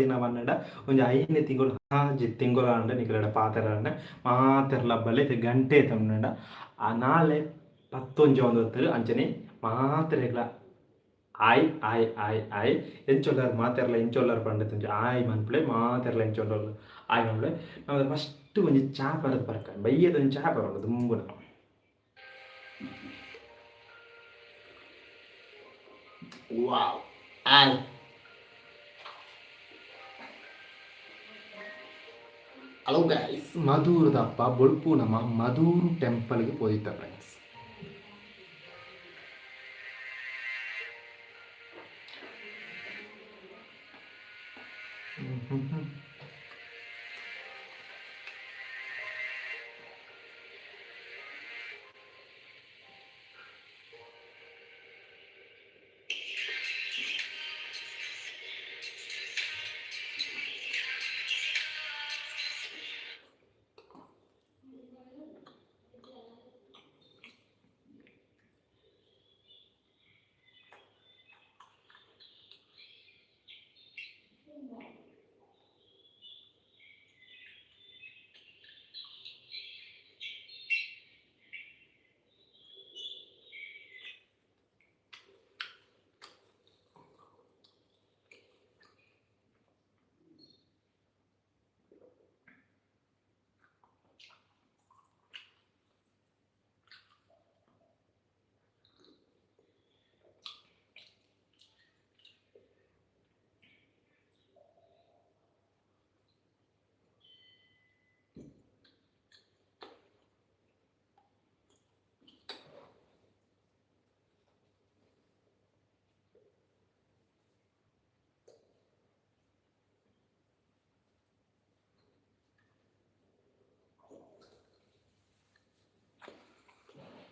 ದಿನ ಪನ್ನಡ ಒಂಜಿ ಐನೆ ತಿಂಗೊಲು ಆಜಿ ತಿಂಗೊಲಾಂಡ ನಿಕಲೆಡ ಪಾತೆರಾಂಡ ಮಾತೆರ್ಲ ಬಲೆ ಗಂಟೆ ತಮ್ಮಂಡ ಆ ನಾಳೆ ಪತ್ತೊಂಜಿ ಒಂದೊತ್ತರು ಅಂಚನೆ ಮಾತೆರೆಗ್ಲ ಆಯ್ ಆಯ್ ಆಯ್ ಆಯ್. ಎಂಚೊಲ್ಲಾರ್ ಮಾತೆರ್ಲ ಎಂಚೊಲ್ಲಾರ್ ಪಂಡ ಆಯ್ ಮನ್ಪುಲೆ ಮಾತೆರ್ಲ ಎಂಚೊಲ್ಲಾರ್ ಆಯ್ ಮನ್ಪುಲೆ. ನಾವು ಫಸ್ಟ್ ಒಂಜಿ ಚಾ ಪರದ್ ಪರ್ಕ ಬಯ್ಯದ ಒಂಜಿ ಚಾ ಪರೋಡು ದುಂಬುನ. ವಾವ್, ಆಯ್. ಹಲೋ ಗೈಸ್, ಮಧೂರದಪ್ಪ ಬೊಳ್ಪು ನಮ್ಮ ಮಧೂರು ಟೆಂಪಲ್ಗೆ ಪೋದಿತ್ತ ಫ್ರೆಂಡ್ಸ್.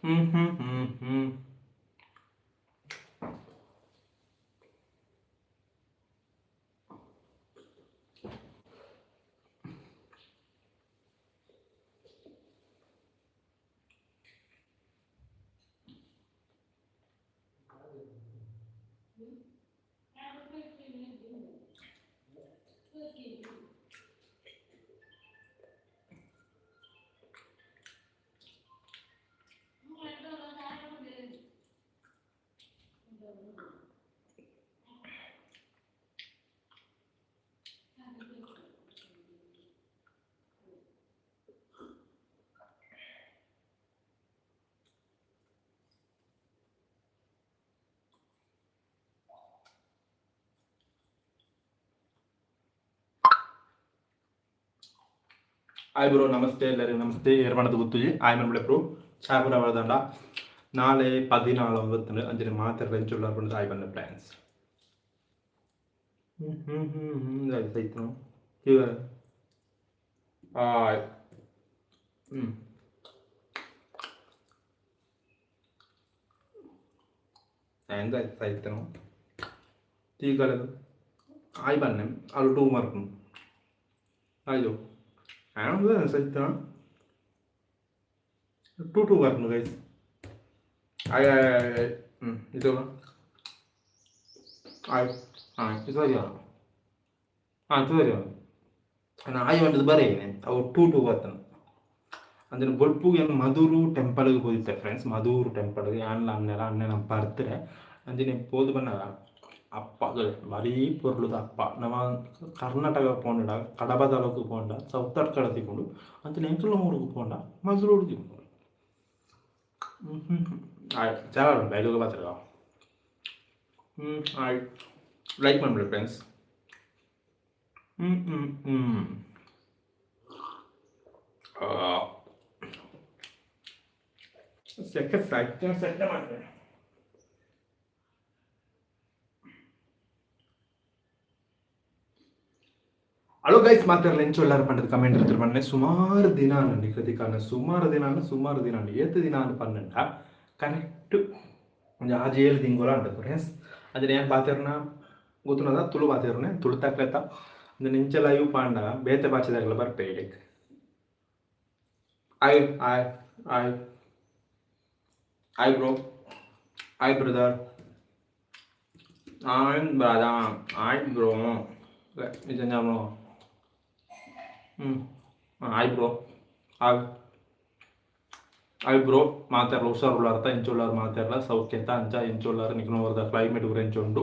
ಹ್ಮ್ ಹ್ಮ್ ಹ್ಮ್ ಹ್ಮ್ ಆಯ್ ಬ್ರೋ, ನಮಸ್ತೆ ಎಲ್ಲರಿಗೂ ನಮಸ್ತೆ. ಏರ್ಮಣದ ಗೊತ್ತುಜಿ ಆಯ್ ಮನ್ಬಿಡೆ ಬ್ರೋ. ಚಾಪುರ ಬರದಂಡ ನಾಳೆ 14 ಒಂಬತ್ತು ಅಂಚನೆ ಮಾತ್ರ ಲಂಚ್ ಪಂಡ ಆಯ್ ಬಂದ ಪ್ಲ್ಯಾನ್ಸ್. ಹ್ಮ್ ಹ್ಮ್ ಹ್ಮ್ ಹ್ಮ್ ಆಯ್ತು. ಆಯ್ ಹ್ಮ್ ಎಂತ ಆಯ್ತು ತೀಗಲದು ಆಯ್ ಬನ್ನೆ ಅಲ್ಲಿ ಟೂ ಮಾರ್ಕ್ ಅಯ್ಯೋ ಆ್ಯಂಡ್ ಸಹಿತ to to burn guys. I hi ಆಯ್. ಹ್ಞೂ ಇದು ಆಯ್. ಹಾಂ, ಇದು ಸರಿ. ಹಾಂ, ಇದು ಸರಿ. ಆಯ್ ಬಂದದ್ದು ಬರೇನೆ ಅವು ಟೂ ಟೂ ಬರ್ತಾನೆ. ಅಂದರೆ ಬೊಲ್ಪುಗೆ ಮಧೂರು ಟೆಂಪಲ್ಗೆ ಹೋದಿತ್ತೆ ಫ್ರೆಂಡ್ಸ್. ಮಧೂರು ಟೆಂಪಲ್ಗೆ ಅಣ್ಣ ಅಣ್ಣೆಲ್ಲ ಅಣ್ಣನ ಬರ್ತಾರೆ ಅಂಜನೆ ಪೋದು ಬನ್ನಾಗ ಅಪ್ಪ ಭಾರಿ ಪೊರ್ಲುದ ಅಪ್ಪ. ನಮ್ಮ ಕರ್ನಾಟಕ ಪೋಂಡ ಕಡಬ ತಾಲೂಕು ಪೋಂಡ ಸೌತಡ್ಕಡ ತಿಕೊಂಡು ಅಂಚನೆ ಎಂಕಲ್ನ ಊರುಗು ಪೋಂಡ ಮಧುರೂರು ತಿಕೊಂಡು. ಹ್ಞೂ ಹ್ಞೂ ಆಯ್ತು, ಚಾಲ ಬೈಲುಗ ಬಾತ್ರ. ಹ್ಞೂ ಆಯ್ತು, ಲೈಕ್ ಮಾಡ್ಬಿಡಿ ಫ್ರೆಂಡ್ಸ್. ಹ್ಞೂ ಹ್ಞೂ ಹ್ಞೂ ಸೆಕೆ ಸೆಕೆ ಸೆಕೆ ಮಾಡ್ತಾರೆ. ಹಲೋ ಗೈಸ್, ಮಾತಾಡಲ್ಲ ಎಂಚೊಲ್ಲಾರ ಪಂಡದ ಕಮೆಂಟ್ ಇರ್ತಾರೆ ಪಂಡೆ. ಸುಮಾರು ದಿನ ನಿಕದಿಕಾನ ಸುಮಾರು ದಿನ ಸುಮಾರು ದಿನ ಏತ್ ದಿನ ಪನ್ನಂಡ ಕರೆಕ್ಟ್ ಒಂಜಿ ಆಜಿ ಏಳು ತಿಂಗಳು ಅಂಟು ಫ್ರೆಂಡ್ಸ್. ಅಂದ್ರೆ ಏನು ಪಾತೆರ್ನ ಗೊತ್ತುನದ ತುಳು ಪಾತೆರ್ನೆ ತುಳು ತಕ್ಲೆತ ಅಂದ್ರೆ ನಿಂಚ ಲೈವ್ ಪಾಂಡ ಬೇತೆ ಭಾಷೆದಾಗಲ ಬರ್ಪೆ ಇಡಕ್. ಆಯ್ ಆಯ್ ಆಯ್ ಆಯ್ ಬ್ರೋ, ಆಯ್ ಬ್ರದರ್, ಆಯ್ ಬ್ರದರ್, ಆಯ್ ಬ್ರೋ. ನಿಜ. ಹ್ಞೂ ಆಯ್ ಬ್ರೋ, ಆಯ್ ಆಯ್ ಬ್ರೋ. ಮಾತೆರ್ಲ ಹುಷಾರುಳ್ಳಾರ್ತ? ಎಂಚುಳ್ಳಾರ್ ಮಾತೆರ್ಲ? ಸೌಖ್ಯತ? ಅಂಚ ಎಂಚುಳ್ಳಾರ್? ನಿಕ್ನ ಕ್ಲೈಮೇಟ್ ಪೂರ ಎಂಚ ಉಂಡು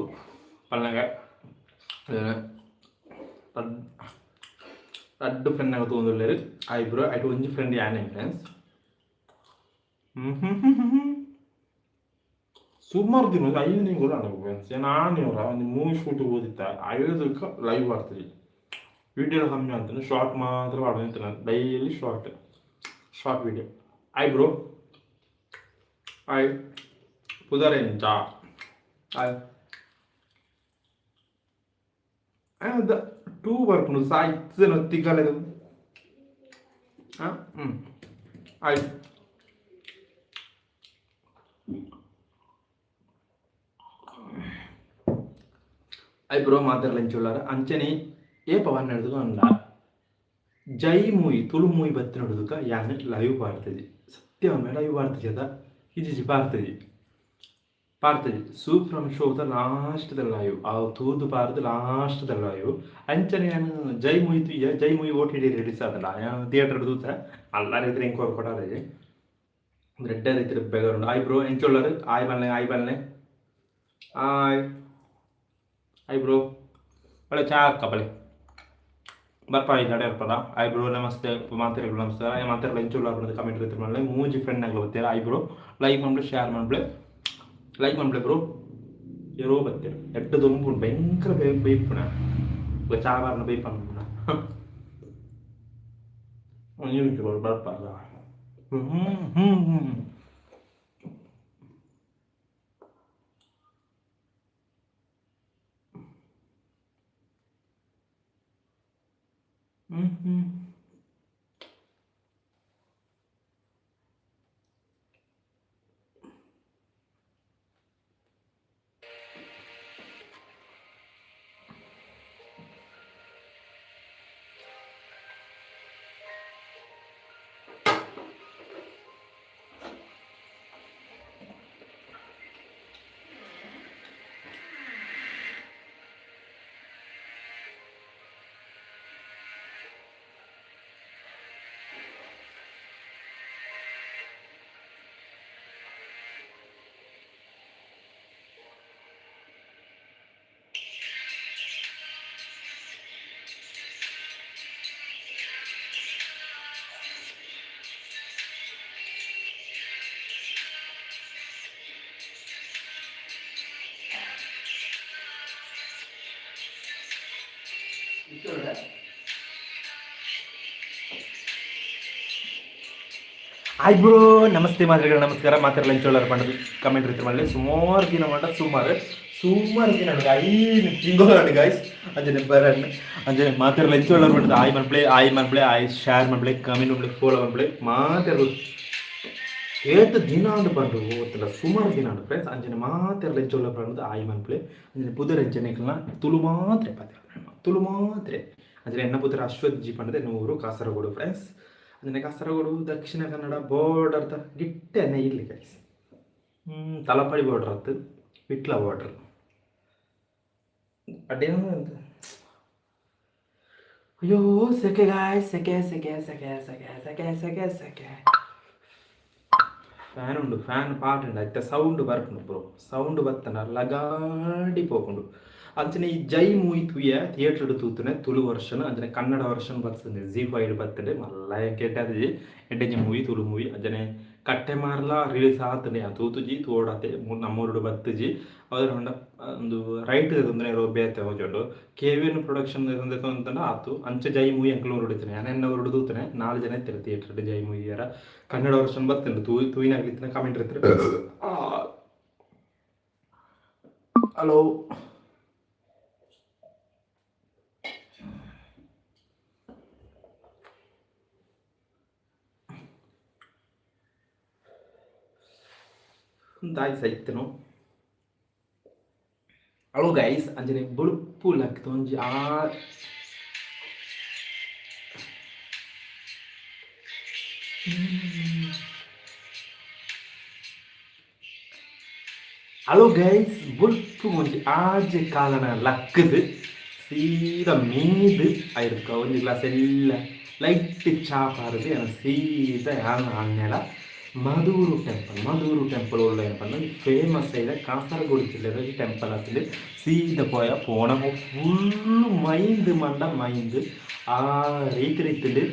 ಪನ್ನಗ? ರಡ್ಡ್ ಫ್ರೆಂಡ್ ಆಗ ತೂವೊಂದುಲ್ಲೆರ್. ಆಯ್ ಬ್ರೋ. ಐಟ್ ಒಂಜಿ ಫ್ರೆಂಡ್ ಯಾನೆ ಫ್ರೆಂಡ್ಸ್. ಸುಮಾರು ದಿನ 5 ತಿಂಗಳು ಆಂಡ್ ಫ್ರೆಂಡ್ಸ್. ಯಾನ್ ಆನಿ ಒಂಜಿ ಮೂವಿ ಶೂಟ್ ಪೋದಿತ್ತ. ಐದಕ್ಕೆ ಲೈವ್ ಬರ್ತದೆ. ವೀಡಿಯೋ ಕಮ್ಮಿ ಅಂತಂದ್ರೆ ಶಾರ್ಟ್ ಮಾತ್ರ ಪಾಡೊಂದಿತ್ತೆ. Daily short short video. ಆಯ್ ಬ್ರೋ, ಆಯ್. ಪುದರೆಂಚ? ಆಯ್. ಅದ ಟೂ ಬರ್ಪುಂಡು ಸಾಯ್ತನ ತಿಕ್ಕಲೆದು. ಹ್ಞೂ ಆಯ್ ಆಯ್ ಬ್ರೋ. ಮಾತೆರ್ಲ ಎಂಚುಳ್ಳಾರ್? ಅಂಚನೆ ಏಪ ಪನ್ನೆಡ್ದು ಅಂಡ ಜೈ ಮೂವಿ ತುಳು ಮೂವಿ ಬತ್ತಿನೊಡುದುಕ ಯಾನ್ ಲೈವ್ ಪಾಡ್ತಜಿ. ಸತ್ಯ ಲೈವ್ ಪಾಡ್ತಜಿ ಅದ ಇಜ್ಜಿ, ಪಾಡ್ತಜಿ ಪಾಡ್ತಜಿ. ಸೂಪರ್ ಶೋದ ಲಾಸ್ಟ್ ದ ಲೈವ್ ಅವು ತೂದು ಪಾರ್ದು ಲಾಸ್ಟ್ ದ ಲೈವ್. ಅಂಚನೆ ಯಾನ್ ಜೈ ಮೂವಿ ತೂಯ. ಜೈ ಮೂವಿ ಓಟಿಟಿ ರಿಲೀಸ್ ಆತಂಡ ಯಾನ್ ಥಿಯೇಟರ್ ತೂತೆ. ಅಲ್ಲಾರ ಇದ್ರೆ ಎಂಕ್ ವರ್ಕೌಟ್ ಆತಜಿ. ಎಡ್ಡೆ ರೀತಿಡ್ ಬೆಗರುಂಡು. ಆಯ್ ಬ್ರೋ, ಎಂಚುಳ್ಳಾರ್? ಆಯ್ ಪನ್ಲೆ, ಆಯ್ ಪನ್ಲೆ, ಆಯ್ ಆಯ್ ಬ್ರೋ. ಬಳೆ ಚಾ ಹಾಕ ಬಳೆ ಬರ್ಪ ಈ ಕಡೆ ಇರ್ಪದ. ಆಯ್ ಬ್ರೋ, ನಮಸ್ತೆ. ಮಾತೆರೆಗ್ಲ ನಮಸ್ಕಾರ. ಮಾತೆರ್ಲ ಎಂಚುಳ್ಳಾರ್ ಪಂದ್ ಕಮೆಂಟ್ ರೀತಿ ಮಲ್ಲೆ. ಮೂಜಿ ಫ್ರೆಂಡ್ ಆಗ್ಲ ಬತ್ತೆರ್. Hi bro. ಲೈಕ್ ಮನ್ಪುಲೆ, ಶೇರ್ ಮನ್ಪುಲೆ, ಲೈಕ್ ಮನ್ಪುಲೆ ಬ್ರೋ. ಏರೋ ಬತ್ತೆರ್. ಎಡ್ಡೆ ದೊಂಬುಂಡು, ಭಯಂಕರ ಬೈಪುನ ಚಾ ಬಾರ್ನ ಬೈಪುನ. ಒಂಜಿ ನಿಮಿಷ ಬರ್ಪ. ಹ್ಞೂ ಹ್ಞೂ ಹ್ಞೂ ಹ್ಞೂ ಹ್ಞೂ. ಹಾಯ್ ಬ್ರೋ, ನಮಸ್ತೆ ಮಾತ್ರೆಗಳು, ನಮಸ್ಕಾರ. ಮಾತೆರ್ಲ ಎಂಚೋಳರ್ ಪಂಡದು ಕಮೆಂಟ್ ರೀತಿ ಮಾಡಲಿ. ಸುಮಾರು ದಿನ ಮಾಡ, ಸುಮಾರು ಸುಮಾರು ದಿನ, 5 ತಿಂಗಳು ಗಾಯ್ಸ್. ಅಂಜನೆ ಬರನ್. ಅಂಜನೆ ಮಾತೆರ್ಲ ಎಂಚೋಳರ್ ಪಂಡದು ಆಯ್ ಮನ್ಪ್ಲೆ, ಆಯ್ ಮನ್ಪ್ಲೆ, ಆಯ್ ಶೇರ್ ಮನ್ಪ್ಲೆ, ಕಮೆಂಟ್ ಮನ್ಪ್ಲೆ, ಫಾಲೋ ಮನ್ಪ್ಲೆ. ಮಾತೆರ್ಲ ಏತ್ ದಿನ ಅಂದ್ ಪಂಡು ಗೊತ್ತಿಲ್ಲ, ಸುಮಾರು ದಿನ ಅಂಡ್ ಫ್ರೆಂಡ್ಸ್. ಅಂಜನೆ ಮಾತೆರ್ಲ ಎಂಚೋಳರ್ ಪಂಡದು ಆಯ್ ಮನ್ಪ್ಲೆ. ಅಂಜನೆ ಪುದರ್ ಎಂಚನೆ? ತುಳು ಮಾತ್ರೆ ಪಾತೆರ, ತುಳು ಮಾತ್ರೆ. ಅಂಜನೆ ಎನ್ನ ಪುದರ್ ಅಶ್ವಥ್ ಜಿ ಪಂಡದೆ. ಊರು ಕಾಸರಗೋಡು ಫ್ರೆಂಡ್ಸ್. ಅಂಜನೆ ಕಾಸರಗೋಡು ದಕ್ಷಿಣ ಕನ್ನಡ ಬೋರ್ಡರ್ ದ ಗಿಟ್ಟೆನೆ ಇಲ್ಲಿ ಗೈಸ್. ತಲಪಾಡಿ ಬಾರ್ಡರ್ ಅತ್ತು, ವಿಟ್ಲ ಬಾರ್ಡರ್ ಅಡ್ಡೇನು. ಅಯ್ಯೋ ಸೆಕೆ ಗಾಯ್, ಸೆಕೆ ಸೆಕೆ ಸೆಕೆ ಸೆಕೆ ಸೆಕೆ ಸೆಕೆ ಸೆಕೆ. ಫ್ಯಾನ್ ಉಂಡು, ಫ್ಯಾನ್ ಪಾಟ್ ಉಂಡು. ಅತ್ತೆ ಸೌಂಡ್ ಬರ್ಪುಂಡು ಬ್ರೋ. ಸೌಂಡ್ ಬತ್ತನ ಲಗಾಡಿ ಪೋಪುಂಡು. ಅಂಚನೆ ಈ ಜೈ ಮೂವಿ ತೂಯ, ಥಿಯೇಟರ್ ತೂತುನೆ ತುಳು ವರ್ಷನ್. ಅಂಚನೆ ಕನ್ನಡ ವರ್ಷನ್ ಬರ್ತದೆ, ಜೀ 5 ಬರ್ತದೆ. ಮಲ್ಲ ಕೆಟ್ಟದಿ ಎಡ್ಡೆಂಜಿ ಮೂವಿ, ತುಳು ಮೂವಿ. ಅಂಚನೆ ಕಟ್ಟೆ ಮಾರ್ಲ ರಿಲೀಸ್ ಆತನೆ ತೂತುಜಿ, ತೋಡಾತೆ ನಮ್ಮೂರುಡು ಬತ್ತುಜಿ. ಅದ್ರ ಒಂದು ರೈಟ್ ತೊಂದರೆ ಬೇತೆ ಹೋಜುಂಡು. ಕೆವಿಎನ್ ಪ್ರೊಡಕ್ಷನ್ ಅಂತಂಡ ಆತು. ಅಂಚೆ ಜೈ ಮೂವಿ ಅಂಕಲ್ ಊರುಡು ಇತ್ತನೆ, ಎನ್ನ ಊರುಡು ತೂತನೆ. ನಾಲ್ ಜನ ಇತ್ತಾರೆ ಥಿಯೇಟರ್. ಜೈ ಮೂವಿ ಯಾರ ಕನ್ನಡ ವರ್ಷನ್ ಬರ್ತುಂಡು. ತೂ ತೂಯಿನಾಗ್ಲಿತ್ತಿನ ಕಮೆಂಟ್ ಇರ್ತಾರೆ. ಹಲೋ ದಾಯಿ ಸೈತನು. Hello guys. ಅಂಚನೆ ಬೊಳುಪು ಲಕ್ತ್ ಒಂಜಿ ಆ ಹಲೋ ಗೈಸ್, ಬೊಲ್ಪು ಒಂಜಿ ಆಜೆ ಕಾಲನ ಲಕ್ಕದು ಸೀದಾ ಮೀದ್ ಐರ್ಕ ಒಂಜಿ ಗ್ಲಾಸ್ ಎಲ್ಲ ಲೈಟ್ ಚಾ ಪಾರ್ದ್ ಯಾನ್ ಸೀದಾ ಯಾನ್ ಆನ್ನೆಲ ಮಧೂರು ಟೆಂಪಲ್. ಮಧೂರು ಟೆಂಪಲ್ ಉಲ್ಲ ಪಂಡ ಫೇಮಸ್ ಐದ ಕಾಸರಗೋಡು ಜಿಲ್ಲೆದ ಟೆಂಪಲ್ ಆತುಂಡು. ಸೀದಾ ಪೋಯ ಪೋನಗ ಫುಲ್ ಮೈಂದ್ ಮಂಡ ಮೈಂದ್ ಆ ರೀತಿ ಇತ್ತುಂಡು.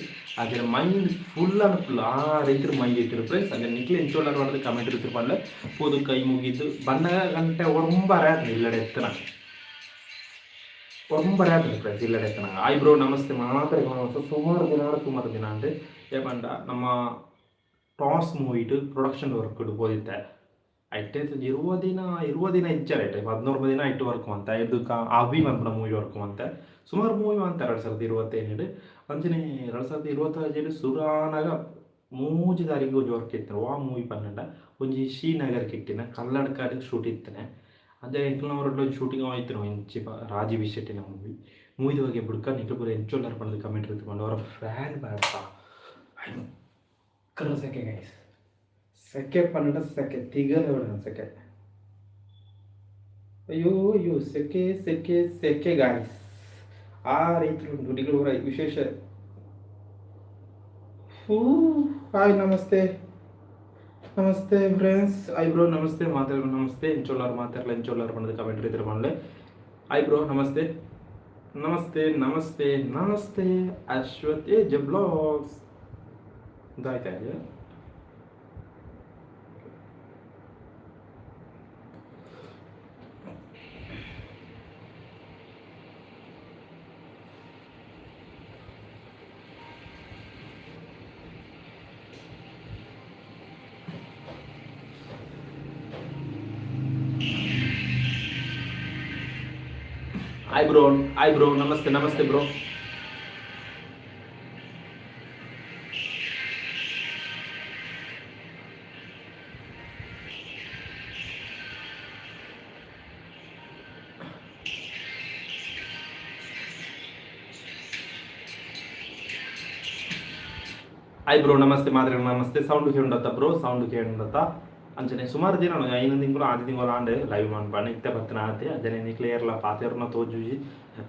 ಅದರ ಮೈಂದ್ ಫುಲ್ ಅಂಡ್ ಫುಲ್ ಆ ರೀತಿ ಮೈಂದ್ ಇತ್ತಿರು ಫ್ರೆಂಡ್ಸ್. ಅಂಚ ನಿಕ್ಲೆ ಎಂಚ ಉಲ್ಲರ್ ಪಂದ್ ಕಮೆಂಟ್ ಇತ್ತಿರು ಪಂಡ. ಪೋದು ಕೈ ಮುಗಿದು ಬನ್ನಗ ಗಂಟೆ ಒಂಬರೆ ಆತುಂಡು ಇಲ್ಲಡೆ ಎತ್ತನ ಒಂಬರೆ ಆತುಂಡು ಫ್ರೆಂಡ್ಸ್ ಇಲ್ಲಡೆ ಎತ್ತನ. ಆಯ್ ಬ್ರೋ ನಮಸ್ತೆ ಮಾತ್ರ. ಸುಮಾರು ದಿನ ಸುಮಾರು ದಿನ ಅಂಡ್ ಏಪಂಡ ನಮ್ಮ ಟಾಸ್ ಮೂವಿಡ್ ಪ್ರೊಡಕ್ಷನ್ ವರ್ಕ್ ಪೋದಿತ್ತೆ. ಐಟೆ 20 ದಿನ 20 ದಿನ ಇಜ್ಜಾರ ಐಟೆ 19 ದಿನ ಐಟ್ ವರ್ಕ್ ಮಂತೆ. ಐದು ಅವಿ ಮನ್ಪುನ ಮೂವಿ ವರ್ಕ್ ಮಂತೆ. ಸುಮಾರು ಮೂವಿ ಮಂತೆ 2025ಡ್. ಅಂಚನೆ 2026ಡ್ ಸುರಾನಗ 3 ತಾರೀಕು ಒಂಜಿ ವರ್ಕ್ ಇತ್ತು. ವಾ ಮೂವಿ ಪನ್ನಂಡ ಒಂಜಿ ಶ್ರೀನಗರ್ ಕಿಟ್ಟಿನ ಕಲ್ಲಡ್ಕಡ್ ಶೂಟ್ ಇತ್ತನೆ. ಅಂಚನೆ ಎಂಕ್ಲ್ನ ಊರುಡು ಒಂಜಿ ಶೂಟಿಂಗ್ ಆಯ್ತು ಇಂಚಿಪ ರಾಜೀವ್ ಶೆಟ್ಟಿನ ಮೂವಿ. ಮೂವಿದ ಬಗ್ಗೆ ಬುಡ್ಕ ನಿಕ್ಲು ಪೂರ ಎಂಚ ಉಲ್ಲರ್ ಪಂದ್ ಕಮೆಂಟ್ ಇತ್ತು ಪಂಡ. ಅವರ ಫ್ಯಾನ್ ಬಾರ್ಪ ಭಯಂಕರ ಸೆಕೆ ಗೈಸ್. ಸೆಕೆ ಪನ್ನಡ ಸೆಕೆ ತಿಗಲೆ ಹೊಡೆದ ಸೆಕೆ. ಅಯ್ಯೋ ಅಯ್ಯೋ, ಸೆಕೆ ಸೆಕೆ ಸೆಕೆ ಗಾಯ್ಸ್. ಆ ರೀತಿ ಉಂಟು ನಿಕ್ಲು ಪೂರ ವಿಶೇಷ. ಹೂ, ಹಾಯ್, ನಮಸ್ತೆ ನಮಸ್ತೆ ಫ್ರೆಂಡ್ಸ್. I bro ನಮಸ್ತೆ ಮಾತಾಡ ನಮಸ್ತೆ. ಎಂಚೊಲ್ಲಾರ್ ಮಾತಾಡಲ ಎಂಚೊಲ್ಲಾರ್ ಪಂಡದು ಕಮೆಂಟ್ ಇತ್ತಿರ ಪನ್ಲೆ. I bro ನಮಸ್ತೆ ನಮಸ್ತೆ ನಮಸ್ತೆ ನಮಸ್ತೆ. ಅಶ್ವಥ್ ಎ ಜೆ ಬ್ಲಾಗ್ಸ್ ಇದಾಯ್ತಾ? ಹಾಯ್ ಬ್ರೋ, ಹಾಯ್ ಬ್ರೋ, ನಮಸ್ತೆ ನಮಸ್ತೆ ಬ್ರೋ. ಹಾಯ್ ಬ್ರೋ, ನಮಸ್ತೆ ಮಾತ್ರ ನಮಸ್ತೆ. ಸೌಂಡ್ ಕೇಳುಂಡತ್ತ ಬ್ರೋ? ಸೌಂಡ್ ಕೇಳುಂಡತ್ತ? ಅಂಚನೆ ಸುಮಾರು ದಿನ 5 ತಿಂಗಳು 6 ತಿಂಗಳು ಆಂಡ್ ಲೈವ್ ಮನ್ಪಂಡ. ಇತ್ತೆ ಬತ್ತನ ಆತೆ. ಅಂಚನೆ ನಿಕ್ಲು ಪಾತೆರ್ನ ತೋಜುಜಿ.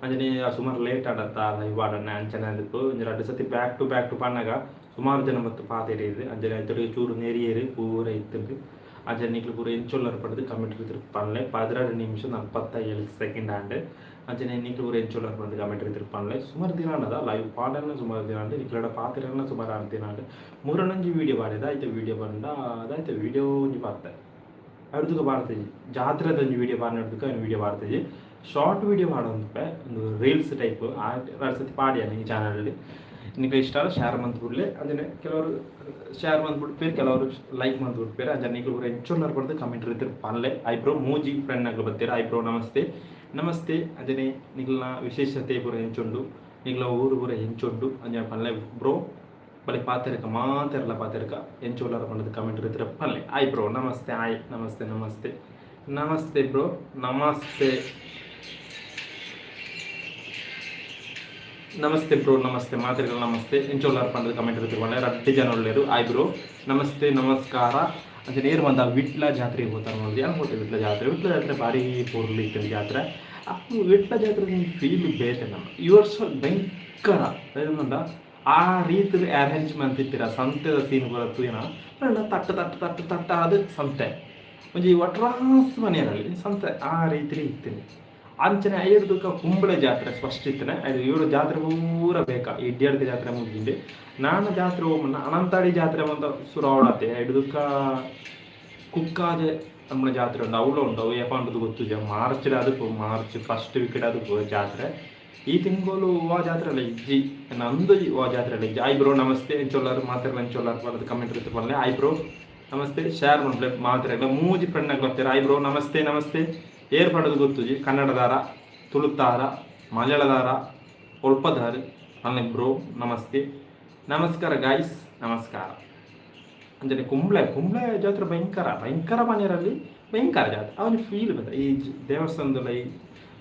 ಅಂಚನೆ ಸುಮಾರು ಲೇಟ್ ಆಡತ್ತ ಲೈವ್ ಆಡನೆ. ಅಂಚನೆ ಅದಕ್ಕೆ ಒಂಜಿ ರಡ್ಡ್ ಸತಿ ಬ್ಯಾಕ್ ಟು ಬ್ಯಾಕ್ ಟು ಪನ್ನಗ ಸುಮಾರು ಜನ ಬತ್ತು ಪಾತೆರಿದ್ರು. ಅಂಚನೆ ಐತೊಟ್ಟಿಗೆ ಚೂರು ನೆರಿಯೇರು ಪೂರ ಇತ್ತುಂಡು. ಅಂಚನೆ ನಿಕ್ಲು ಪೂರ ಎಂಚೊಲ್ಲರ್ ಪಂಡ್ದ್ ಕಮೆಂಟ್ ಇತ್ತಿರ್ ಪನ್ಲೆ. 12 ನಿಮಿಷ 47 ಸೆಕೆಂಡ್ ಆಂಡ್. ಅಂಚನೆ ನಿಕ್ಲು ಪೂರ ಎಂಚೊಲ್ಲರ್ ಪಂಡ್ದ್ ಕಮೆಂಟ್ ಇತ್ತಿರ್ ಪನ್ಲೆ. ಸುಮಾರು ದಿನ ಆಂಡದ ಲೈವ್ ಪಾಡನ. ಸುಮಾರು ದಿನ ಆಂಡ್ ನಿಕ್ಲೆಡ ಪಾತೆರನ. ಸುಮಾರು ಆರು ದಿನ ಆಂಡ್. ಮೂರನೊಂಜಿ ವೀಡಿಯೋ ಪಾಡಿದ. ಐತ ವೀಡಿಯೋ ಪಂಡ ಅದಾಯ್ತ ವೀಡಿಯೋ ಒಂಜಿ ಪಾಡ್ತೆ ಅಡ್ದುಕ ಪಾಡ್ತೇಜಿ. ಜಾತ್ರೆದ ಒಂಜಿ ವೀಡಿಯೋ ಪಾಡ್ನಡ್ದುಕ ವೀಡಿಯೋ ಪಾಡ್ತೇಜಿ. ಶಾರ್ಟ್ ವೀಡಿಯೋ ಪಾಡೊಂದುಪ್ಪೆ, ಒಂದು ರೀಲ್ಸ್ ಟೈಪ್. ಆ ರಡ್ಡ್ ಸತಿ ಪಾಡ್ಯಾನ ಈ ಚಾನಲ್. ನಿಕ್ಲೆ ಇಷ್ಟ ಆಂಡ ಶೇರ್ ಮಂತ್ ಬುಡ್ಲೆ. ಅಂಚನೆ ಕೆಲವರು ಶೇರ್ ಮಂತ್ ಬುಡ್ಪೇರು, ಕೆಲವರು ಲೈಕ್ ಮಂತ್ ಬುಡ್ಪೇರು. ಅಂಚನೆ ನಿಕ್ಲು ಪೂರ ಎಂಚೊಲ್ಲರ್ ಪಂಡ್ದ್ ಕಮೆಂಟ್ ಇತ್ತಿರ್ ಪನ್ಲೆ. I bro, ಮೂಜಿ ಫ್ರೆಂಡ್ ನಕುಲು ಬತ್ತೆರ್. I bro, ನಮಸ್ತೆ ನಮಸ್ತೆ. ಅಂಚನೆ ನಿಕ್ಲ್ನ ವಿಶೇಷತೆ ಪೂರ ಎಂಚುಂಡು, ನಿಕ್ಲ ಊರು ಪೂರ ಎಂಚುಂಡು ಅಂಚನೆ ಪನ್ಲೆ ಬ್ರೋ. ಬಲೆ ಪಾತೆರಕ ಮಾತೆರ್ಲ ಪಾತೆರಕ. ಎಂಚೊಲ್ಲರ್ ಪಂಡ್ದ್ ಕಮೆಂಟ್ ಇತ್ತಿರ ಪನ್ಲೆ. ಆಯ್ ಬ್ರೋ, ನಮಸ್ತೆ. ಆಯ್, ನಮಸ್ತೆ ನಮಸ್ತೆ ನಮಸ್ತೆ ಬ್ರೋ, ನಮಸ್ತೆ ನಮಸ್ತೆ ಬ್ರೋ, ನಮಸ್ತೆ ಮಾತೆರ್ಗ್ಲ ನಮಸ್ತೆ. ಎಂಚೊಲ್ಲರ್ ಪಂಡ್ದ್ ಕಮೆಂಟ್ ಇತ್ತಿರ್ ಪನ್ಲೆ. ರಡ್ಡ್ ಜನ ಉಲ್ಲೆರ್. ಆಯ್ ಬ್ರೋ, ನಮಸ್ತೆ, ನಮಸ್ಕಾರ. ಅಂಚನೆ ಏರ್ ಮಂದ ವಿಟ್ಲ ಜಾತ್ರೆಗೆ ಪೋತಾರ ನೋಡ್ದು. ಯಾನ್ ಪೋತೆ ವಿಟ್ಲ ಜಾತ್ರೆ. ವಿಟ್ಲ ಜಾತ್ರೆ ಭಾರಿ ಪೊರ್ಲು ಇತ್ತ್ಂಡ್ ಜಾತ್ರೆ. ಅಪ್ಪು ವಿಟ್ಲ ಜಾತ್ರೆ ಫೀಲ್ ಬೇತೆ. ನಮ್ಮ ಈ ವರ್ಷ ಭಯಂಕರ ದಾದ ಆ ರೀತಿಡ್ ಅರೇಂಜ್ ಮಂತಿತ್ತೆರ್. ಆ ಸಂತೆದ ಸೀನ್ ಪೂರ ತೂಯಿನ ಪಂಡ ತಟ್ಟ ತಟ್ಟ ತಟ್ಟ ತಟ್ಟ ಆದ್ ಸಂತೆ ಒಂಜಿ ಒಟ್ರಾಸ್ ಮನಿಯರಲ್ಲಿ ಸಂತೆ ಆ ರೀತಿಡ್ ಇತ್ತ್ಂಡ್. ಅಂಚನೆ ಐರ್ದುಕ ಕುಂಬಳೆ ಜಾತ್ರೆ ಫಸ್ಟ್ ಇತ್ತನೆ. ಐದು ಇವರು ಜಾತ್ರೆ ಪೂರ ಬೇಕಾ ಇಡ್ಯಡ್ಕ ಜಾತ್ರೆ ಮುಗಿಂಡು. ನಾನ ಜಾತ್ರೆ ಹೋಮನ್ನ ಅನಂತಾಡಿ ಜಾತ್ರೆ ಮಂತ ಸುರು ಆವಡಾತೆ. ಐಡ್ದುಕ ಕುಕ್ಕಾಜೆ ನಮ್ಮ ಜಾತ್ರೆ ಉಂಡು, ಅವಳು ಉಂಡು. ಅವು ಏಪ ಉಂಟು ಗೊತ್ತುಜ. ಮಾರ್ಚ್ ಅದಕ್ಕೂ ಮಾರ್ಚ್ ಫಸ್ಟ್ ವೀಕ್ ಅದಕ್ಕೂ ಜಾತ್ರೆ. ಈ ತಿಂಗಳು ವಾ ಜಾತ್ರೆ ಅಲ್ಲ ಇಜ್ಜಿ ನಂದು ವಾ ಜಾತ್ರೆ ಅಲ್ಲ ಇಜ್ಜಿ. ಆಯ್ ಬ್ರೋ, ನಮಸ್ತೆ. ಎಂಚೊಲ್ಲಾರು ಮಾತೆರ್ಲ ಎಂಚೊಲ್ಲಾರು ಪಂಡ್ದ್ ಕಮೆಂಟ್ ಇತ್ತು ಪನ್ಲೆ. ಆಯ್ ಬ್ರೋ, ನಮಸ್ತೆ. ಶೇರ್ ಮನ್ಪುಲೆ ಮಾತೆರೆಗ್ಲ. ಮೂಜಿ ಫ್ರೆಂಡ್ ಬರ್ತಾರೆ. ಆಯ್ ಬ್ರೋ, ನಮಸ್ತೆ ನಮಸ್ತೆ. ಏರ್ ಪಂಡ್ದ್ ಗೊತ್ತುಜಿ. ಕನ್ನಡದಾರ, ತುಳುತಾರ, ಮಲಯಾಳದಾರ, ಒಲ್ಪದಾರ್ ಪನ್ಲೆ ಬ್ರೋ. ನಮಸ್ತೆ, ನಮಸ್ಕಾರ ಗಾಯ್ಸ್, ನಮಸ್ಕಾರ. ಅಂಚನೆ ಕುಂಬ್ಳೆ ಕುಂಬ್ಳೆ ಜಾತ್ರೆ ಭಯಂಕರ ಭಯಂಕರ ಮನೆಯಲ್ಲಿ ಭಯಂಕರ ಜಾತ್ರೆ. ಅವನ ಫೀಲ್ ಬಂದ ಈ ದೇವಸ್ಥಾನದಲ್ಲ ಈ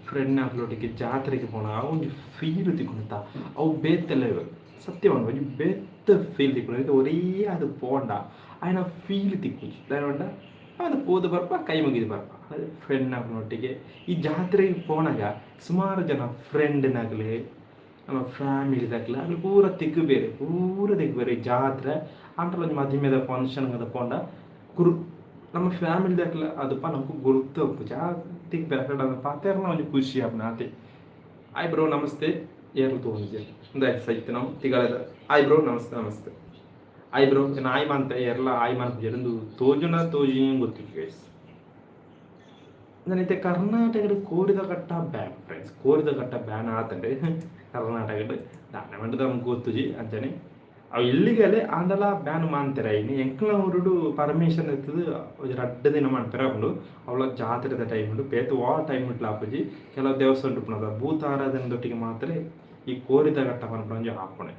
ಫ್ರೆಂಡ್ ನಕ್ಲೊಟ್ಟಿಗೆ ಜಾತ್ರೆಗೆ ಪೋನ ಆ ಒಂಜಿ ಫೀಲ್ ತಿಕ್ಕುಂಡುತ್ತ. ಅವು ಬೇತೆಲ್ಲ ಸತ್ಯ ಒಂಜಿ ಬೇತೆ ಫೀಲ್ ತಿಕ್ಕುಂಡು. ಒರೇ ಅದು ಪೋಂಡ ಆಯ್ನ ಫೀಲ್ ತಿಕ್ಕುಜಿ. ದಾಯೆ ಪಂಡ ಅದು ಪೋದು ಬರ್ಪ, ಕೈ ಮುಗಿದು ಬರ್ಪ. ಅದು ಫ್ರೆಂಡ್ನೊಟ್ಟಿಗೆ ಈ ಜಾತ್ರೆಗೆ ಪೋನಾಗ ಸುಮಾರು ಜನ ಫ್ರೆಂಡ್ನಾಗಲಿ, ನಮ್ಮ ಫ್ಯಾಮಿಲಿದಾಗಲಿ ಅಲ್ಲಿ ಪೂರ ತಿಕ್ಕು ಬೇರೆ, ಪೂರ ತಿಕ್ಕು ಬೇರೆ. ಈ ಜಾತ್ರೆ ಅಂಟಲ ಒಂಜಿ ಮದಿಮೆದ ಫಂಕ್ಷನ್ ಪೋಂಡ ಕುರು ನಮ್ಮ ಫ್ಯಾಮಿಲಿದಾಗಲ ಅದಪ್ಪ ನಮ್ಗೆ ಗುರುತು ಉಪ್ಪುಜಿ. ಆ ತಿಕ್ಕು ಬೇರೆ ಅಕಡೆ ಪಾತೆರ್ನ ಒಂಜಿ ಖುಷಿ ಆಪುನ ಆತೆ. ಆಯ್ ಬ್ರೋ, ನಮಸ್ತೆ. ಏರ್ಲು ತೋಂಜಿ ಇಂದಾಯ್ತು ಸೈತ್ ನಾವು ತಿಗಳದ. ಆಯ್ ಬ್ರೋ, ನಮಸ್ತೆ, ನಮಸ್ತೆ. ಆಯ್ ಬ್ರೋ, ಆಯ್ ಮಂತ ಎರ್ಲ ಆಯ್ ಮನ್ಪುಜೆರ್. ಉಂದು ತೋಜುನ ತೋಜಿ ಗೊತ್ತಿಜ್ಜಿ ಗೈಸ್. ಇತ್ತೆ ಕರ್ನಾಟಕಡ್ ಕೋರಿದ ಕಟ್ಟ ಬ್ಯಾನ್ ಫ್ರೆಂಡ್ಸ್. ಕೋರಿದ ಕಟ್ಟ ಬ್ಯಾನ್ ಆತಂಡ್ ಕರ್ನಾಟಕಡ್. ದಾನೆ ಪಂಡ ನಮ್ಗೆ ಗೊತ್ತುಜಿ. ಅಂಚನೆ ಅವು ಇಲ್ಲಿಗಲೆ ಆಂಡಲ ಬ್ಯಾನ್ ಮಾನ್ತೆರ್. ಐನಿ ಎಂಕ್ಲ ಊರುಡು ಪರ್ಮಿಷನ್ ಇತ್ತದು ಒಂಜಿ ರಡ್ಡ್ ದಿನ ಮನ್ಪೆರೆ ಆಪುಂಡು. ಅವ್ಲ ಜಾತ್ರೆದ ಟೈಮ್ ಉಂಡು, ಬೇತೆ ವಾ ಟೈಮ್ ಇಟ್ಲ ಆಪುಜಿ. ಕೆಲವು ದೇವಸ್ಥಾನ ಉಪ್ಪುನದ ಭೂತಾರಾಧನೆದೊಟ್ಟಿಗೆ ಮಾತ್ರ ಈ ಕೋರಿದ ಕಟ್ಟ ಪನ್ಪುನ ಒಂಜಿ ಆಪುಣೆ.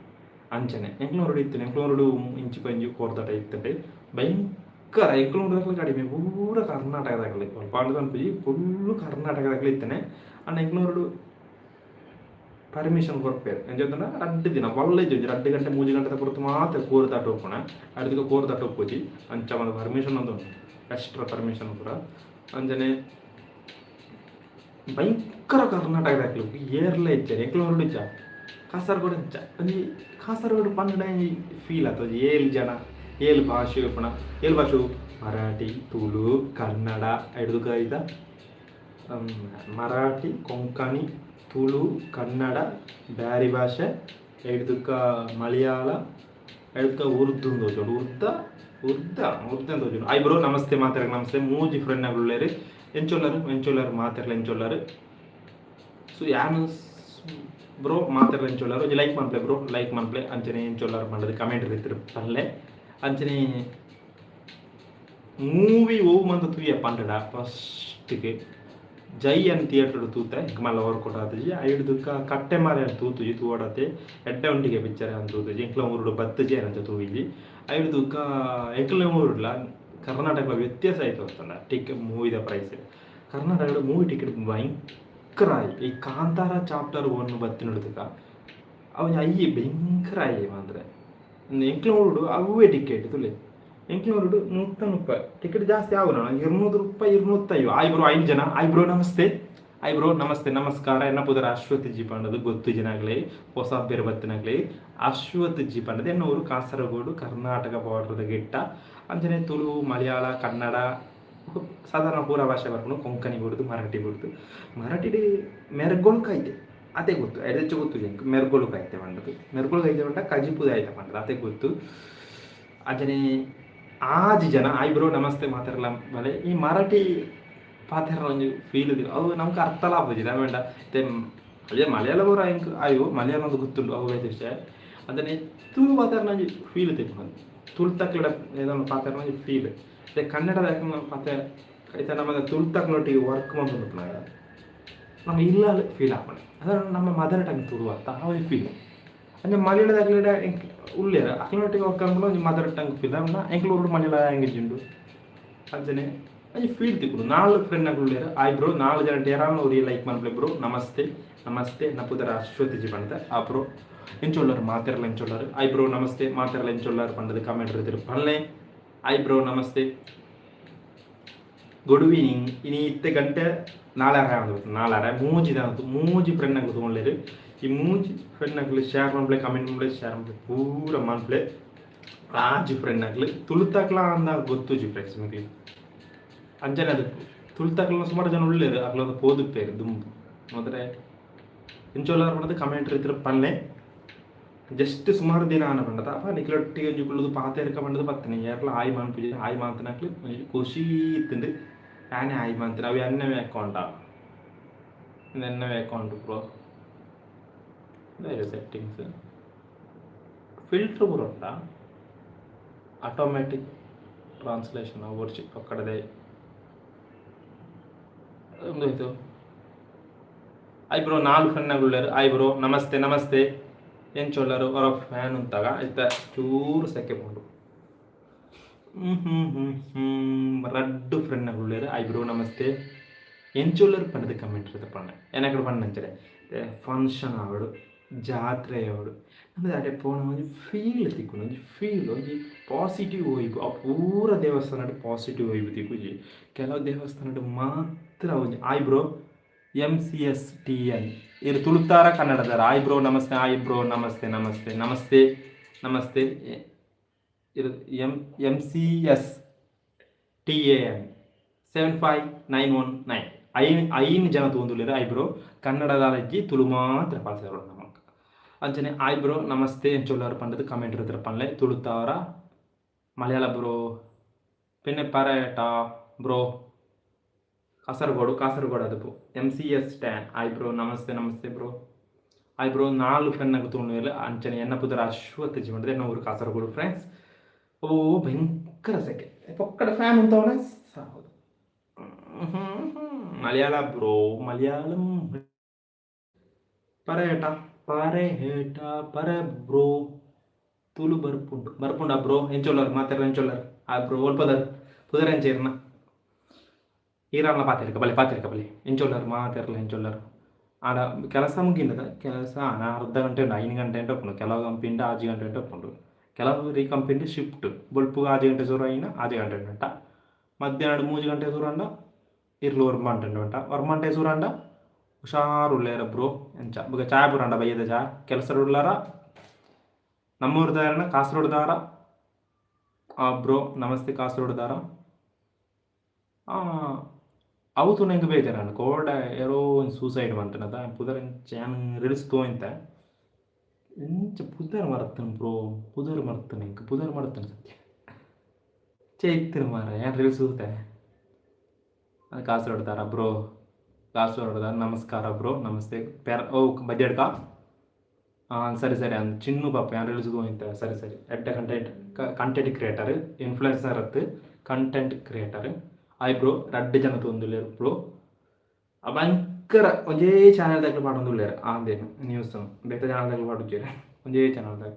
ಅಂಚನೆ ಎಂಕ್ಲ ಊರುಡು ಇತ್ತುಂಡು. ಎಂಕ್ಲ ಊರುಡು ಇಂಚಿಪ ಇಂಚಿ ಕೋರ್ದಟ ಇತ್ತುಂಡು ಭಯಂಕರ. ಎಂಕ್ಲ ಊರುದಕ್ಲು ಕಡಿಮೆ, ಪೂರ ಕರ್ನಾಟಕದಕ್ಲು. ಪಂಡ್ದ್ ಪನ್ಪುಜಿ, ಫುಲ್ಲು ಕರ್ನಾಟಕದಕ್ಲು ಇತ್ತನೆ. ಆಂಡ ಎಂಕ್ಲ ಊರುಡು ಪರ್ಮಿಷನ್ ಕೊರ್ಪೆರ್. ಎಂಚ ಗೊತ್ತುಂಡ, ರಡ್ಡ್ ದಿನ ಬಲ್ಲೆ ಒಂಜಿ 2 ಗಂಟೆ 3 ಗಂಟೆದ ಪೊರ್ತು ಮಾತ್ರ ಕೋರಿದಾಟ ಉಪ್ಪುನ. ಅಡ್ದಿಕ ಕೋರಿದಾಟ ಉಪ್ಪುಜಿ. ಅಂಚ ಒಂದು ಪರ್ಮಿಷನ್ ಒಂದು ಉಂಟು, ಎಕ್ಸ್ಟ್ರಾ ಪರ್ಮಿಷನ್ ಪೂರ. ಅಂಚನೆ ಭಯಂಕರ ಕರ್ನಾಟಕದಕ್ಲು ಏರ್ಲ ಇಜ್ಜಾರ್ ಎಂಕ್ಲ ಊರುಡು ಇಜ್ಜ, ಕಾಸರಗೋಡು ಇಜ್ಜ. ಒಂಜಿ ಕಾಸರಗೋಡು ಪಂಡ ಒಂಜಿ ಫೀಲ್ ಆತ. ಒಂಜಿ ಏಳು ಜನ ಏಳು ಭಾಷೆ ಉಪ್ಪುನ. ಏಳು ಭಾಷೆ: ಮರಾಠಿ, ತುಳು, ಕನ್ನಡ, ಐಡ್ದುಕ ಐತ ಮರಾಠಿ, ಕೊಂಕಣಿ, ತುಳು, ಕನ್ನಡ, ಬ್ಯಾರಿ ಭಾಷೆ, ಐಡ್ದುಕ ಮಲಯಾಳ, ಐಡ್ದುಕ ಉರ್ದು ತೋಜೋಡು. ಉರ್ದ ಉರ್ದ ಉರ್ದ ತೋಜುಂಡು. ಆಯ್ ಬ್ರೋ, ನಮಸ್ತೆ. ಮಾತೆರ್ಗ್ ನಮಸ್ತೆ. ಮೂಜಿ ಫ್ರೆಂಡ್ ಉಲ್ಲೆರ್. ಎಂಚೊಲ್ಲರು, ಎಂಚೊಲ್ಲರು? ಮಾತೆರ್ಲ ಎಂಚೊಲ್ಲರು? ಸೊ ಯಾನ್ ಬ್ರೋ, ಮಾತೆರ್ಲ ಎಂಚೊಲ್ಲರು? ಒಂಜಿ ಲೈಕ್ ಮನ್ಪುಲೆ ಬ್ರೋ, ಲೈಕ್ ಮನ್ಪುಲೆ. ಅಂಚನೆ ಎಂಚೊಲ್ಲರು ಪಂಡದು ಕಮೆಂಟ್ ರೀತಿಡ್ ಪನ್ಲೆ. ಅಂಚನೆ ಮೂವಿ ಒವು ಮಂತ ತೂಯ ಪಂಡಡ, ಫಸ್ಟ್ಗೆ ಜೈ ಅನ್ ಥಿಯೇಟರ್ ತೂತೆ. ಎಂಕ್ ಮಲ್ಲ ವರ್ಕೌಟ್ ಆತುಜಿ. ಐಡ್ದುಕ ಕಟ್ಟೆ ಮಾರೆ ತೂತುಜಿ, ತೂವಡತೆ. ಎಡ್ಡೆ ಉಂಡಿಗೆ ಪಿಕ್ಚರ್ ಅಂತ ತೂತುಜಿ. ಎಂಕ್ಲ ಊರುಡು ಬತ್ತುಜಿ ಅಂಚ ತೂವಿಜಿ. ಐಡ್ದುಕ ಎಂಕ್ಲ ಊರುಡ್ಲ ಕರ್ನಾಟಕ ವ್ಯತ್ಯಾಸ ಆಯ್ತು ಗೊತ್ತುಂಡ ಟಿಕೆಟ್, ಮೂವಿದ ಪ್ರೈಸ್. ಕರ್ನಾಟಕದ ಮೂವಿ ಟಿಕೆಟ್ ಭಯಂಕರ ಆಯಿ. ಈ ಕಾಂತಾರ ಚಾಪ್ಟರ್ 1 ಬತ್ತಿನಡ್ದುಕ ಅವು ಅಯ್ಯಿ ಭಯಂಕರ ಆಯಿ ಅಂದ್ರೆ. ಎಂಕ್ಲ ಊರುಡು ಅವೇ ಟಿಕೆಟ್ ತುಲೆ. ಎಂಕ್ಲ ಊರುಡು 130 ಟಿಕೆಟ್ ಜಾಸ್ತಿ ಆವು, 200 ರೂಪಾಯಿ, 250. ಆಯ್ ಬ್ರೋ, ಐದು ಜನ. ಆಯ್ ಬ್ರೋ, ನಮಸ್ತೆ. ಆಯ್ ಬ್ರೋ, ನಮಸ್ತೆ, ನಮಸ್ಕಾರ. ಎನ್ನ ಪುದರ್ ಅಶ್ವಥ್ ಜಿ ಪಂಡದು. ಗೊತ್ತು ಜಿನಾಗ್ಲೇ, ಹೊಸ ಬೇರೆ ಬತ್ತಿನಾಗ್ಲೇ. ಅಶ್ವಥ್ ಜಿ ಪಂಡದು. ಎನ್ನ ಊರು ಕಾಸರಗೋಡು, ಕರ್ನಾಟಕ ಬಾರ್ಡರ್ದ ಗಿಟ್ಟ. ಅಂಚನೆ ತುಳು, ಮಲಯಾಳ, ಕನ್ನಡ, ಸಾಧಾರಣ ಪೂರ ಭಾಷೆ ಬರ್ಪುಂಡು. ಕೊಂಕಣಿ ಬುಡ್ದು, ಮರಾಠಿ ಬುಡ್ದು. ಮರಾಠಿಡ್ ಮೆರ್ಗೊಳು ಕಾಯ್ತೆ, ಅದೇ ಗೊತ್ತು. ಎದೆಚ್ಚ ಗೊತ್ತು ಎಂಕ್ ಮೆರ್ಗೊಳು ಕಾಯ್ತೆ ಪಂಡದು. ಮೆರ್ಗೊಳು ಕಾಯ್ತೆ ಪಂಡ ಕಜಿಪುದ ಆಯ್ತೆ ಪಂಡದು, ಅದೇ ಗೊತ್ತು. ಅಂಚನೆ ಆಜಿ ಜನ. ಆಯ್ ಬ್ರೋ, ನಮಸ್ತೆ ಮಾತೆರ್ಲ ಬಲೆ. ಈ ಮರಾಠಿ ಪಾತೆರ ಒಂಜಿ ಫೀಲ್, ಅವು ನಮ್ಗೆ ಅರ್ಥಲ ಆಪುಜಿ ದಾಯೆ ಇತ್ತೆ ಅದೇ ಮಲಯಾಳ ಪೂರ ಎಂಕ್ ಆಯು. ಮಲಯಾಳ ಒಂದು ಗೊತ್ತುಂಡು, ಅವು ಬೇತೆ ವಿಷಯ. ಅಂಚನೆ ತುಳು ಪಾತೆರ್ನ ಒಂಜಿ ಫೀಲ್ ತಿಕ್ಕುಂಡು. ತುಳು ತಕ್ಲೆಡ ಏದೋ ಪಾತೆರ್ನ ಒಂಜಿ ಫೀಲ್. ಇತ್ತೆ ಕನ್ನಡದ ಪಾತೆ ಇತ್ತೆ ನಮ್ಮ ತುಳುತಕ್ಲೊಟ್ಟಿಗೆ ವರ್ಕ್ ಮಲ್ತೊಂದುಪ್ಪುನಗ ನಮ್ಮ ಇಲ್ಲಲ್ ಫೀಲ್ ಆಪುಂಡು. ಅದ ನಮ್ಮ ಮದರ್ ಟಂಗ್ ತುಳು ಅತ್ತ, ಆ ಒಂಜಿ ಫೀಲ್. ಅಂಚ ಮಲಯಾಳದಕ್ಲೆಡ ಎಂಕ್ ಉಲ್ಲೆರ್, ಅಕ್ಲೆನೊಟ್ಟಿಗೆ ವರ್ಕ್ ಮಲ್ಪುನ ಒಂಜಿ ಮದರ್ ಟಂಗ್ ಫೀಲ್. ಎಂಕ್ಲ ಊರುಡು ಮಲಯಾಳ ಲ್ಯಾಂಗ್ವೇಜ್ ಉಂಡು. ಅಂಚನೆ ಒಂಜಿ ಫೀಲ್ ತಿಕ್ಕುಂಡು. ನಾಲ್ ಫ್ರೆಂಡ್ ಅಕುಲು ಉಲ್ಲೆರ್. ಆಯ್ ಬ್ರೋ, ನಾಲ್ ಜನ ಏರಾನ ಒರಿ ಲೈಕ್ ಮನ್ಪುಲೆ ಬ್ರೋ. ನಮಸ್ತೆ, ನಮಸ್ತೆ. ಎನ್ನ ಪುದರ್ ಅಶ್ವಥ್ ಜಿ ಪಂಡ. ಆ ಬ್ರೋ, ಎಂಚೊಲ್ಲರು? ಮಾತೆರ್ಲ ಎಂಚೊಲ್ಲರು? ಆಯ್ ಬ್ರೋ, ನಮಸ್ತೆ. ಮಾತೆರ್ಲ ಎಂಚೊಲ್ಲರು ಪಂಡದು ಕಮೆಂಟ್ ರೀತಿಡ್ ಪನ್ಲೆ. ಆಯ್ ಬ್ರೋ, ನಮಸ್ತೆ, ಗುಡ್ ಈವ್ನಿಂಗ್. ಇನಿ ಇತ್ತೆ ಗಂಟೆ ನಾಲರೆ ಆಂಡ್. ನಾಲರೆ ಮೂಜಿ ದಾಂತು ಮೂಜಿ ಫ್ರೆಂಡ್ ಅಕುಲು ತೂವೊನ್ಲೆರ್. ಈ ಮೂಜಿ ಫ್ರೆಂಡ್ ಅಕುಲು ಶೇರ್ ಮನ್ಪುಲೆ, ಕಮೆಂಟ್ ಮನ್ಪುಲೆ, ಶೇರ್ ಮನ್ಪುಲೆ, ಪೂರ ಮನ್ಪುಲೆ. ಆಜಿ ಫ್ರೆಂಡ್ ಅಕ್ಲು ತುಳುತಕ್ಲ ಅಂದ ಗೊತ್ತುಜಿ ಫ್ರೆಂಡ್ಸ್ ನಿಕ್ಲೆ. ಅಂಚನೆ ಅದು ತುಳುತಕ್ಲ ಸುಮಾರು ಜನ ಉಲ್ಲೆರ್. ಅಕ್ಲ ಪೋದುಪ್ಪೆರ್ ದುಂಬು ಮಾತ್ರ. ಎಂಚೊಲ್ಲಾರ್ ಪಂಡದು ಕಮೆಂಟ್ ರೀತಿಡ್ ಪನ್ಲೆ. ಜಸ್ಟ್ ಸುಮಾರು ದಿನ ಆನ ಪಂಡದ ಅಪ್ಪ ನಿಕ್ಲೊಟ್ಟಿಗೆ ಒಂಜಿ ಕುಲ್ಲುದು ಪಾತೆರ್ಕ ಪಂಡದು ಬತ್ತನೆ. ಏರ್ಲ ಆಯ್ ಮನ್ಪುಜಿ. ಆಯ್ ಮಾಂತನಕ್ಲು ಒಂಜಿ ಖುಷಿ ಇತ್ತುಂಡು. ಯಾನೆ ಆಯ್ ಮಾಂತನ. ಅವು ಎನ್ನವೇ ಅಕೌಂಟಾ? ಎನ್ನವೇ ಅಕೌಂಟ್ ಬ್ರೋ? ಸೆಟ್ಟಿಂಗ್ಸ್, ಫಿಲ್ಟರ್ ಪೂರ ಉಂಟಾ? ಆಟೋಮ್ಯಾಟಿಕ್ ಟ್ರಾನ್ಸ್ಲೇಷನ್ ಒರ್ಚಿ ಒಕ್ಕಡದೆ ಉಂದಾಯ್ತು. ಆಯ್ ಬ್ರೋ, ನಾಲ್ ಫ್ರೆಂಡ್ ಉಲ್ಲೆರ್. ಆಯ್ ಬ್ರೋ, ನಮಸ್ತೆ, ನಮಸ್ತೆ. ಎಂಚೊಲ್ಲರು? ಹೊರ ಫ್ಯಾನ್ ಉಂತಾಗ ಇತ್ತ ಚೂರು ಸೆಕೆ ಪೋಂಡು. ಹ್ಮ್ ಹ್ಮ್ ಹ್ಮ್ ಹ್ಮ್ ರಡ್ಡು ಫ್ರೆಂಡ್ ಉಲ್ಲೆರ್. Hi bro, namaste. ಎಂಚೊಲ್ಲರು ಪಂಡದು ಕಮೆಂಟ್ ಇರುತ್ತೆ ಪಂಡ. ಏನಕಡೆ ಪಂಡ ಅಂಚನೆ ಫಂಕ್ಷನ್ ಆವಡು. ಜಾತ್ರೆ ಆವಡ್ ನಮ ಅಡೆ ಪೋನ ಒಂಜಿ ಫೀಲ್ ತಿಕ್ಕುಂಡು, ಒಂಜಿ ಫೀಲ್, ಒಂಜಿ ಪಾಸಿಟಿವ್ ವೈಬ್. ಆ ಪೂರ ದೇವಸ್ಥಾನಡ್ ಪಾಸಿಟಿವ್ ವೈಬ್ ತಿಕ್ಕುಜಿ. ಕೆಲವು ದೇವಸ್ಥಾನಡ್ ಮಾತ್ರ ಒಂಜಿ. Hi bro, MCSTN, ಇರ್ ತುಳುತಾರ ಕನ್ನಡದಾರ? ಹಾಯ್ ಬ್ರೋ, ನಮಸ್ತೆ. ಹಾಯ್ ಬ್ರೋ, ನಮಸ್ತೆ, ನಮಸ್ತೆ, ನಮಸ್ತೆ, ನಮಸ್ತೆ. ಇರ್ MMCSTAN 75919, ಐನ್ ಐನ್ ಜನ ತೂವೊಂದುಲ್ಲೆರ್. Hi bro. ಕನ್ನಡದಾಲಜ್ಜಿ, ತುಳು ಮಾತ್ರ ಪಾತೆರೊಡು ನಮಕ್. ಅಂಚನೆ ಹಾಯ್ ಬ್ರೋ, ನಮಸ್ತೆ. ಎಂಚ ಪಂಡದು ಕಮೆಂಟ್ ಇರ್ತಾರೆ ಪನ್ಲೆ. ತುಳುತಾರ ಮಲಯಾಳ ಬ್ರೋ? ಪಿನ್ನೆ ಪರೇಟ ಬ್ರೋ, ಕಾಸರಗೋಡು, ಕಾಸರಗೋಡು ಅದಪ್ಪು. MCS 10, hi bro, ನಮಸ್ತೆ, ನಮಸ್ತೆ ಬ್ರೋ. Hi bro. ನಾಲ್ ಫ್ರೆಂಡ್ ತೂವೊಂದುಲ್ಲೆರ್. ಅಂಚನೆ ಎನ್ನ ಪುದರ್ ಅಶ್ವಥ್ ಜಿ, ಎನ್ನ ಊರು ಕಾಸರಗೋಡು ಫ್ರೆಂಡ್ಸ್. ಓ, ಭಯಂಕರ ಸೆಕೆ. ಪೊಕ್ಕಡ ಫ್ಯಾನ್ ಉಂತವನೆ. ಹೌದು, ಮಲಯಾಳ ಬ್ರೋ, ಮಲಯಾಳಂ. ಪರೇಟ, ಪರೇಟ, ಪರ ಬ್ರೋ. ತುಳು ಬರ್ಪುಂಡು, ಬರ್ಪುಂಡ ಬ್ರೋ? ಎಂಚೊಲ್ಲರ್ ಮಾತೆರ್ಲ? ಎಂಚೊಲ್ಲರ್? ಆ ಬ್ರೋ, ಒಲ್ಪದರ್? ಪುದರ್ ಎಂಚ ಇರ್ನ? ಈರಾನ್ಲ ಪಾತೆರ್ಕ ಬಲೆ, ಪಾತೆರ್ಕ ಬಲೆ. ಎಂಚೊಲ್ಲರ್ ಮಾತೆರ್ಲ? ಎಂಚೊಲ್ಲರ್? ಆಡ ಕೆಲಸ ಮುಗಿಂಡದ? ಕೆಲಸ ಅರ್ಧ ಗಂಟೆ ಉಂಡು, 5 ಗಂಟೆ ಉಪ್ಪುಂಡು. ಕೆಲವು ಕಂಪಿಂಡ 6 ಗಂಟೆ ಉಪ್ಪುಂಡು. ಕೆಲವು ರೀ ಕಂಪಿಂಡ ಶಿಫ್ಟ್. ಬೊಲ್ಪುಗು 6 ಗಂಟೆ ಸುರು ಆಯಿನ 6 ಗಂಟೆ ಉಂಟ, ಮಧ್ಯಾಹ್ನ 3 ಗಂಟೆ ಸುರು ಆಂಡ ಇರ್ಲು ಒರ್ಂಬ ಉಂಟ. 9 ಗಂಟೆ ಸುರು ಆಂಡ. ಹುಷಾರುಲ್ಲೇರ ಬ್ರೋ? ಎಂಚ ಬೊಕ ಚಾಯ್ ಪುರಾಂಡ? ಬಯ್ಯದ ಚಾ. ಕೆಲಸ ಉಳ್ಳಾರ? ನಮ್ಮೂರ್ದಾರನ? ಕಾಸರಗೋಡ್ದಾರ ಬ್ರೋ? ನಮಸ್ತೆ. ಕಾಸರಗೋಡ್ದಾರ? ಅವು ತೂನ ಎಂಕ್ ಬೇಜಾರಾಂಡ್. ಕೋಡೆ ಏರೋ ಒಂಜಿ ಸೂಸೈಡ್ ಮಂತನದ ಪುದರ್ ಎಂಚ? ಯಾನ್ ರೀಲ್ಸ್ ತೂವೊಂತೆ. ಎಂಚ ಪುದರ್ ಮರತ್ತನ್ ಬ್ರೋ, ಪುದರ್ ಮರ್ತನ್. ಎಂಕ್ ಪುದರ್ ಮರ್ತನ್ ಸತ್ಯ. ಚೈತ್ರ ಮಾರ, ಯಾನ್ ರೀಲ್ಸ್ ತೂತೆ. ಕಾಸರಗೋಡ್ದಾರ ಬ್ರೋ? ಕಾಸರಗೋಡ್ದಾರ? ನಮಸ್ಕಾರ ಬ್ರೋ, ನಮಸ್ತೆ. ಪೆರ್ ಓ ಬದಿಯಡ್ಕ. ಹಾಂ, ಸರಿ ಸರಿ. ಅಂದ್ ಚಿನ್ನು ಪಾಪ, ಯಾನ್ ರೀಲ್ಸ್ ತೂವೊಂತೆ. ಸರಿ ಸರಿ. ಎಡ್ಡೆ ಕಂಟೆಂಟ್, ಕಂಟೆಂಟ್ ಕ್ರಿಯೇಟರ್, ಇನ್ಫ್ಲುಯೆನ್ಸರ್ ಅತ್ತು, ಕಂಟೆಂಟ್ ಕ್ರಿಯೇಟರ್. Hi bro. ರಡ್ಡ್ ಜನ ತೂವೊಂದುಲ್ಲೆರ್ ಬ್ರೋ. ಭಯಂಕರ ಒಂಜೇ ಚಾನೆಲ್ ದಕ್ಲು ಪಾಡೊಂದುಲ್ಲೆರ್. ಆಂದೇನು ನ್ಯೂಸ್ ಬೇತೆ ಚಾನೆಲ್ ದಕ್ಲು ಪಾಡುಜೆರ್, ಒಂಜೇ ಚಾನೆಲ್ ದಾಗ.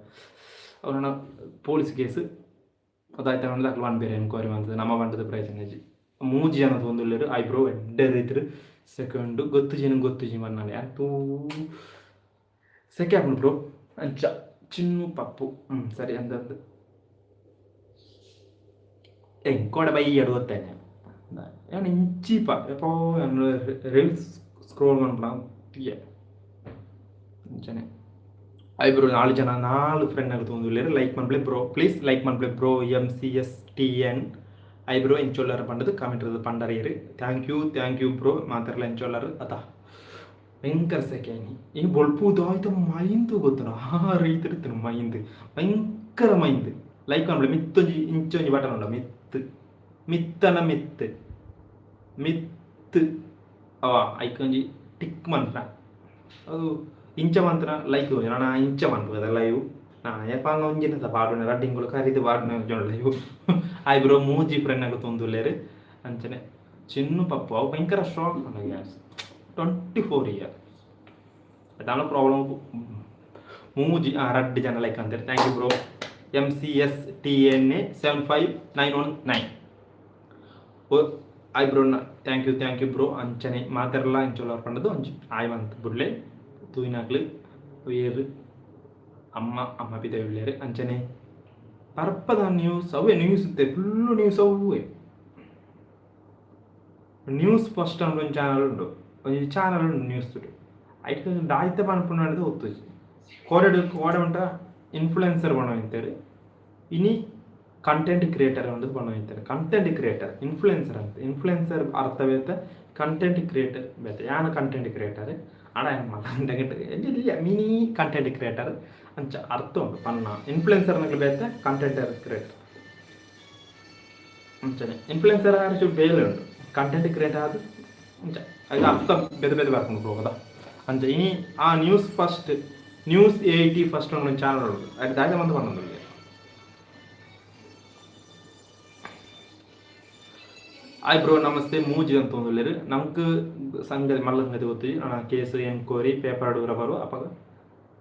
ಅವ್ರನ್ನ ಪೊಲೀಸ್ ಕೇಸ್ ಅದಾಯ್ತು ದಕ್ಲು ಪನ್ಪೆರ್, ಎನ್ಕ್ವೈರಿ ಮಂತುದು. ನಮ ಪಂಡದ ಪ್ರಯೋಜನ ಇಜ್ಜಿ. ಮೂಜಿ ಜನ ತೂವೊಂದುಲ್ಲೆರ್. Hi bro. ಎಡ್ಡೆ ರೀತಿಡ್ ಸೆಕೆಂಡ್ ಗೊತ್ತುಜಿ, ಗೊತ್ತುಜಿ ಮನ್ನಾಲೆ. ಯಾನ್ ತೂ ಸೆಕೆ ಆಪುಂಡು ಬ್ರೋ. ಅಂಚ ಚಿನ್ನು ಪಪ್ಪು. ಹ್ಞೂ ಸರಿ. ಅಂದದ್ದು ಎಂಕೋಡೆ ಬಯ್ಯಡ್ ಗೊತ್ತೇನೆ. ಯಾನ್ ಇಂಚಿಪ ಎಪೋ ಯಾನ್ ರೀಲ್ಸ್ ಸ್ಕ್ರೋಲ್ ಮನ್ಪುನ ತೂಯೆ. ಅಂಚನೆ ಹಾಯ್ ಬ್ರೋ. ನಾಲ್ ಜನ, ನಾಲ್ ಫ್ರೆಂಡ್ ತೂವೊಂದುಲ್ಲೆರ್. ಲೈಕ್ ಮನ್ಪುಲೆ ಬ್ರೋ, ಪ್ಲೀಸ್ ಲೈಕ್ ಮನ್ಪುಲೆ bro. MCSTN, hi bro. ಎಂಚೊಲ್ಲರ್ ಪಂಡದು ಕಾಮೆಂಟ್ ಪಂಡರಿಯರ್. Thank you, thank you bro. ಮಾತೆರ್ಲ ಎಂಚೊಲ್ಲರ್ ಅತ? ಭಯಂಕರ ಸೆಕೆ ಇನಿ. ಇನಿ ಬೊಲ್ಪು ದಾಯ್ತ ಮೈಂದು ಗೊತ್ತುಂಡ? ಆ ರೀತಿ ಇತ್ತು ಮೈಂದು, ಭಯಂಕರ ಮೈಂದು. ಲೈಕ್ ಮನ್ಪುಲೆ. ಮಿತ್ತೊಂಜಿ ಇಂಚೊಂಜಿ ಬಟನ್ ಉಂಡು, ಮಿತ್ತು, ಮಿತ್ತನ ಮಿತ್ತು, ಮಿತ್ತು ಅವ ಐಕೊಂಜಿ ಟಿಕ್ ಮನ್ಪುನ. ಅದು ಇಂಚ ಮಂತನ ಲೈಕ್. ನನ ಇಂಚ ಮನ್ಪುಗದ ಲೈವ್. ನಾ ಏಪಾಂಗ ಒಂಜಿನದ ಪಾಡುನೆ, ರಡ್ಡ್ ತಿಂಗಳು ಕರಿದು ಪಾಡುನೆ ಲೈವ್. Hi bro. ಮೂಜಿ ಫ್ರೆಂಡ್ ತೂವೊಂದುಲ್ಲೆರ್. ಅಂಚನೆ ಚಿನ್ನು ಪಪ್ಪು, ಅವು ಭಯಂಕರ ಶಾಕ್ ಗ್ಯಾಸ್. 24 ಇಯರ್ ದಾಲ ಪ್ರಾಬ್ಲಮ್. ಮೂಜಿ, ರಡ್ಡ್ ಜನ ಲೈಕ್ ಅಂತಾರೆ. Thank you bro. MCSTNA 75919, hi bro. Thank you, thank you bro. ಅಂಚನೆ ಮಾತೆರ್ಲ ಇಂಚೊಲ್ಲ ಪಂಡದು ಒಂಜಿ ಆಯ್ ಮಂತ್ ಬುಡ್ಲೆ. ತೂಯಿನಾಕ್ಲು ಏರ್? ಅಮ್ಮ ಅಮ್ಮ ಪಿದಯಿ ಉಲ್ಲೆರ್. ಅಂಚನೆ ಪರ್ಪದ ನ್ಯೂಸ್ ಅವೇ ನ್ಯೂಸ್ ಇತ್ತೆ, ಫುಲ್ಲು ನ್ಯೂಸ್ ಅವೇ. ನ್ಯೂಸ್ ಫಸ್ಟ್ ಅಂತ ಒಂಜಿ ಚಾನಲ್ ಉಂಡು, ಒಂಜಿ ಚಾನಲ್ ಉಂಡು ನ್ಯೂಸ್. ಐಟ್ ದಾಯ್ತ ಪನ್ಪುನ ಗೊತ್ತುಜಿ. ಕೋಡೆಡ್ ಕೋಡೆ ಉಂಟ ಇನ್ಫ್ಲುಯೆನ್ಸರ್ ಪಂಡೊಂದಿತ್ತೆರ್, ಇನಿ ಕಂಟೆಂಟ್ ಕ್ರಿಯೇಟರ್ ಪಂಡುದು ಪಂಡೊಂದಿತ್ತೆರ್. ಕಂಟೆಂಟ್ ಕ್ರಿಯೇಟರ್, ಇನ್ಫ್ಲುಯೆನ್ಸರ್ ಅಂತ. ಇನ್ಫ್ಲುಯೆನ್ಸರ್ ಅರ್ಥ ಬೇತೆ, ಕಂಟೆಂಟ್ ಕ್ರಿಯೇಟರ್ ಬೇತೆ. ಯಾನ್ ಕಂಟೆಂಟ್ ಕ್ರಿಯೇಟರ್ ಆಡ ಯಾನ್ ಮಲ್ಲ ಇಲ್ಲ, ಮಿನಿ ಕಂಟೆಂಟ್ ಕ್ರಿಯೇಟರ್. ಅಂಚ ಅರ್ಥ ಉಂಡು ಪನ್ನ. ಇನ್ಫ್ಲುಯೆನ್ಸರ್ ನಕಲು ಬೇತೆ, ಕಂಟೆಂಟ್ ಕ್ರಿಯೇಟರ್. ಅಂಚನೆ ಇನ್ಫ್ಲುಯೆನ್ಸರ್ ಆರ್ ಬೇಲೆ ಉಂಡು, ಕಂಟೆಂಟ್ ಕ್ರಿಯೇಟ್ ಆದ್ ಅಂಚ. ಐತ ಅರ್ಥ ಬೇತೆ ಬೇತೆ ಬರ್ಪುಂಡು ಬ್ರೋ. ಅಂಚ ಇನಿ ಆ ನ್ಯೂಸ್ ಫಸ್ಟ್, ನ್ಯೂಸ್ 80 ಫಸ್ಟ್ ಒಂದು ಚಾನಲ್ ಉಂಡು, ಐಟ್ ದಾದ ಮಂತ್ ಪನೊಂದುಲ್ಲೆರ್. Hi bro, namaste. ಮೂಜಿ ಅಂತ ತೂವೊಂದುಲ್ಲೆರ್. ನಮ್ಕ್ ಸಂಗತಿ ಮಲ್ಲ ಸಂಗತಿ ಗೊತ್ತುಜಿ. ನನ ಕೇಸ್ ಎನ್ಕ್ವೈರಿ ಪೇಪರ್ ಪೂರ ಬರು, ಅಪಗ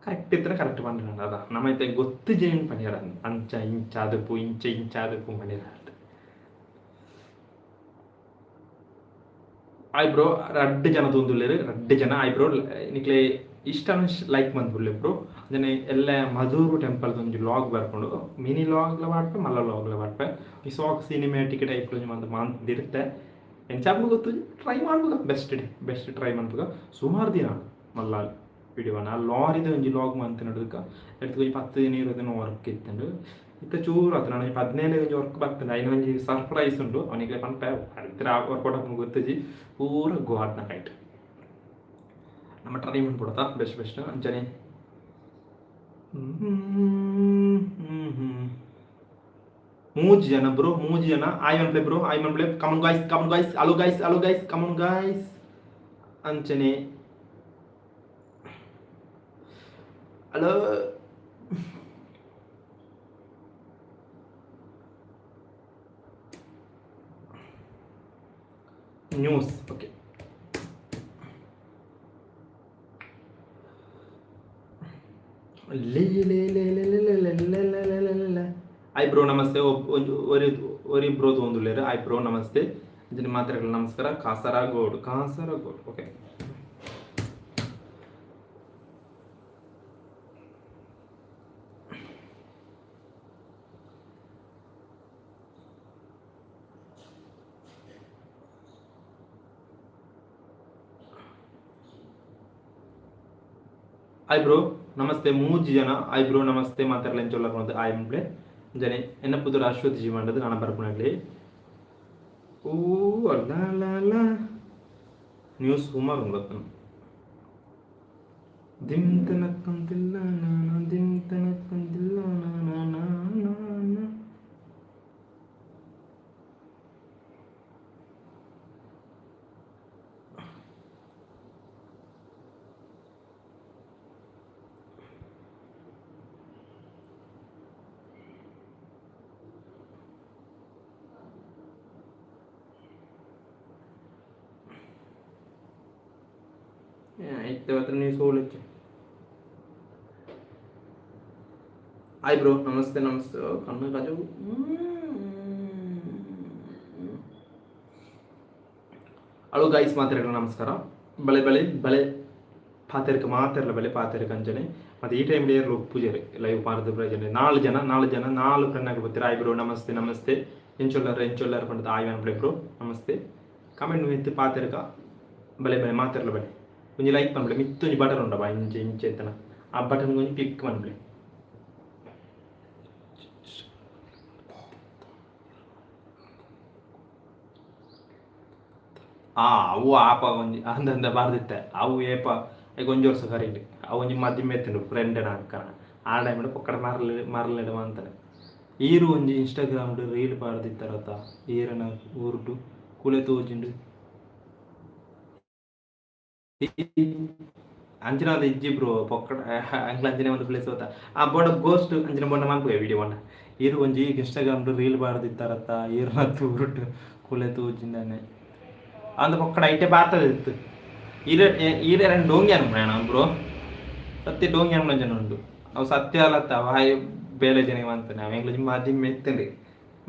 ಕರೆಕ್ಟ್ ಇತ್ತರೆ ಕರೆಕ್ಟ್ ಪಂಡಿರಂಡ ಅದ. ನಮ ಇತ್ತೆ ಗೊತ್ತುಜಿ ಪನಿಯರ. ಅಂಚ ಇಂಚ ಆದುಪ್ಪು, ಇಂಚ ಇಂಚ ಆದುಪ್ಪು ಪನಿಯರ. Hi bro. ರಡ್ಡ್ ಜನ ತೂವೊಂದುಲ್ಲೆರ್, ರಡ್ಡ್ ಜನ. Hi bro. ನಿಕ್ಲೆ ಇಷ್ಟ ಲೈಕ್ ಮಂತ್ಬಿಡ್ಲಿ ಬ್ರೋ. ಅಂಚನೆ ಎಲ್ಲ ಮಧೂರು ಟೆಂಪಲ್ ಒಂಜಿ ಲಾಗ್ ಬರ್ಪುಂಡು, ಮಿನಿ ಲಾಗ್ಲ ಪಾಡ್ಪೆ, ಮಲ್ಲ ಲಾಗ್ಲ ಪಾಡ್ಪೆ. ಈ ಸಾಕ್ ಸಿನಿಮ್ಯಾಟಿಕ್ ಟೈಪ್ ಒಂಜಿ ಮಂತ್ ಮಾಂತಿರ್ತೆ. ಎಂಚಾಪು ಗೊತ್ತು, ಟ್ರೈ ಮಾಡ್ಬೋದ, ಬೆಸ್ಟ್ ಡೇ ಬೆಸ್ಟ್ ಟ್ರೈ ಮನ್ಪುಗ. ಸುಮಾರು ದಿನ ಮಲ್ಲ ವಿಡಿಯೋನ ಲಾರಿದ ಒಂಜಿ ಲಾಗ್ ಮಂತ್ ನಡುಕ ಎಡ್ತು ಒಂಜಿ 10 ದಿನ 20 ದಿನ ವರ್ಕ್ ಇತ್ತುಂಡು. ಇತ್ತೆ ಚೂರು ಆತು, ನಾನು 17 ಒಂಜಿ ವರ್ಕ್ ಬರ್ತದೆ. ಐನ ಒಂಜಿ ಸರ್ಪ್ರೈಸ್ ಉಂಡು ಅವನಿಗೆ ಪನ್ಪೆ. ಅರಿತ್ರ ವರ್ಕೌಟ್ ಆಪುಂಡು ಗೊತ್ತುಜಿ. ಪೂರ ಗೋವಾಡ್ನ ಕೈಟ್ ನಮ್ಮ ಟ್ರೈ ಮನ್ಪೊಡತ ಬೆಸ್ಟ್ ಬೆಸ್ಟ್. ಅಂಚನೆ ಮೂಜಿ ಜನ ಬ್ರೋ, ಮೂಜಿ ಜನ. ಆಯ್ ಮನ್ಪ್ಲೆ ಬ್ರೋ, ಆಯ್ ಮನ್ಪ್ಲೆ. Come on guys, come on guys, hello guys, hello guys, come on guys. ಅಂಚನೆ ಹಲೋ. News okay. ಲೇ ಲೇ ಲೇ ಲೇ ಲೇ ಲೇ ಲೇ ಲೇ ಲೇ ಲೇ ಲೇ ಲೇ. ಆಯ್ ಬ್ರೋ, ನಮಸ್ತೆ. ಒಂಜಿ ಒರಿ ಒರಿ ಬ್ರೋ ತೋಂದುಲ್ಲೆರ್. ಆಯ್ ಬ್ರೋ, ನಮಸ್ತೆ. ಅಂಚನೆ ಮಾತೆರೆಗ್ಲ ನಮಸ್ಕಾರ. ಕಾಸರಗೋಡು, ಕಾಸರಗೋಡು. ಓಕೆ. ಆಯ್ ಬ್ರೋ, ನಮಸ್ತೆ. ಮೂಜಿ ಜನ. ಆಯ್ ಬ್ರೋ, ನಮಸ್ತೆ. ಮಾತೆರ್ಲ ಎಂಚ ಉಲ್ಲರ್? ಆಯ್ ಮನ್ಪ್ಲೆ. ಅಂಚನೆ ಎನ್ನ ಪುದರ್ ಅಶ್ವಥ್ ಜಿ ಪಂಡದು ನನ ಬರ್ಪುನಗ್ಲೆ. ಓ ಅಲ್ಲ ಅಲ್ಲ ಅಲ್ಲ, ನ್ಯೂಸ್ ಸುಮಾರು ಉಂಡು. ದಿಮ್ ತನಕ್ಕಂತಿಲ್ಲ ನಾನ, ದಿಮ್ ತನಕ್ಕಂತಿಲ್ಲ ನಾನ ನಾನ. ಇತ್ತೆ ಮಾತ್ರ ನೀವು ಸೋಲಚ್ಚು. ಹಾಯ್ ಬ್ರೋ, ನಮಸ್ತೆ ನಮಸ್ತೆ. ಕಣ್ಣು ಕಾಜು. ಹಲೋ ಗೈಸ್, ಮಾತೆರೆಗ್ಲ ನಮಸ್ಕಾರ. ಬಳೆ ಬಳೆ ಬಳೆ ಪಾತೆರ್ಕ, ಮಾತೆರ್ಲ ಬಲೆ ಪಾತೆರ್ಕ. ಅಂಚನೆ ಮತ್ತು ಈ ಟೈಮ್ ಏರ್ಲು ಉಪ್ಪುಜೆರ್ ಲೈವ್ ಪಾರ್ದ ಪ್ರಯೋಜನ. ನಾಲ್ ಜನ, ನಾಲ್ ಜನ, ನಾಲ್ ಫ್ರೆಂಡ್ ಆಗಿ ಬರ್ತೀರ. ಆಯ್ ಬ್ರೋ, ನಮಸ್ತೆ ನಮಸ್ತೆ. ಎಂಚೊಲ್ಲರ್ ಎಂಚೊಲ್ಲರ್ ಪಂಡದ. ಆಯ್ ಅನ್ಪ್ಲೆ ಬ್ರೋ, ನಮಸ್ತೆ. ಕಮೆಂಟ್ ಮಿತ್ತು ಪಾತೆರ್ಕ. ಬಲೆ ಬಲೆ ಮಾತೆರ್ಲ ಬಲೆ. ಒಂಜಿ ಲೈಕ್ ಪನ್ಪಲೆ. ಮಿತ್ತು ಒಂಜಿ ಬಟನ್ ಉಂಡಪ್ಪ, ಇಂಚ ಇಂಚ ಇತ್ತನ, ಆ ಬಟನ್ ಒಂಜಿ ಕ್ಲಿಕ್ ಪನ್ಪಲೆ. ಆ ಅವು ಆಪ ಒಂಜಿ ಅಂದಂದ ಬಾರ್ದಿತ್ತೆ. ಅವು ಏಪ ಐಕ್ ಒಂಜಿ ವರ್ಷ ಕರೀಟ್ ಅವು ಒಂಜಿ ಮದಿಮೆ ಇತ್ತುಂಡು ಫ್ರೆಂಡ್ ಅಕ್ಕನ. ಆ ಟೈಮ್ ಪೊಕ್ಕಡ ಮರ್ಲ್ ಮರ್ಲೆಡ್ ಮಂತನೆ. ಈರು ಒಂಜಿ ಇನ್ಸ್ಟಾಗ್ರಾಮ್ ರೀಲ್ ಪಾಡ್ದಿತ್ತಾರತ, ಈರನ ಊರುಡು ಕುಲೆ ತೋಜಿಂಡು. ಅಂಚಿನ ಇಜ್ಜಿ ಬ್ರೋ, ಪೊಕ್ಕಡ ಅಂಕ್ಲ ಅಂಚಿನ ಒಂದು ಪ್ಲೇಸ್ ಹೋತ. ಆ ಬೋಂಡ ಗೋಸ್ಟ್ ಅಂಚಿನ ಬೋಂಡ ಮನ್ಪುವೆ ವಿಡಿಯೋ ಬೋಂಡ. ಈರು ಒಂಜಿ ಇನ್ಸ್ಟಾಗ್ರಾಮ್ ರೀಲ್ ಪಾಡ್ದಿತ್ತಾರತ್ತ, ಈರನ ತೂರುಟು ಕುಲೆ ತೋಜಿಂಡನೆ ಅಂದ. ಪೊಕ್ಕಡ ಐಟೆ ಬಾರ್ತದೆ ಇತ್ತು. ಈರೆ ಈರೆ ಎರಡು ಡೋಂಗಿ ಅನ್ಪುಣ ಬ್ರೋ. ಸತ್ಯ ಡೋಂಗಿ ಅನ್ಪುಣ ಜನ ಉಂಡು. ಅವು ಸತ್ಯ ಅಲ್ಲತ್ತ, ಅವ ಬೇಲೆ ಜನ ಅಂತಾನೆ. ಅವ ಎಂಗ್ಲ ಮದಿಮೆ ಇತ್ತಂడి.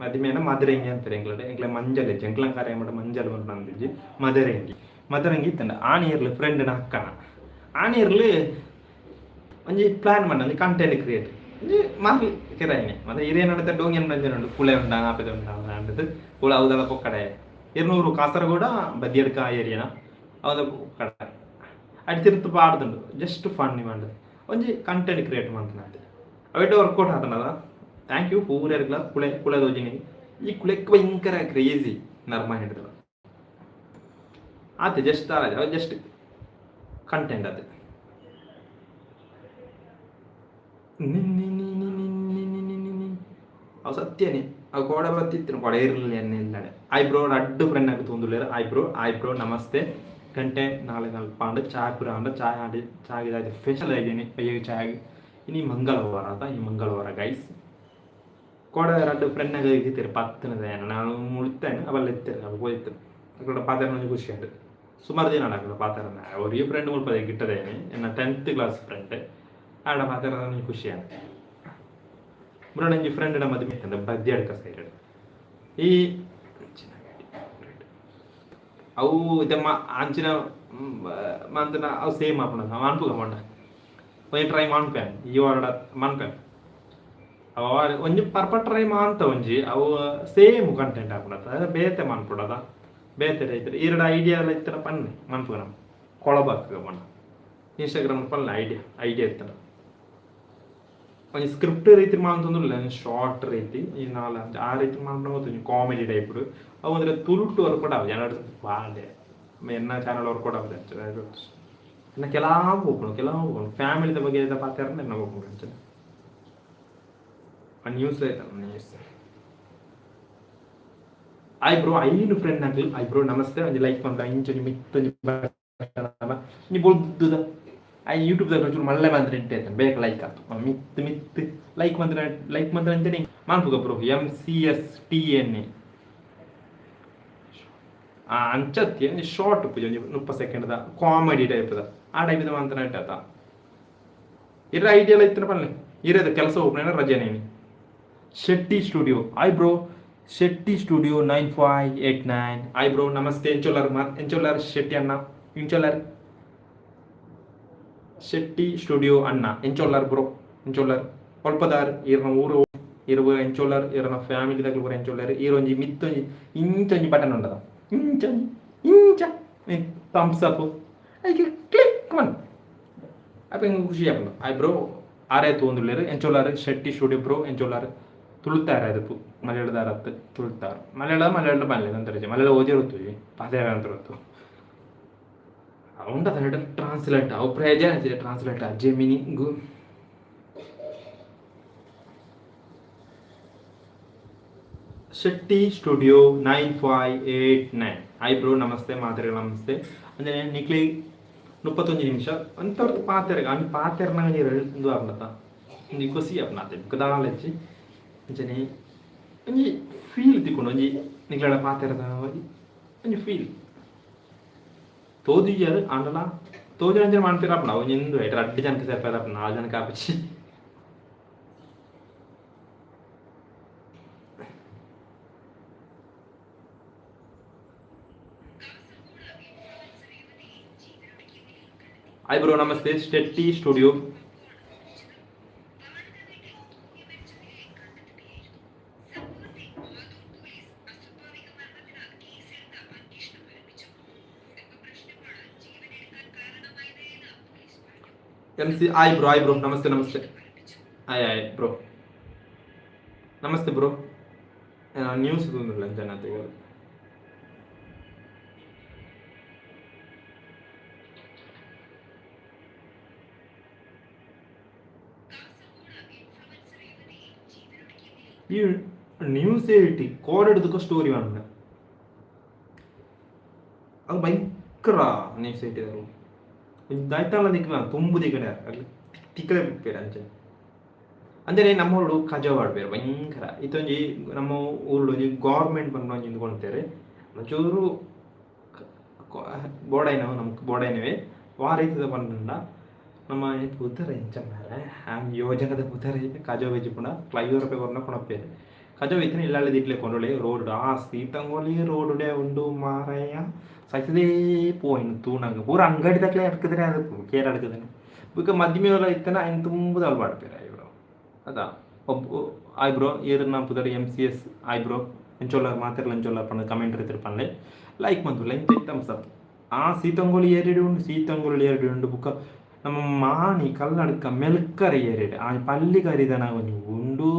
ಮದಿಮೆನ ಮದರಂಗಿ ಅಂತಾರೆ ಎಂಗ್ಲಡೆ. ಎಂಗ್ಲ ಮಂಜಲ್ ಎಂಕ್ಲಂ ಕಾರ್ಯ ಮಾಡ ಮಂಜಲ್ ಅಂದಿಜ್ಜಿ, ಮದರಂಗಿ ಮದರಂಗಿ ಇತ್ತಂಡ. ಆ ನೀರ್ಲು ಫ್ರೆಂಡ್ನ ಅಕ್ಕನ ಆ ನೀರ್ಲು ಒಂಜಿ ಪ್ಲಾನ್ ಮಂಡ, ಒಂಜಿ ಕಂಟೆಂಟ್ ಕ್ರಿಯೇಟ್ ಒಂಜಿ ಮರ್ಲ್ ಕಿರಾಯಿನಿ. ಮತ್ತೆ ಹಿರಿಯ ಡೋಂಗಿ ಜನ ಉಂಡು, ಕುಳೆ ಉಂಡ ಆಪೆದ ಉಂಡ ಅಂಡದು ಕುಳ ಅವದಳ ಪೊಕ್ಕಡೆ. 200 ಕಾಸರಗೋಡ ಬದಿಯಡ್ಕ ಏರಿಯಾನ ಅವದ ಪೊಕ್ಕಡೆ ಅಡಿ ತಿರ್ತು ಪಾಡ್ದುಂಡು. ಜಸ್ಟ್ ಫನ್ ಮಂಡದು ಒಂಜಿ ಕಂಟೆಂಟ್ ಕ್ರಿಯೇಟ್ ಮಂತನಾತೆ. ಅವೆಟ್ ವರ್ಕೌಟ್ ಆತನದ. Thank you ಪೂರೆರ್ಗ್ಲ. ಕುಳೆ ಕುಳೆ ದೋಜಿನಿ. ಈ ಕುಳೆಕ್ ಭಯಂಕರ ಕ್ರೇಜಿ ನರ್ಮ ಹಿಡಿದಲ್ಲ ಆತೆ. ಜಸ್ಟ್ ಜಸ್ಟ್ ಕಂಟೆಂಟ್ ಅದು. ಅವು ಸತ್ಯನೇ, ಅವು ಕೋಡ ಬತ್ತಿತ್ತು, ಕೊಡೆ ಇರಲಿಲ್ಲ ಎನ್ನೆ ಇಲ್ಲಡೆ. I bro, ರಡ್ಡು ಫ್ರೆಂಡ್ ಆಗಿ ತೋಂದುಲ್ಲೇರು. ಆಯ್ ಬ್ರೋ, ಆಯ್ ಬ್ರೋ, ನಮಸ್ತೆ. ಗಂಟೆ ನಾಳೆ ನಲ್ಪ ಆಂಡ್ ಚಾಯ್ ಪೂರ ಆಂಡ್ ಚಾಯ್ ಆಂಡ್ ಚಾಯ್ ಸ್ಪೆಷಲ್ ಆಗಿನಿ ಪಯ್ಯ ಚಾಯ್. ಇನಿ ಮಂಗಳವಾರ ಅದ, ಈ ಮಂಗಳವಾರ ಗೈಸ್. ಕೋಡ ರಡ್ಡು ಫ್ರೆಂಡ್ ಆಗಿ ಇತ್ತೀರಿ ಪತ್ತನದ. ನಾನು ಮುಳಿತೇನೆ ಅವಲ್ಲ ಇತ್ತೇನೆ ಅವ ಹೋಯ್ತು. ಅక్కడ ಪಾತೆರ ಒಂಜಿ ಖುಷಿ ಆಂಡ್. ಸುಮಾರು ದಿನ ಅక్కడ ಪಾತೆರ. ಅವ್ರಿಗೆ ಫ್ರೆಂಡ್ ಮುಲ್ಪ ಗಿಟ್ಟದೇನೆ, ಎನ್ನ 10th class friend. ಆಡ ಪಾತೆರ ಒಂಜಿ ಖುಷಿ ಆಂಡ್. ಮುರಣಂಜಿ ಫ್ರೆಂಡ್ ಮದುವೆ ಇತ್ತಂಡ ಬದ್ಯಾಡ್ಕ ಸೈಡ್. ಈ ಅವು ಇದಮ್ಮ ಅಂಚಿನ ಮಂತುನ ಅವು ಸೇಮ್ ಆಪುಂಡು ಮನ್ಪುಗ ಪಂಡ ಒಂಜಿ ಟ್ರೈ ಮನ್ಪೆ ಈ ವಾರಡ ಮನ್ಪೆ. ಅವು ಒಂಜಿ ಪರ್ಪ ಟ್ರೈ ಮಾಂತ ಒಂಜಿ ಅವು ಸೇಮ್ ಕಂಟೆಂಟ್ ಆಪುಂಡು ಬೇತೆ ಮನ್ಪುಡದ ಬೇತೆ ರೈತರು ಈರಡ ಐಡಿಯಾ ಎಲ್ಲ ಇತ್ತರ ಪನ್ನೆ ಮನ್ಪುಗ ನಮ್ಮ ಕೊಳಬಾಕ್ ಪಂಡ ಇನ್ಸ್ಟಾಗ್ರಾಮ್ ಪನ್ಲೆ ಐಡಿಯಾ ಐಡಿಯಾ ಇತ್ತಡ ಒಂಜಿ ಸ್ಕ್ರಿಪ್ಟ್ ರೀತಿ ಮಾಂತಂದ್ರೆ ಶಾರ್ಟ್ ರೀತಿ ಈ ನಾಲ್ ಆ ರೀತಿ ಮಾಂತ ಒಂಜಿ ಕಾಮಿಡಿ ಟೈಪ್ ಅವು ಅಂದ್ರೆ ತುಳುಟು ವರ್ಕೌಟ್ ಆವು ಜನರು ಬಾಂಡೆ ಎನ್ನ ಚಾನಲ್ ವರ್ಕೌಟ್ ಆಪುಜಿ ಅಂಚ ಎನ್ನ ಕೆಲವು ಪೋಪುಂಡು ಕೆಲವು ಪೋಪುಂಡು ಫ್ಯಾಮಿಲಿದ ಬಗ್ಗೆ ಪಾತೆರ್ಂಡ ಎನ್ನ ಪೋಪುಂಡು ಅಂಚ ನ್ಯೂಸ್ ಆಯ್ತಾ ನ್ಯೂಸ್. ಆಯ್ ಬ್ರೋ, ಐನು ಫ್ರೆಂಡ್ ನಾಕ್ಲು. ಆಯ್ ಬ್ರೋ, ನಮಸ್ತೆ. ಒಂಜಿ ಲೈಕ್ ಪನ್ಲ ಇಂಚೊಂಜಿ ಮಿತ್ತೊಂಜಿ ನೀ ಬೊಲ್ದುದ I YouTube ದ ಒಂಚೂರು ಮಲ್ಲೆ ಮಂತ್ರ ಇಟ್ಟೆ ಬೇಗ ಲೈಕ್ ಆತು ಮಿತ್ ಮಿತ್ ಲೈಕ್ ಮಂತ್ರ ಲೈಕ್ ಮಂತ್ರ ಅಂಚನೆ ಮಾನ್ಪುಗ bro. MCSTNA ಅಂಚತ್ತಿ ಒಂಜಿ ಶಾರ್ಟ್ ಪೂಜೆ ಒಂಜಿ 30 ಸೆಕೆಂಡ್ದ ಕಾಮಿಡಿ ಟೈಪ್ದ ಆ ಟೈಪ್ದ ಮಾತ್ರ ಇಟ್ಟಾತ ಇರ ಐಡಿಯಾ ಇತ್ತಿನ ಪನ್ಲೆ ಇರದ ಕೆಲಸ ಹೋಗ್ನ ರಜೆ ನೇನಿ. Shetty studio, hi bro. Shetty studio 9589, hi bro, namaste. ಎಂಚೊಲ್ಲಾರ್ ಎಂಚೊಲ್ಲಾರ್ Shetty ಅಣ್ಣ? ಇಂಚೊಲ್ಲಾರ್ ಶೆಟ್ಟಿ ಸ್ಟುಡಿಯೋ ಅಣ್ಣ ಎಂಚೊಲ್ಲಾರ್ ಬ್ರೋ? ಎಂಚೊಲ್ಲಾರ್ ಒಲ್ಪದಾರ್ ಈರ್ನ ಊರು ಇರುವ ಎಂಚೊಲ್ಲಾರ್ ಇರನ ಫ್ಯಾಮಿಲಿ ದಕ್ಲು ಪೂರ ಎಂಚೊಲ್ಲಾರ್? ಈರೊಂಜಿ ಮಿತ್ತೊಂಜಿ ಇಂಚೊಂಜಿ ಬಟನ್ ಉಂಡದ ಇಂಚೊಂಜಿ ಇಂಚ ಥಮ್ಸ್ ಅಪ್ ಐಕೆ ಕ್ಲಿಕ್ ಮನ್ ಅಪ್ಪ ಎಂಕ್ ಖುಷಿ ಆಪುಂಡು. ಆಯ್ ಬ್ರೋ, ಆರೇ ತೂವೊಂದುಲ್ಲೆರ್. ಎಂಚೊಲ್ಲಾರ್ ಶೆಟ್ಟಿ ಸ್ಟುಡಿಯೋ ಬ್ರೋ? ಎಂಚೊಲ್ಲಾರ್? ತುಳುತ್ತಾರ ಅದಪ್ಪು ಮಲಯಾಳದಾರತ್ತು ತುಳುತ್ತಾರ ಮಲಯಾಳ ಮಲಯಾಳ ಮಲಯಾಳ ಅಂತಾರೆ ಮಲಯಾಳ ಓದಿರುತ್ತು ಪಾತೆ ಅಂತ ಉಂಡ ಟ್ರಾನ್ಸ್ಲೇಟ್ ಅವು ಪ್ರಯೋಜನ ಟ್ರಾನ್ಸ್ಲೇಟ್ ಜೆಮಿನಿ ಗು Shetty studio 9589, hi bro, ನಮಸ್ತೆ. ಮಾತೆರೆಗ್ಲ ನಮಸ್ತೆ. ಅಂದರೆ ನಿಕ್ಲಿ 31 ನಿಮಿಷ ಅಂತವ್ರದ್ದು ಪಾತೆರ ಅಂಚ ಪಾತೆರ್ನಗ ನೀರು ಆಪುಂಡತ ಒಂಜಿ ಖುಷಿ ಆಪುಂಡು ಬೊಕ ದಾಲ ಇಜ್ಜಿ ಅಂಚನೆ ಒಂಜಿ ಫೀಲ್ ತಿಕ್ಕುಂಡು ಒಂಜಿ ನಿಕ್ಲೆಡ ಪಾತೆರದ ಒಂಜಿ ಒಂಜಿ ಫೀಲ್ ತೋಜುಜರ್ ಆಂಡಲ ತೋಜುನಂಚನೆ ಮನ್ಪೆರೆ ಆಪುಂಡು ಅವು ಒಂಜಿ ಇಂದು ಐಟ್ ರಡ್ಡ್ ಜನಕ್ ಸೇರ್ಪೆರೆ ಆಪುಂಡು ನಾಲ್ ಜನಕ್ ಆಪುಜಿ. ಹಾಯ್ ಬ್ರೋ, ನಮಸ್ತೆ Shetty studio. MC, hi bro, hi bro, ನಮಸ್ತೆ ನಮಸ್ತೆ. ಹಾಯ್ ಹಾಯ್ ಬ್ರೋ, ನಮಸ್ತೆ ಬ್ರೋ. ನ್ಯೂಸ್ ತೂಂದುಲ್ಲ ಅಂಚನೆ. ಈ ನ್ಯೂಸ್ ಏಟಿ ಕೋಡೆಡ್ದಕ್ಕ ಸ್ಟೋರಿ ಪಂಡ ಅದು ಭಯಂಕರ ನ್ಯೂಸ್ ಏಟಿದರು ದಾಯ್ತಾಳ ನಿಕ್ನ ತುಂಬು ದಿಕ್ಕನೆ ಅಲ್ಲಿ ತಿಕ್ಕಲೆ ಬಿಪ್ಪೇರು ಅಂಚನೆ. ಅಂಚನೆ ನಮ್ಮೂರುಡು ಕಜವು ಆಡ್ಪೇರು ಭಯಂಕರ. ಇತ್ತೊಂಜಿ ನಮ್ಮ ಊರುಡು ಒಂಜಿ ಗೌರ್ಮೆಂಟ್ ಪನ್ಪುನ ಒಂಜಿ ಉಂದು ಕೊನೊತೆರ್ ಒಂಚೂರು ಬೋಡಾಯಿನವು ನಮಕ್ ಬೋಡಾಯಿನವೇ ವಾ ರೀತಿದ ಪಂಡ ನಮ್ಮ ಪುದರ್ ಎಂಚ ಮಾರ್ರೆ ಆ ಯೋಜನೆದ ಪುದರ್ ಕಜವು ಇಜ್ಜಿಪುಂಡ 5 ರೂಪಾಯಿ ಕೊರ್ನ ಕೊನಪೆರ್ ಕಜವು ಇತ್ತಿನ ಇಲ್ಲಲ್ಲೆ ದಿಟ್ಲೆ ಕೊಂಡೊಳಿ ರೋಡ್ ಆ ಸೀತಂಗೊಲಿ ರೋಡುಡೆ ಉಂಡು ಮಾರಾಯ ಸೈತದೇ ಪೋಯಿನ ತೂನಗ ಪೂರ ಅಂಗಡಿ ದಕ್ಲೆ ಅಡ್ಕುದ್ರೆ ಅದು ಕೇರ್ ಅಡ್ಕುದನೆ ಬೊಕ ಮದ್ಮೆಲ ಇತ್ತನ ಐನ್ ತುಂಬುದ ಅಲ್ಪ ಆಡ್ಪೆರ್ ಆಯ್ ಬ್ರೋ ಅದ ಒಬ್ಬ. ಆಯ್ ಬ್ರೋ, ಏರ್ನ ಪುದರ್ MCS, ಆಯ್ ಬ್ರೋ. ಎಂಚೊಲ್ಲಾರ್ ಮಾತೆರ್ಲ ಎಂಚೊಲ್ಲಾರ್ ಪಂದ್ ಕಮೆಂಟ್ ಇತ್ತಿರ್ ಪನ್ಲೆ. ಲೈಕ್ ಮಲ್ಪುಲೆ ಇಂಚ ಥಮ್ಸ್ ಅಪ್. ಆ ಸೀತಂಗೊಲಿ ಏರಿಯಡ್ ಉಂಡು, ಸೀತಂಗೊಲಿ ಏರಿಯಡ್ ಉಂಡು. ಬೊಕ ನಮ್ಮ ಮಾಣಿ ಕಲ್ಲಡ್ಕ ಮೆಲ್ಕರೆ ಏರಿಯಡ್ ಆ ಪಲ್ಲಿ ಕರಿದನ ಒಂಜಿ ಉಂಡು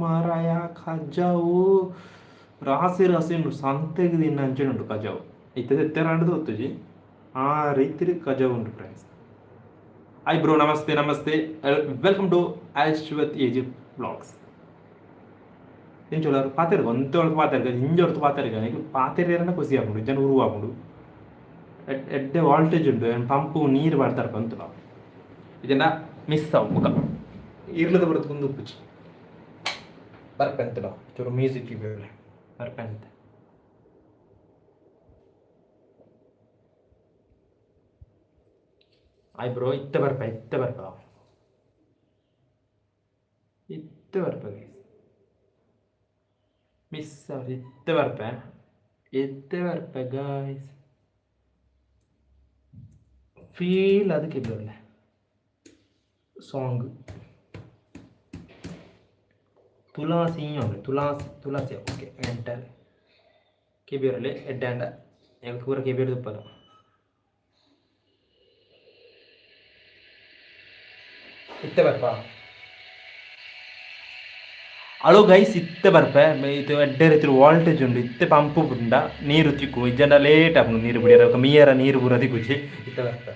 ಮಾರಾಯ. ಕಜವು ರಾಸಿ ರಾಸಿ ಉಂಡು, ಸಂತೆಗ್ ದಿನ್ನ ಅಂಚನೆ ಉಂಡು ಕಜವು. ಇತ್ತೆ ತೆತ್ತೆರಾಂಡದ ಗೊತ್ತುಜಿ, ಆ ರೀತಿ ಕಜವು ಉಂಡು ಫ್ರೆಂಡ್ಸ್. ಹಾಯ್ ಬ್ರೋ, ನಮಸ್ತೆ namaste. Welcome to Ashwath AG vlogs. ಎಂಚೊಲ್ಲಾರ್ ಪಾತೆರ್ಗ ಒಂತೆ ಪಾತೆರ್ಗ ಇಂಜೊರ್ತು ಪಾತೆರ್ಗ ನಿಕ್ಲು ಪಾತೆರ್ಯೆರೆನ ಖುಷಿ ಆಪುಂಡು ಇಜ್ಜಂಡ ಉರು ಆಪುಂಡು. ಎಡ್ಡೆ ವಾಲ್ಟೇಜ್ ಉಂಡು ಪಂಪು ನೀರು ಪಾಡ್ತಾರೆ ಪಂತುಲ ಇಜ್ಜಂಡ ಮಿಸ್ ಆವು ಬೊಕ ಇರ್ಲದ ಬರತ್ ಕುಂದು ಉಪ್ಪುಜಿ ಬರ್ಪೆಂತಡ ಚೂರು ಮ್ಯೂಸಿಕ್ ಬರ್ಪೆಂತೆ. ಆಯ್ ಬ್ರೋ, ಇತ್ತೆ ಬರ್ಪ ಇತ್ತೆ ಬರ್ಪ ಇತ್ತೆ ಬರ್ಪ ಗೈಸ್. ಮಿಸ್ ಆವ್ ಇತ್ತೆ ಬರ್ಪೆ ಇತ್ತೆ ಬರ್ಪೆ ಗೈಸ್. ಫೀಲ್ ಅದು ಕೆಬಿಯೊರ್ಲೆ ಸಾಂಗ್ ತುಳಸಿ ಉಂಡು. ತುಳಸಿ, ತುಳಸಿ. ಓಕೆ, ಎಂಟರ್ ಕೆಬಿಯೊರ್ಲೆ ಎಡ್ಡೆ. ಎಂಕ್ ಪೂರ ಕೆಬಿಯೊರ್ದು ಉಪ್ಪದ. ಇತ್ತೆ ಬರ್ಪ. ಅಲೋ ಗೈಸ್, ಇತ್ತೆ ಬರ್ಪೆ. ಇತ್ತೆ ಎಡ್ಡೆ ರೀತಿ ವಾಲ್ಟೇಜ್ ಉಂಡು. ಇತ್ತೆ ಪಂಪ್ ಬುಡ್ಂಡ ನೀರು ತಿಕ್ಕು, ಇಜ್ಜಂಡ ಲೇಟ್ ಆಪುಂಡು. ನೀರು ಬುಡಿಯರ, ಮೀಯರ ನೀರು ಪೂರ ತಿಕ್ಕುಜಿ. ಇತ್ತೆ ಬರ್ಪೆ.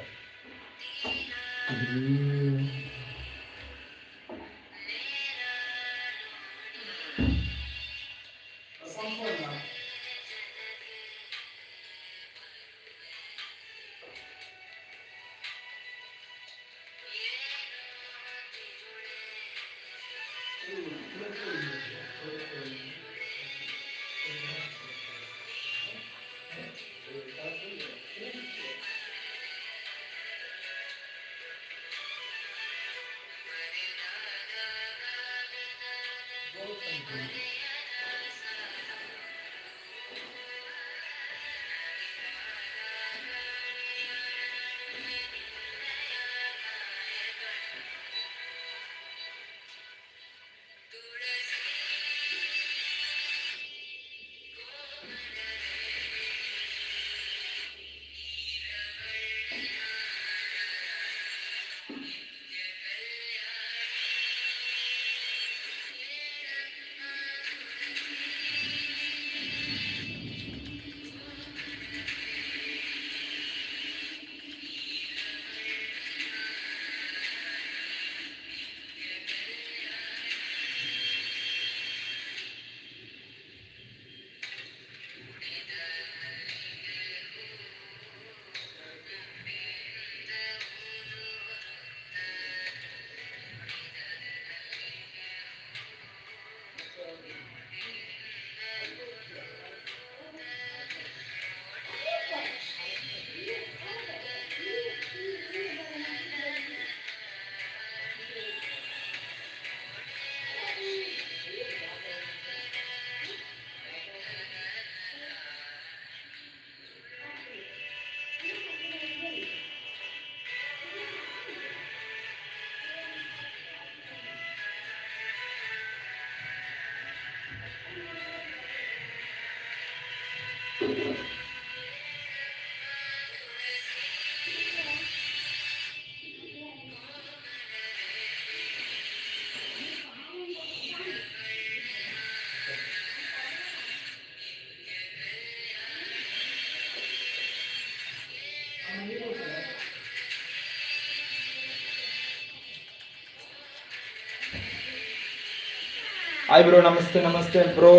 ಹಾಯ್ ಬ್ರೋ, ನಮಸ್ತೆ, ನಮಸ್ತೆ ಬ್ರೋ,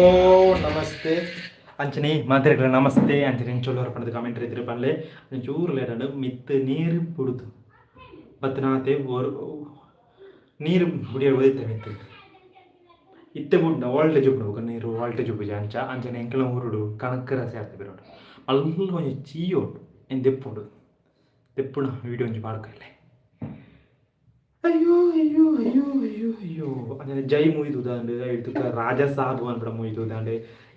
ನಮಸ್ತೆ. ಅಂಚನೆ ಮಾತೆರೆಗ್ಲ ನಮಸ್ತೆ. ಅಂಚನೆ ಎಂಚೊಲ್ಲರ್ ಪಂಡ್ದ್ ಕಮೆಂಟ್ ಇತ್ತಿರ ಪನ್ಲೆ. ಚೂರು ಲೇಟ್. ಮಿತ್ತ್ ನೀರು ಬುಡುದು ಬತ್ತನಾತೆ ನೀರು ಬುಡಿಯರ ಒದಿತ್ತೆ ಮಿತ್ತ್. ಇತ್ತೆ ಬುಡ್ಂಡ ವಾಲ್ಟೇಜ್ ಉಪ್ಪುಂಡು, ಬೊಕ ನೀರು ವಾಲ್ಟೇಜ್ ಉಪ್ಪುಜಿ. ಅಂಚ ಅಂಚನೆ ಎಂಕಲ್ನ ಊರುಡು ಕಣಕ್ ರಸೆ ಆತೆ ಬಿರೋಡು. ಮಲ್ಲ ಒಂಜಿ ಚೀಯೊ ಉಂಡು, ಐನ್ ದೆಪ್ಪುಂಡು ದೆಪ್ಪುನ ವೀಡಿಯೋ ಒಂಜಿ ಪಾಡ್ಕಲೆ. ಅಯ್ಯೋ ಅಯ್ಯೋ ಅಯ್ಯೋ ಅಯ್ಯೋ ಅಯ್ಯೋ. ಅಂಚನೆ ಜೈ ಮೂವಿ ತೂದಾಂಡ್. ಐಟ್ ರಾಜ ಸಾಬು ಪನ್ಪುನ ಮೂವಿ ತೂದಾಂಡ್.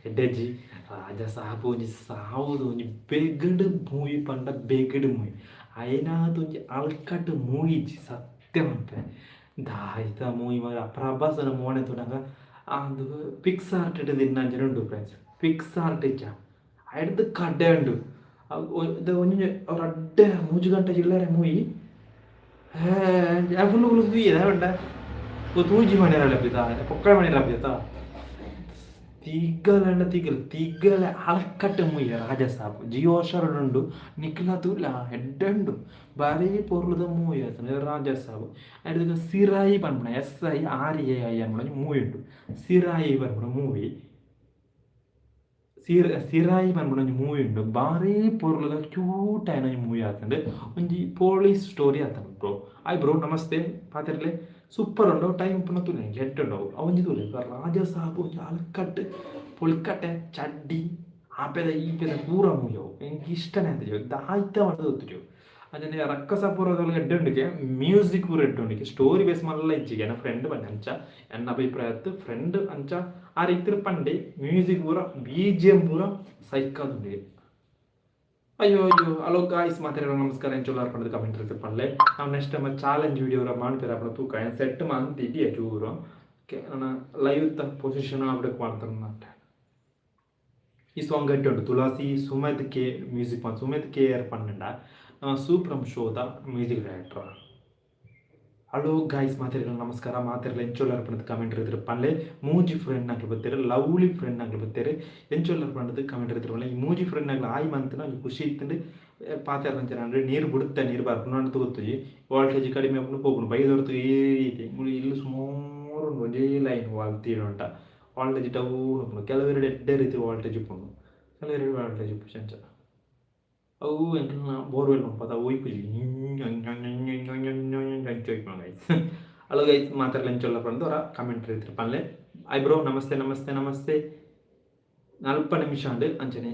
ಎಡ್ಡೆಜ್ಜಿ. ರಾಜ ಸಾಬು ಒಂಜಿ ಸಾವುದ ಒಂಜಿ ಬೆಗಡ್ ಮೂವಿ ಪಂಡ ಬೆಗಡ್ ಮೂವಿ. ಐನಾತ್ ಒಂಜಿ ಅಳ್ಕಟ್ಟ್ ಮೂವಿ ಇಜ್ಜಿ, ಸತ್ಯ ಪನ್ಪೆ. ದಾಯ್ತ ಮೂವಿ ಮಾತ್ರ. ಪ್ರಭಾಸನ ಮೋನೆ ತೂನಗ ಅಂದ್ ಪಿಕ್ಸ್ ಆರ್ಟ್ ತಿನ್ನಂಚನೆ ಉಂಡು ಫ್ರೆಂಡ್ಸ್. ಪಿಕ್ಸ್ ಆರ್ಟ್ ಇಜ್ಜ, ಐಡ್ದ್ ಕಡ್ಡೆ ಉಂಡು. ಒಂಜಿ ರಡ್ಡೆ 3 ಗಂಟೆ ಚಿಲ್ಲರೆ ಮೂವಿ. Full full ತೂಯೆ. ದಾಯೆ ಪಂಡ ತೂಜಿ ಮಣಿಯರ ಲಭ್ಯತ, ಪೊಕ್ಕಡೆ ಮಣಿಯರ ಲಭ್ಯತ. ತಿಗಲಂಡ ತಿಗಲ್ ತಿಗಲ ಅಳಕಟ್ಟ್ ಮೂವಿ ರಾಜ ಸಾಬ್. ಜಿಯೋ ಹಾಟ್‌ಸ್ಟಾರ್ ಉಂಡು, ನಿಕ್ಲ ತೂಲ, ಎಡ್ಡೆ ಉಂಡು. ಬಾರಿ ಪೊರ್ಲುದ ಮೂವಿ ಆತುಂಡು ರಾಜ ಸಾಬ್. ಐಡ್ದ್ ಸಿರಾಯಿ ಪನ್ಪುನ, ಎಸ್ಐಆರ್ಎಐ ಪನ್ಪುನ ಒಂಜಿ ಮೂವಿ ಉಂಡು. ಸಿರಾಯಿ ಪನ್ಪುನ ಮೂವಿ, ಸಿರಾಯಿ ಪನ್ಪುನ ಒಂಜಿ ಮೂವಿ ಉಂಡು. ಬಾರಿ ಪೊರ್ಲುದ ಕ್ಯೂಟ್ ಆಯಿನ ಒಂಜಿ ಮೂವಿ ಆತುಂಡು. ಒಂಜಿ ಪೊಲೀಸ್ ಸ್ಟೋರಿ ಆತುಂಡು. ಬ್ರೋ, ಹಾಯ್ ಬ್ರೋ, ನಮಸ್ತೆ. ಪಾತೆರ್ಲೆ, ಸೂಪರ್ ಉಂಡು. ಟೈಮ್ ಉಪ್ಪುನ ತೂಲೆ, ಎಡ್ಡೆ ಉಂಡು ಅವು. ಅವೊಂಜಿ ತೂಲೆ. ರಾಜ ಸಾಬ್ ಒಂಜಿ ಅಲ್ಕಟ್ಟ್ ಪೊಳಿಕಟ್ಟೆ ಚಡ್ಡಿ ಆಪೆದ ಈಪೆದ ಪೂರ ಮೂವಿ ಅವು. ಎಂಕ್ ಇಷ್ಟನೆ ಆತಿಜಿ, ದಾಯ್ತ ಪಂದ್ ಗೊತ್ತುಜಿ. ಅಂಚನೆ ರಕ್ಕಸ ಪೂರ ಎಡ್ಡೆ ಉಂಡುಗೆ, ಮ್ಯೂಸಿಕ್ ಪೂರ ಎಡ್ಡೆ ಉಂಡುಗೆ. ಸ್ಟೋರಿ ಬೇಸ್ ಮಲ್ಲ ಇಜ್ಜಿಗೆ. ಎನ್ನ ಫ್ರೆಂಡ್ ಪಂಡೆ ಅಂಚ, ಎನ್ನ ಅಭಿಪ್ರಾಯ ಅತ್ತ್, ಫ್ರೆಂಡ್ ಅಂಚ ಆರ್ ಇತ್ತ್‌ರ್ ಪಂಡೆ. ಮ್ಯೂಸಿಕ್ ಪೂರ, ಬಿಜಿಎಂ ಪೂರ ಸೈಕ್ ಆದುಂಡುಗೆ. ಅಯ್ಯೋ ಅಯ್ಯೋ, ಹಲೋ ಗಾಯ್ಸ್, ಮಾತಾಡೋ ನಮಸ್ಕಾರ. ಎಂಚೊಲ್ಲಾರ್ ಪಂಡದು ಕಮೆಂಟ್ ಇರುತ್ತೆ ಪನ್ಲೆ. ನಾವು ನೆಕ್ಸ್ಟ್ ನಮ್ಮ ಚಾಲೆಂಜ್ ವಿಡಿಯೋ ಮಾಡ್ತೀರ ಅಪ್ಪಣ ತೂಕ ಸೆಟ್ ಮಂತ್ ಇಡಿಯ ಚೂರು ನನ್ನ ಲೈವ್ ತ ಪೊಸಿಷನ್ ಅಪ್ಡೇಟ್ ಮಾಡ್ತಾರೆ. ಈ ಸಾಂಗ್ ಗಟ್ಟಿ ಉಂಟು. ತುಳಸಿ Sumeet K music ಪನ್ Sumeet K ಆರ್ ಪನ್ನಂಡ ಸೂಪ್ರಮ್ ಶೋದ ಮ್ಯೂಸಿಕ್ ಡೈರೆಕ್ಟರ್. ಹಲೋ ಗಾಯ್ಸ್, ಮಾತಾಡಿಲ್ಲ ನಮಸ್ಕಾರ. ಮಾತಾಡಲ್ಲ ಎಂಚೊಲ್ಲಾರ್ ಪಂಡದು ಕಮೆಂಟ್ ಇರ್ತಿರ ಪನ್ಲೆ. ಮೂಜಿ ಫ್ರೆಂಡ್ ನಾಕ್ಲು ಬತ್ತೇರು, ಲವ್ಲಿ ಫ್ರೆಂಡ್ ನಾಕ್ಲು ಬತ್ತೇರು. ಎಂಚೊಲ್ಲಾರ್ ಪಂಡದು ಕಮೆಂಟ್ ಇರ್ತಿರ ಪನ್ಲೆ. ಈ ಮೂಜಿ ಫ್ರೆಂಡ್ ನಾಕ್ಲು ಆಯ್ ಮಂತ್ನ ಒಂಜಿ ಖುಷಿ ಇತ್ತಂಡು ಪಾತೆರ ಅಂದ್ರೆ ನೀರು ಬಿಡುತ್ತೆ, ನೀರು ಬರ್ಪುಂಡು ಅಂತ ಗೊತ್ತುಜಿ. ವಾಲ್ಟೇಜ್ ಕಡಿಮೆ ಆಪುಂಡು ಪೋಪುಂಡು ಬೈದೊರ್ತು ಈ ರೀತಿ ಇಲ್ಲಿ ಸುಮಾರು ಉಂಡು ಒಂಜೇ ಲೈನ್ ವಾಲ್ ತೀರುಂಟ ವಾಲ್ಟೇಜ್ ಡೌನ್ ಉಪ್ಪುಂಡು. ಕೆಲವೆರಡು ಎಡ್ಡೆ ರೀತಿ ವಾಲ್ಟೇಜ್ ಉಪ್ಪುಂಡು, ಕೆಲವೆರಡು ವಾಲ್ಟೇಜ್ ಉಪ್ಪುಜಿ. ಅಂಚ ಅವು ಎಂಕಲ್ನ ಬೋರ್ವೆಲ್ ಪಂಪದ ಒಯ್ಪುಜಿ. ಗೈಸ್, ಹಲೋ ಗೈಸ್, ಮಾತಾಡಲ್ಲ ಎಂಚೊಲ್ಲ ಪಂದು ಅವರ ಕಮೆಂಟ್ ರೀತಿ ಪನ್ಲೆ. I bro, ನಮಸ್ತೆ ನಮಸ್ತೆ ನಮಸ್ತೆ. ನಲ್ಪ ನಿಮಿಷ ಅಂಡು ಅಂಚನೆ.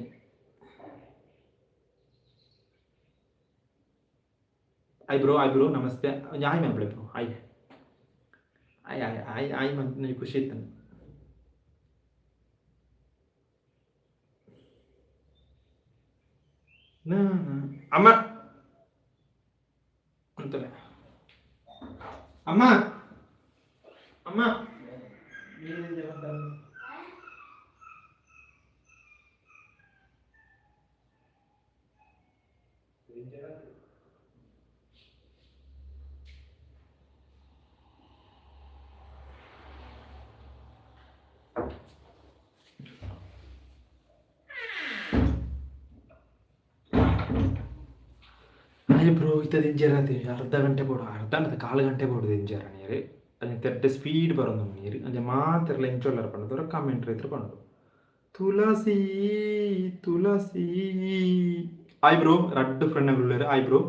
I bro, I bro, namaste. ಒಂಜಿ ಆಯ್ ಮನ್ಪುಲೆ ಬ್ರೋ. ಆಯ್ ಆಯ್ ಆಯ್ ಆಯ್ ಆಯ್ ಮಂತ್ ಖುಷಿ ಇತ್ತಂಡು. ಅಮ್ಮ ಅಂತಲೇ ಅಮ್ಮ ಅಮ್ಮ. ಹಾಯ್ ಬ್ರೋ, ಇತ್ತ ದಿಂಜರ ಅರ್ಧ ಗಂಟೆ ಬೋಡು, ಅರ್ಧ ಅರ್ಧ ಕಾಲು ಗಂಟೆ ಬೋಡು ದಿಂಜರ ನೀರು. ಅದನ್ನ ತೆಡ್ಡೆ ಸ್ಪೀಡ್ ಬರೋದು ನೀರು. ಅಂಚೆ ಮಾತೆರ್ಲ ಎಂಚೊಲ್ಲರ ಪಂಡದವರ ಕಮೆಂಟ್ ರೈತರು ಪಂಡು. ತುಳಸಿ ತುಳಸಿ. ಆಯ್ ಬ್ರೋ, ರಡ್ಡು ಫ್ರೆಂಡ್ ಉಳ್ಳೇರು. ಆಯ್ ಬ್ರೋ,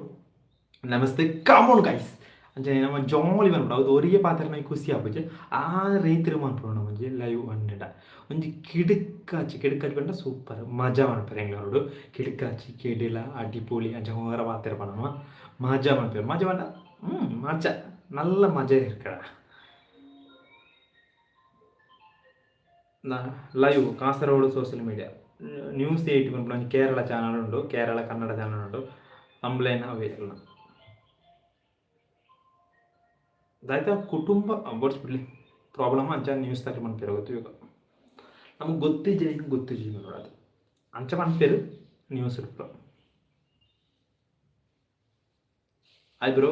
ನಮಸ್ತೆ. ಕಾಮನ್ ಗೈಸ್, ಅಂಚನೆ ನಮ್ಮ ಜಾಲಿ ಮನ್ಪುಂಡು. ಅದು ಒರಿಯೇ ಪಾತೆರ್ನ ಖುಷಿ ಆಪುಜಿ. ಆ ರೈತರು ಮನ್ಪುಂಡು. ನಮ್ಮ ಒಂಜಿ ಲೈವ್ ಪಂಡ ಒಂಜಿ ಕಿಡುಕಾಚಿ ಕಿಡುಕಾಚಿ ಪಂಡ ಸೂಪರ್ ಮಜಾ ಮನ್ಪೆರ್ ಎಂಕ್ಲೆನೋಡು. ಕಿಡುಕಾಚಿ ಕೆಡಿಲ ಅಡಿಪೊಳಿ ಅಂಚ ಹೋರ ಪಾತೆರ ಪನಮ ಮಜಾ ಮನ್ಪೆರ್. ಮಜಾ ಪಂಡ ಮಜಾ, நல்ல ಮಜಾ ಇರ್ಕಡ. Live Kasaragod social media news 8 ಪನ್ಪುನ ಒಂಜಿ ಕೇರಳ ಚಾನಲ್ ಉಂಡು, ಕೇರಳ ಕನ್ನಡ ಚಾನಲ್ ಉಂಡು. ಕಂಪ್ಲೇನ್ ಅವೇ ಎಲ್ಲ ದಾಯ್ತ ಕುಟುಂಬ ಬೋಡ್ಸ್ ಬಿಡ್ಲಿ ಪ್ರಾಬ್ಲಮ್. ಅಂಚ ನ್ಯೂಸ್ ತಕ ಮನ್ಪೆರ್ ಗೊತ್ತು. ಇವಾಗ ನಮಗೆ ಗೊತ್ತಿಜ್ಜಿ, ಗೊತ್ತಿಜ್ಜಿ ಅದು ಅಂಚ ಮನ್ಪೆರ್ ನ್ಯೂಸ್. ಆಯ್ bro,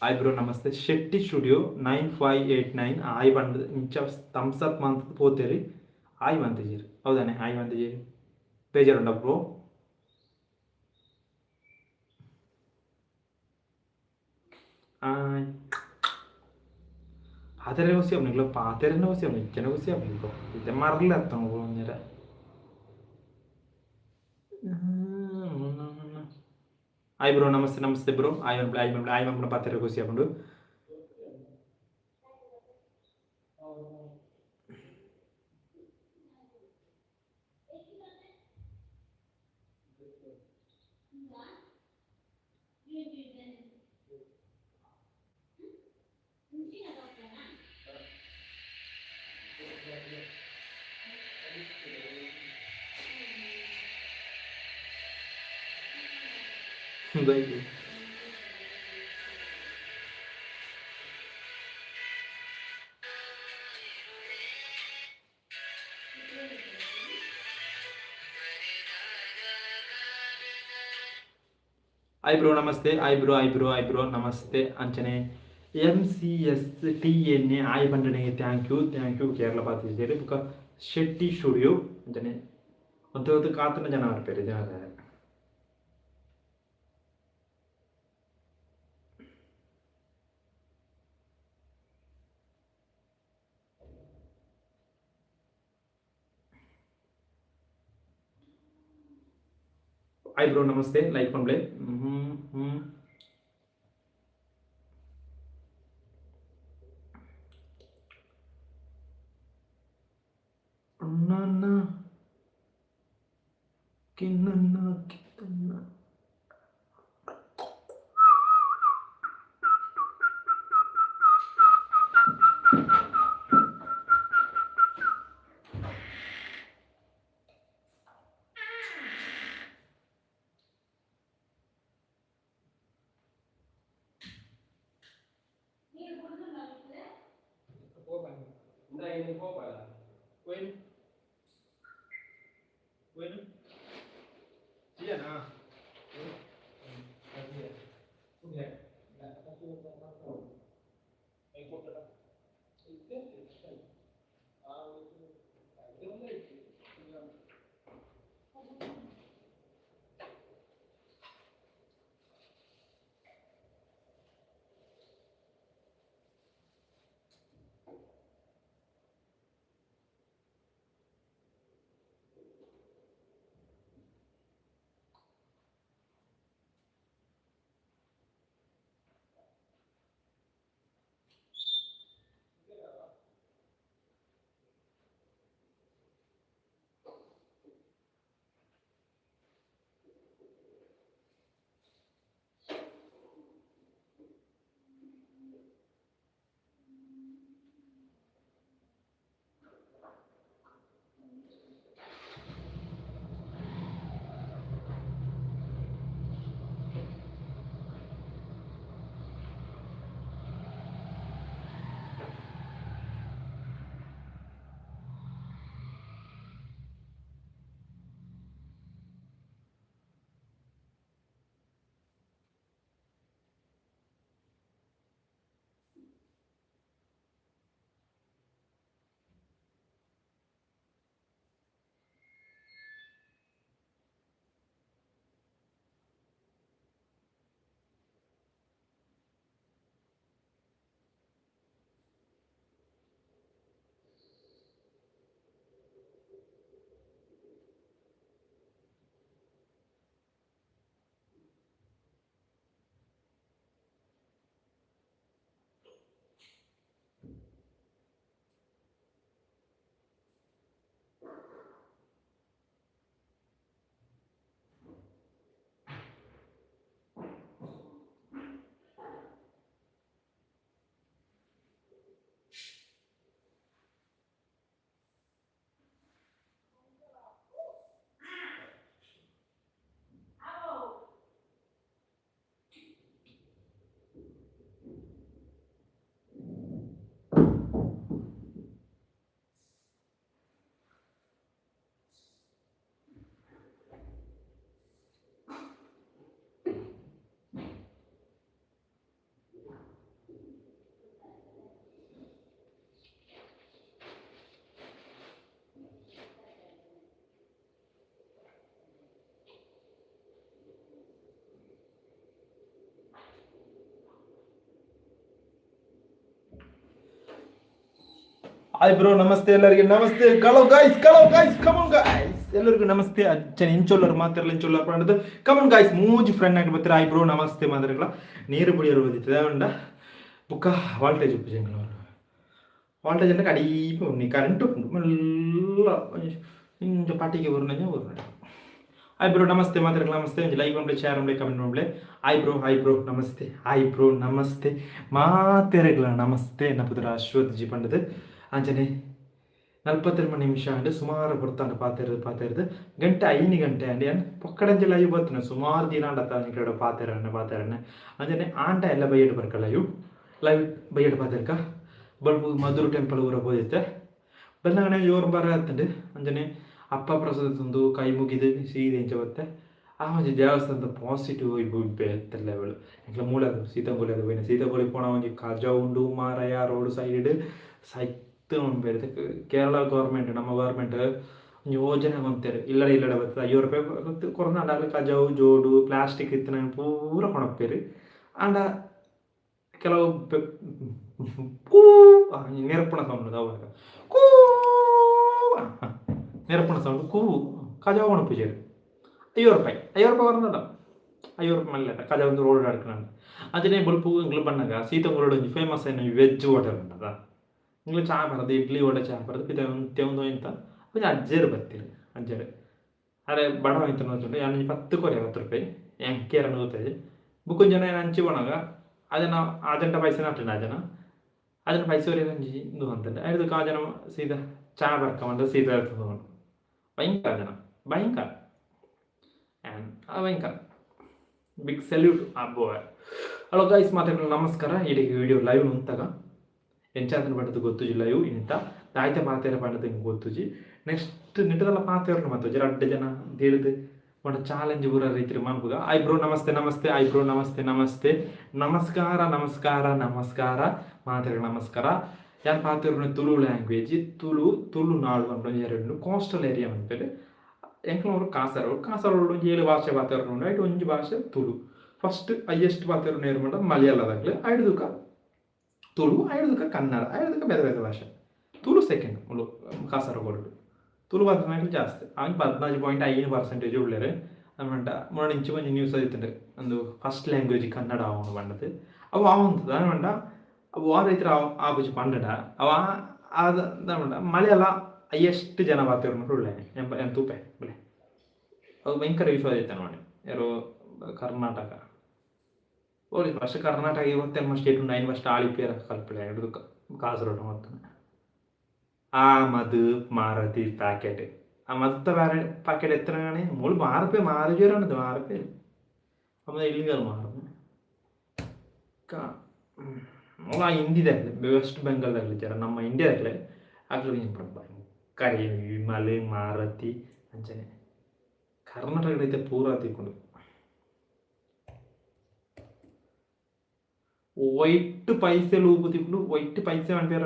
hi bro, namaste. Shetty studio 9589 ಆಯ್ ಪಂಡ್ ಇಂಚ ಥಮ್ಸ್ ಅಪ್ ಮಂತ್ ಪೋತೇರಿ. ಆಯ್ ಮಂತಿಜೀರ್, ಹೌದಾನೆ? ಆಯ್ ಮಂತಿಜೀರ್, ಬೇಜಾರುಂಡ ಬ್ರೋ? ಆಯ್ ಪಾತೆರೆ ಖುಷಿ ಆಪುಂಡು. ಪಾತೆರನೆ ಖುಷಿ ಆಪುಂಡು, ಇಜ್ಜನೆ ಖುಷಿ ಆಪುಂಡು ಬ್ರೋ. ಇತ್ತೆ ಮರ್ಲೆ ಅತ್ತಂಡು ಒಂಜರ. ಆಯ್ ಬ್ರೋ, ನಮಸ್ತೆ ನಮಸ್ತೆ ಬ್ರೋ. ಆಯ್ ಮನ್ಪುಲೆ, ಆಯ್ ಮನ್ಪುಲೆ, ಆಯ್ ಮನ್ಪುನ ಪಾತೆರ ಖುಷಿ ಆಪುಂಡು. ದಾಯ್ತು ಆಯ್ ಬ್ರೋ, ನಮಸ್ತೆ. ಆಯ್ bro, hi bro, hi bro, namaste. ಅಂಚನೆ MCSTNA I ಪಂಡನೆ. Thank you, thank you. Kerala ಪಾತಿಜೇರು ಬುಕ್ಕ ಶೆಟ್ಟಿ ಸ್ಟುಡಿಯೋ. ಅಂಚನೆ ಒಂತೆ ಹೊತ್ತು ಕಾತನ ಜನ ಬರ್ಪೇರು ಜನ. ಹಾಯ್ ಬ್ರೋ, ನಮಸ್ತೆ. ಲೈಕ್ ಪನ್ಲೆ. ಹ್ಞೂ ಹ್ಞೂ ಅಣ್ಣನ ಕಿನ್ನನ್ನ ಕಿತ್ತನ್ನ. ಹೋಯ್ನು ಹೋಯ್ನು ಸಿಯನಾ. ಹಾಯ್ ಬ್ರೋ, ನಮಸ್ತೆ ಎಲ್ಲರಿಗೆ, ನಮಸ್ತೆ. Hello guys, hello guys, come on guys, ಎಲ್ಲರಿಗೂ ನಮಸ್ತೆ. ಅಚ್ಚನ ಇಂಚೊಲ್ಲರು ಮಾತಾಡಲ್ಲ, ಇಂಚೊಲ್ಲರು ಪಂಡದು. ಕಮನ್ ಗಾಯ್ಸ್, ಮೂಜಿ ಫ್ರೆಂಡ್ ಆಗಿ ಬರ್ತಾರೆ. ಹಾಯ್ ಬ್ರೋ, ನಮಸ್ತೆ ಮಾತಾಡಲ್ಲ. ನೀರು ಬುಡಿಯರು ಬಂದಿತ್ತು ಉಂಡ ಬುಕ್ಕ ವಾಲ್ಟೇಜ್ ಉಪ್ಪು ಜಂಗಲ ವಾಲ್ಟೇಜ್ ಅಂದ್ರೆ ಕಡೀಪ ಉಣ್ಣಿ ಕರೆಂಟ್ ಉಪ್ಪು ಮೆಲ್ಲ ಇಂಚ ಪಾಟಿಗೆ ಬರುನ ಬರುನ. ಹಾಯ್ ಬ್ರೋ, ನಮಸ್ತೆ ಮಾತಾಡಲ್ಲ, ನಮಸ್ತೆ. ಒಂಜಿ ಲೈಕ್ ಮಾಡ್ಲೆ, ಶೇರ್ ಮಾಡ್ಲೆ, ಕಮೆಂಟ್ ಮಾಡ್ಲೆ. ಹಾಯ್ ಬ್ರೋ, ಹಾಯ್ ಬ್ರೋ, ನಮಸ್ತೆ. ಹಾಯ್ ಬ್ರೋ, ನಮಸ್ತೆ ಮಾತೆರೆಗ್ಲ ನಮಸ್ತೆ. ನಪುದ್ರ ಅಶ್ವಥ್ ಜಿ ಪಂಡದು. ಅಂಚನೆ 42 ನಿಮಿಷ ಅಂಡ್ ಸುಮಾರು ಪೊರ್ತಾಂಡ ಪಾತೆರ್ದು ಪಾತೆರ್ದು ಗಂಟೆ 5 ಗಂಟೆ ಅಂಡ್ ಯಾನ್ ಪೊಕ್ಕಡಂಚ ಲೈವ್ ಬತ್ತುನ. ಸುಮಾರು ದಿನ ಆಂಡ ನಿಕಡ ಪಾತೆರನ್ನ ಪಾತೆರನ್ನ. ಅಂಚನೆ ಆಂಟ ಎಲ್ಲ ಬೈಯಡ್ ಬರ್ಕ ಲೈವ್ ಲೈವ್ ಬೈಯಡ್ ಪಾತೆರ್ಕ. ಬಲ್ಪು ಮಧುರು ಟೆಂಪಲ್ ಊರ ಪೋದಿತ್ತೆ. ಬನ್ನಗನೆ ಜೋರು ಬರ ಆತುಂಡು. ಅಂಚನೆ ಅಪ್ಪ ಪ್ರಸಾದ ತಂದು ಕೈ ಮುಗಿದು ಸೀದೆ ಇಂಚ ಬತ್ತೆ. ಆ ಒಂಜಿ ದೇವಸ್ಥಾನದ ಪಾಸಿಟಿವ್ ಬೇತೆ ಲೆವೆಲ್. ಎಂಕ್ಲ ಮೂಲ ಸೀತಂಗೋಲಿ ಅದು ಪೋಯಿನ. ಸೀತಂಗೋಲಿ ಪೋಣ ಒಂಜಿ ಕಜ ಉಂಡು ಮಾರಾಯ ರೋಡ್ ಸೈಡ್ ಸೈತ್ ಬೇರೆ. ಕೇರಳ ಗೌರ್ಮೆಂಟ್, ನಮ್ಮ ಗೌರ್ಮೆಂಟ್ ಒಂಜಿ ಯೋಜನೆ ಮಂತೆರ್. ಇಲ್ಲಡೆ ಇಲ್ಲಡೆ ಬತ್ತದ 50 ರೂಪಾಯಿ ಕೊರ್ನಾಂಡ ಅಕ್ಲು ಕಜವು ಜೋಡು ಪ್ಲಾಸ್ಟಿಕ್ ಇತ್ತಿನ ಪೂರ ಕೊನಪ್ಪೆರ್. ಆಂಡ ಕೆಲವು ಕೂ ನೆರ್ಪುನ ಸೌಂಡ್ ಅವಾಗ ಕೂ ನೆರ್ಪುನ ಸೌಂಡ್ ಕೂ ಕಜವು ಕೊನಪ್ಪುಜೆರ್. 50 ರೂಪಾಯಿ, 50 ರೂಪಾಯಿ ಕೊರ್ಂಡ 50 ರೂಪಾಯಿ ಮಲ್ಲೆ ಕಜವು ಒಂದು ರೋಡ್ ಅಡ್ಕಣ. ಅಂಚನೆ ಬೊಲ್ಪು ಎಂಕ್ಲು ಬನ್ನಗ ಸೀತಂಗೋಲಿಡ್ ಒಂಜಿ ಫೇಮಸ್ ಆಯಿನ ವೆಜ್ ಹೋಟೆಲ್ ಉಂಡದ. ಎಂಕ್ಲು ಚಾ ಪರ್ದು, ಇಡ್ಲಿ ವಡೆ ಚಾ ಪರ್ದು ಪಿದ ಉಂತೆ ಇಂತ ಒಂಜಿ ಅಜ್ಜೆರ್ ಬತ್ತೆರ್. ಅಜ್ಜೆರ್ ಅರೆ ಬಡವ ಇತ್ತನ ಗೊತ್ತುಂಡು. ಯಾನ್ ಒಂಜಿ 10 ಕೊರಿಯೆ, 10 ರೂಪಾಯಿ ಯಾನ್ ಕೇರನ ಗೊತ್ತಾಜಿ. ಬುಕ್ಕೊಂಜಿ ಜನ ಯಾನ್ ಅಂಚಿ ಪೋನಗ ಅಜನ ಅಜಂಟ ಪೈಸೆ ನಾಟುಂಡು. ಅಜನ ಅಜನ ಪೈಸೆ ಒರಿಯರೆ ಒಂಜಿ ಇಂದು ಮಂತುಂಡು. ಐಡ್ದ್ ಆ ಜನ ಸೀದಾ ಚಾ ಬರ್ಕ ಸೀದಾ ತಗೊಂಡು. ಭಯಂಕರ ಜನ, ಭಯಂಕರ ಭಯಂಕರ. ಬಿಗ್ ಸೆಲ್ಯೂಟ್ ಅಬ್ಬೋ. ಹಲೋ ಗೈಸ್, ಮಾತಾಡೋಣ. ನಮಸ್ಕಾರ. ಇಡೀ ವಿಡಿಯೋ ಲೈವ್ ಉಂತಾಗ. ಎಂಚಾತನ ಪಂಡದ್ ಗೊತ್ತುಜಿಲ್ಲ ಇವು ಇನಿತ ದಾಯ್ತ ಪಾತೆರ ಪಂಡದ್ ಎಂಕ್ ಗೊತ್ತುಜಿ. ನೆಕ್ಸ್ಟ್ ನೆಟದಲ್ಲ ಪಾತೆರೊಂಡು ಮಾತ ರಡ್ಡ್ ಜನ ದೇರ್ದ್ ಪಂಡ ಚಾಲೆಂಜ್ ಪೂರ ರೈತರು ಮನ್ಪುಗ. ಐ ಬ್ರೋ ನಮಸ್ತೆ ನಮಸ್ತೆ, I bro ನಮಸ್ತೆ ನಮಸ್ತೆ, ನಮಸ್ಕಾರ ನಮಸ್ಕಾರ ನಮಸ್ಕಾರ, ಮಾತೆರೆಗ್ ನಮಸ್ಕಾರ. ಯಾನ್ ಪಾತೆರುನ ತುಳು ಲ್ಯಾಂಗ್ವೇಜ್, ತುಳು ತುಳುನಾಡು ಪನ್ಪುನ ಎರಡು ಕೋಸ್ಟಲ್ ಏರಿಯಾ ಪನ್ಪೆರ್. ಎಂಕ್ಲ ಊರು ಕಾಸರಗೋಡು. ಕಾಸರಗೋಡು ಒಂಜಿ ಏಳು ಭಾಷೆ ಪಾತೆರುಂಡು, ಐಟ್ ಒಂಜಿ ಭಾಷೆ ತುಳು. ಫಸ್ಟ್ ಹೈಯೆಸ್ಟ್ ಪಾತೆರುನ ಏರ್ ಪಂಡ ಮಲಯಾಳದಕ್ಲು, ಐಡ್ ಬೊಕ ತುಳು, ಐಡ್ ಬೊಕ ಕನ್ನಡ, ಐಡ್ ಬೊಕ ಬೇತೆ ಬೇತೆ ಭಾಷೆ. ತುಳು ಸೆಕೆಂಡ್ ಮುಲು ಕಾಸರಗೋಡು ತುಳು ಪಾತೆರುನಕ್ಲು ಜಾಸ್ತಿ. ಅವು 14.5% ಉಲ್ಲೆರ್. ಪಂಡ ಮೊನ್ನೆ ಇಂಚ ಒಂಜಿ ನ್ಯೂಸ್ ಇತ್ತ್ಂಡ್, ಉಂದು ಫಸ್ಟ್ ಲ್ಯಾಂಗ್ವೇಜ್ ಕನ್ನಡ ಆವೊಂಡು ಪಂಡ್ದ್. ಅವು ಆವೊಂದು ದಾನೆ ಪಂಡ ಅವು ವಾ ರೈತರ ಆಪುಜಿ ಪಂಡಡ ಅವು ದಾನೆ ಪಂಡ ಮಲಯಾಳ ಹೈಯೆಸ್ಟ್ ಜನ ಪಾತೆರುನಕುಲು ಉಲ್ಲೆರ್. ಯಾನ್ ತೂಪೆ ಬುಲೆ ಅವು ಭಯಂಕರ ವಿಶ್ವಾಸ ಇತ್ತೆ ನೋಡಿ. ಏರೋ ಕರ್ನಾಟಕ ಓಲಿ ಫಸ್ಟ್ ಕರ್ನಾಟಕ 28 ಸ್ಟೇಟ್ ಉಂಡು, ಐನ್ ಫಸ್ಟ್ ಆಳಿಪೇರ ಕಲ್ಪಲೆ ಹಿಡ್ದು ಕಾಸರಗೋಡು ಮೊತ್ತ. ಆ ಮದು ಮಾರತಿ ಪ್ಯಾಕೆಟ್, ಆ ಮತ್ತ ಪ್ಯಾಕೆಟ್ ಎತ್ತನಾಣೆ ಮೂಳು ಮಾರಪೆ ಮಾರುಜೇರಾಣದು ಮಾರಪೆ ಅಮ್ಮ ಇಲ್ಲಿಗಲ್ ಮಾರಪೆ ಮೂಲ ಹಿಂದಿದಾಗಲಿ ವೆಸ್ಟ್ ಬೆಂಗಾಲ್ದಾಗಲಿ ಜರ ನಮ್ಮ ಇಂಡಿಯಾದಾಗಲಿ ಅಕ್ಲು ಭಯಂಕರ ವಿಮಲ್ ಮಾರತಿ ಅಂಚನೆ ಕರ್ನಾಟಕ ಐತೆ ಪೂರ ತಿಕ್ಕೊಂಡು. ವೈಟ್ ಪೈಸೆ ಲೂಪು ತಿಕ್ಕೊಂಡು, ವೈಟ್ ಪೈಸೆ ಮನ್ಪೇರ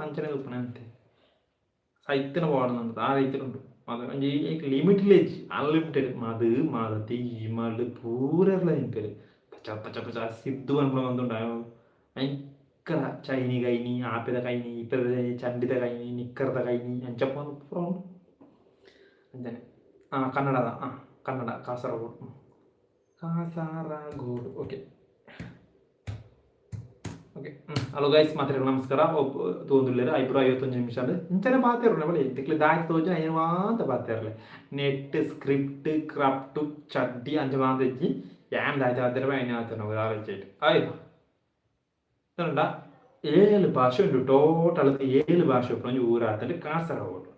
ಅಂಚನೆ ತೂಪುನೆ ಅಂತೆ ಸೈತನ ಪಾಡುന്നുണ്ട് ಆ ರೈತರುಂಡು. ಅದು ಒಂಜಿ ಲಿಮಿಟ್ ಲೇಜ್ ಅನ್ಲಿಮಿಟೆಡ್ ಮದು ಮಾರತಿ ವಿಮಲ್ ಪೂರೆರ್ಲ ತಿನ್ಪೆರ್. ಪಚ ಪಚ ಪಚ ಸಿದ್ದು ಪನ್ಪುನ ಒಂದುಂಡು ಭಯಂಕರ ಚೈನಿ ಕೈನಿ ಆಪೆದ ಕೈನಿ ಈಪೆದ ಚಂಡಿದ ಕೈನಿ ನಿಕ್ಕರ್ದ ಕೈನಿ ಅಂಚ ಪೂರ ಉಂಡು ಅಂಚನೆ. ಕನ್ನಡದ Kannada Kasaragod Kasaragod okay okay. Hello guys, ಮಾತ್ರೆಗಳು ನಮಸ್ಕಾರ. ತೂವೊಂದುಲ್ಲೆರ್ ಐಬ್ರೋ 51 ನಿಮಿಷ ಅಂದ್ ಇಂಚನೆ ಪಾತೆರುನೆ ಬಲೆ ತಿಕ್ಲೆ ದಾಯೆ ತೋಜುನ ಐನ್ ಮಾತ ಪಾತೆರ್ಲೆ. ನೆಟ್ ಸ್ಕ್ರಿಪ್ಟ್ ಕ್ರಾಫ್ಟ್ ಚಡ್ಡಿ ಅಂಚ ಮಾತ ಇಜ್ಜಿ. ಯಾನ್ ದಾಯೆ ಪಾತೆರ್ಪೆ ಐನ್ ಪಾತೆರ್ನ ದಾಲ ಇಜ್ಜಿ ಆಯ್ತು. ತೂಂಡ ಏಳು ಭಾಷೆ ಉಂಡು ಟೋಟಲ್, ಏಳು ಭಾಷೆ ಉಪ್ಪುನ ಒಂಜಿ ಊರಾತ್ಂಡ್ ಕಾಸರಗೋಡು.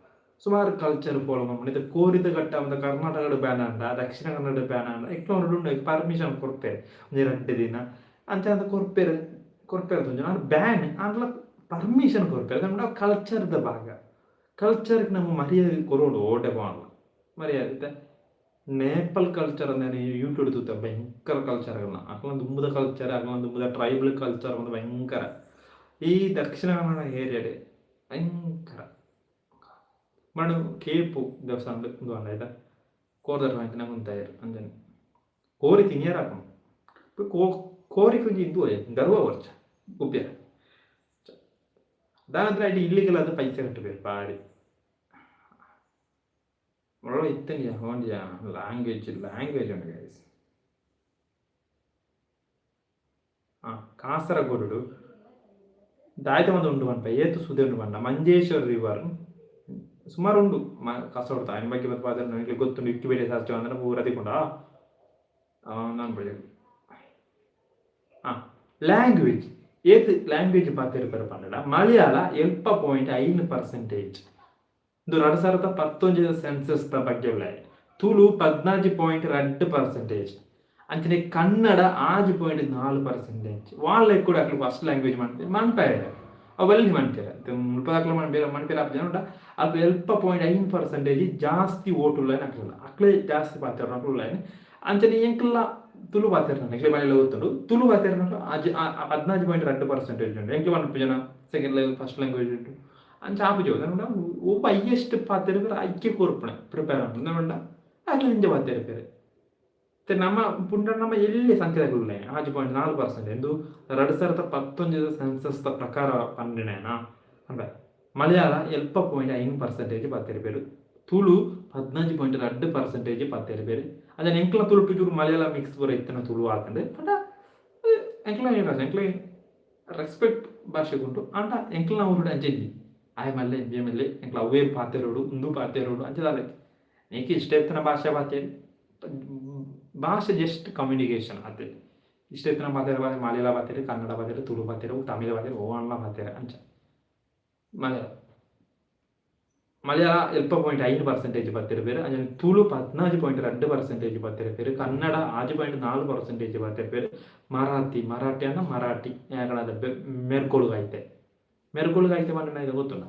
ಸುಮಾರು ಕಲ್ಚರ್ ಫಾಲೋ ಮನ್ಪುಂಡು. ಇತ್ತೆ ಕೋರಿದ ಕಟ್ಟ ಮಾತ ಕರ್ನಾಟಕಡ್ ಬ್ಯಾನ್ ಆಂಡ, ದಕ್ಷಿಣ ಕನ್ನಡ ಬ್ಯಾನ್ ಆಂಡ ಎಕ್ಲ ಉಂಡು ಪರ್ಮಿಷನ್ ಕೊರ್ಪೆರ್ ಒಂಜಿ ರಡ್ಡ್ ದಿನ ಅಂಚಾಂದ್ ಕೊರ್ಪೆರ್ ಕೊರ್ಪೆರ್ ತೋಜುಂಡು. ಆಂಡ ಬ್ಯಾನ್ ಆಂಡಲ ಪರ್ಮಿಷನ್ ಕೊರ್ಪೆರ್. ದಾದ ಪಂಡ ಕಲ್ಚರ್ದ ಭಾಗ, ಕಲ್ಚರ್ಗ್ ನಮ ಮರ್ಯಾದೆ ಕೊರೊಡು. ಓಡೆ ಪೋಂಡಲ ಮರ್ಯಾದೆ. ಇತ್ತೆ ನೇಪಾಲ್ ಕಲ್ಚರ್ ಅಂದ್ ಯೂಟ್ಯೂಬ್ ತೂತೆ, ಭಯಂಕರ ಕಲ್ಚರ್ ಅಕಲ್ನ. ಅಕಲ್ನ ದುಂಬುದ ಕಲ್ಚರ್, ಅಕಲ್ನ ದುಂಬುದ ಟ್ರೈಬಲ್ ಕಲ್ಚರ್ ಒಂದು ಭಯಂಕರ. ಈ ದಕ್ಷಿಣ ಕನ್ನಡ ಏರಿಯಾಡ್ ಭಯಂಕರ ಮಣ್ಣು ಕೇಪು ದೇವಸ್ಥಾನ ಉಂದು ಆಂಡ ಐತ ಕೋರ್ದಟ್ಟ ಮಾಯ್ತಿನ ಉಂತಾಯೆರ್ ಅಂಚನೆ ಕೋರಿ ತಿನಿಯರ ಆಪುಂಡು. ಕೋರಿಗ್ ಒಂಜಿ ಇಂದು ಗರ್ವ ಕೊರ್ಚ ಉಪ್ಪಿಯರ ದಾದಂದ್ರೆ ಐಟ್ ಇಲ್ಲಿಗಲ್ ಆದ್ ಪೈಸೆ ಕಟ್ಟುಪೆರ್ ಬಾರಿ. ಒಳ್ಳೆ ಇತ್ತಂಗೆ ಒಂಜಿ ಲ್ಯಾಂಗ್ವೇಜ್ ಲ್ಯಾಂಗ್ವೇಜ್ ಉಂಡು ಗೈಸ್. ಕಾಸರಗೋಡು ದಾಯ್ತ ಮಂದ ಉಂಡು ಪನ್ಪ ಏತ್ ಸುದೆ ಉಂಡು ಪಂಡ ಮಂಜೇಶ್ವರ ರಿವರ್ ಸುಮಾರು ಉಂಡು ಕಾಸರಗೋಡು. ಐನ ಬಗ್ಗೆ ಬತ್ ಪಾತೆರ್ಂಡ ನಿಕ್ಲೆಗ್ ಗೊತ್ತುಂಡು. ವಿಕಿಪೀಡಿಯಾ ಸರ್ಚ್ ಮಲ್ತ್ಂಡ ಪೂರ ತಿಕ್ಕುಂಡು. ಲ್ಯಾಂಗ್ವೇಜ್ ಏತ್ ಲ್ಯಾಂಗ್ವೇಜ್ ಪಾತೆರ್ಪೆರ್ ಪಂಡ ಮಲಯಾಳ 7.5%. ಇಂದು 2019 ಸೆನ್ಸಸ್ ದ ಬಗ್ಗೆ ಉಲ್ಲೆ. ತುಳು 14.2%, ಅಂಚನೆ ಕನ್ನಡ 6.4%. ವಾಲ್ ಕೂಡ ಅಕ್ಲು ಫಸ್ಟ್ ಲ್ಯಾಂಗ್ವೇಜ್ ಮನ್ಪೆ ಮನ್ಪೆರೆ ಅವೆಲ್ಲಿ ಮನ್ಪೆರೆ ಮುಲ್ಪದಕ್ಲು ಮನ್ಪೆರೆ ಮನ್ಪೆರೆ ಆಪುಜಿ ಉಂಡ. ಅಲ್ಪ 7.5% ಜಾಸ್ತಿ ಓಟು ಉಲ್ಲೈನ ಅಕ್ಲೆನ, ಅಕ್ಲೆ ಜಾಸ್ತಿ ಪಾತೆರುನಕುಲು ಉಲ್ಲೈನ. ಅಂಚನೆ ಎಂಕಲ್ಲ ತುಳು ಪಾತೆರ್ನ ಎಂಕ್ಲೆ ಮನೇಲಿ ಗೊತ್ತುಂಡು. ತುಳು ಪಾತೆರ್ನಕುಲು 14.2% ಉಂಡು. ಎಂಕ್ಲೆ ಪನ್ಪು ಜನ ಸೆಕೆಂಡ್ ಫಸ್ಟ್ ಲ್ಯಾಂಗ್ವೇಜ್ ಉಂಟು ಅಂಚ ಆಪುಜಿ. ಪಂಡ ಒಬ್ಬ ಹೈಯೆಸ್ಟ್ ಪಾತೆರ್ಪೆರ್ ಐಕೆ ಕೊರ್ಪುಣೆ ಪ್ರಿಪೇರ್ ಆಪುಂಡು. ಪಂಡ ಅಕ್ಲೆ ಇಂಚ ಪಾತೆರ್ಪೆರ್. ಇತ್ತೆ ನಮ್ಮ ಪುಂಡ ನಮ್ಮ ಎಲ್ಲಿ ಸಂಖ್ಯೆದಕುಲು ಉಲ್ಲೆ 6.4% ಎಂದು 2019 ಸೆನ್ಸಸ್ ದ ಪ್ರಕಾರ ಪಂಡಿನೇನ. ಪಂಡ ಮಲಯಾಳ 7.5% ಪಾತೆರ್ಪೆರ್, ತುಳು 14.2% ಪಾತೆರ್ಪೆರ್. ಅಂಚನೆ ಎಂಕ್ಲ ತುಳುಟು ಚೂರು ಮಲಯಾಳ ಮಿಕ್ಸ್ ಪೂರ ಇತ್ತಿನ ತುಳು ಆತ್ಂಡ್. ಪಂಡ ಎಂಕ್ಲ ಎಂಕ್ಲೆ ರೆಸ್ಪೆಕ್ಟ್ ಭಾಷೆಗುಂಟು. ಆಂಡ ಎಂಕ್ಲ್ನ ಊರುಡು ಅಂಚ ಇಜ್ಜಿ. ಆಯೆ ಮಲ್ಲೆ ಇಂಬ್ಯೆ ಮಲ್ಲೆ ಎಂಕ್ಲ ಅವ್ವೇ ಪಾತೆರೊಡು ಉಂದು ಪಾತೆರೊಡು ಅಂಚ ದಾಲ ಇಜ್ಜಿ. ಎಂಕ್ ಇಷ್ಟ ಇತ್ತಿನ ಭಾಷೆ ಪಾತೆರ್, ಭಾಷೆ ಜಸ್ಟ್ ಕಮ್ಯುನಿಕೇಷನ್ ಅತೆ. ಇಷ್ಟ ಇತ್ತಿನ ಪಾತೆರ ಮಲಯಾಳ ಪಾತೆರ್, ಕನ್ನಡ ಪಾತೆರ್, ತುಳು ಪಾತೆರ್, ತಮಿಳು ಪಾತೆರ್, ಒವ್ವಾಂಡಲ ಪಾತೆರ್. ಅಂಚ ಮಲಯಾಳ ಮಲಯಾಳ 7.5% ಪಾತೆರ್ಪೆರ್. ಅಂಚನೆ ತುಳು 14.2% ಪಾತೆರ್ಪೆರ್, ಕನ್ನಡ 6.4% ಪಾತೆರ್ಪೆರ್, ಮರಾಠಿ ಮರಾಠಿ ಅಂಡ ಮರಾಠಿ ಮೇರ್ಕೋಡು ಐತೆ. ಮೆರ್ಗೋಲ್ಗ್ ಐತ ಪಂಡ ಇದು ಗೊತ್ತುಂಡ?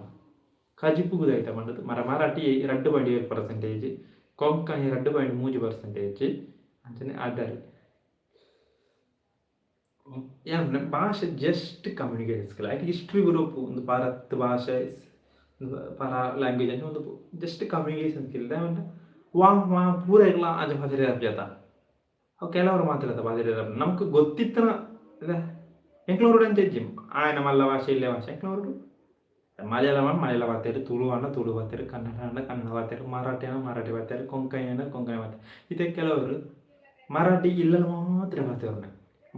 ಕಜಿಪುಗು ಐತ ಪಂಡದು ಮರ ಮರಾಠಿ 2.7%, ಕೊಂಕಣಿ 2.3%, ಅಂಚನೆ ಅದರ್. ಯಾನ್ ಭಾಷೆ ಜಸ್ಟ್ ಕಮ್ಯುನಿಕೇಷನ್ ಸ್ಕಿಲ್. ಐಟ್ ಹಿಸ್ಟ್ರಿ ಬರೋಪು ಒಂದು ಭಾರತ್ ಭಾಷೆ ಪರ ಲ್ಯಾಂಗ್ವೇಜ್ ಅಂಚ ಒಂದು ಜಸ್ಟ್ ಕಮ್ಯುನಿಕೇಷನ್ ಸ್ಕಿಲ್. ದಾಯೆ ಪಂಡ ವಾ ವಾ ಪೂರ ಇರ್ಲ ಅಂಚ ಪಾತೆರ ಜಾತ. ಅವು ಕೆಲವರು ಮಾತ್ರ ಪಾತೆರ. ನಮಕ್ ಗೊತ್ತಿತ್ತನ ಎಂಕ್ಲೋರುಡು ಅಂಚ ಇಜ್ಜಿ. ಆಯನ ಮಲ್ಲ ಭಾಷೆ, ಇಲ್ಲೇ ಭಾಷೆ. ಎಂಕ್ಲೋರುಡು ಮಲಯಾಳಂ ಆಂಡ ಮಲಯಾಳ ಪಾತೆರ್, ತುಳು ಆಂಡ ತುಳು ಪಾತೆರ್, ಕನ್ನಡ ಆಂಡ ಕನ್ನಡ ಪಾತೆರ್, ಮರಾಠಿ ಆಂಡ ಮರಾಠಿ ಪಾತೆರ್, ಕೊಂಕಣಿ ಆಂಡ ಕೊಂಕಣಿ ಪಾತೆರ್. ಇತ್ತೆ ಕೆಲವರು ಮರಾಠಿ ಇಲ್ಲಲ್ ಮಾತ್ರ ಪಾತೆರುನೆ.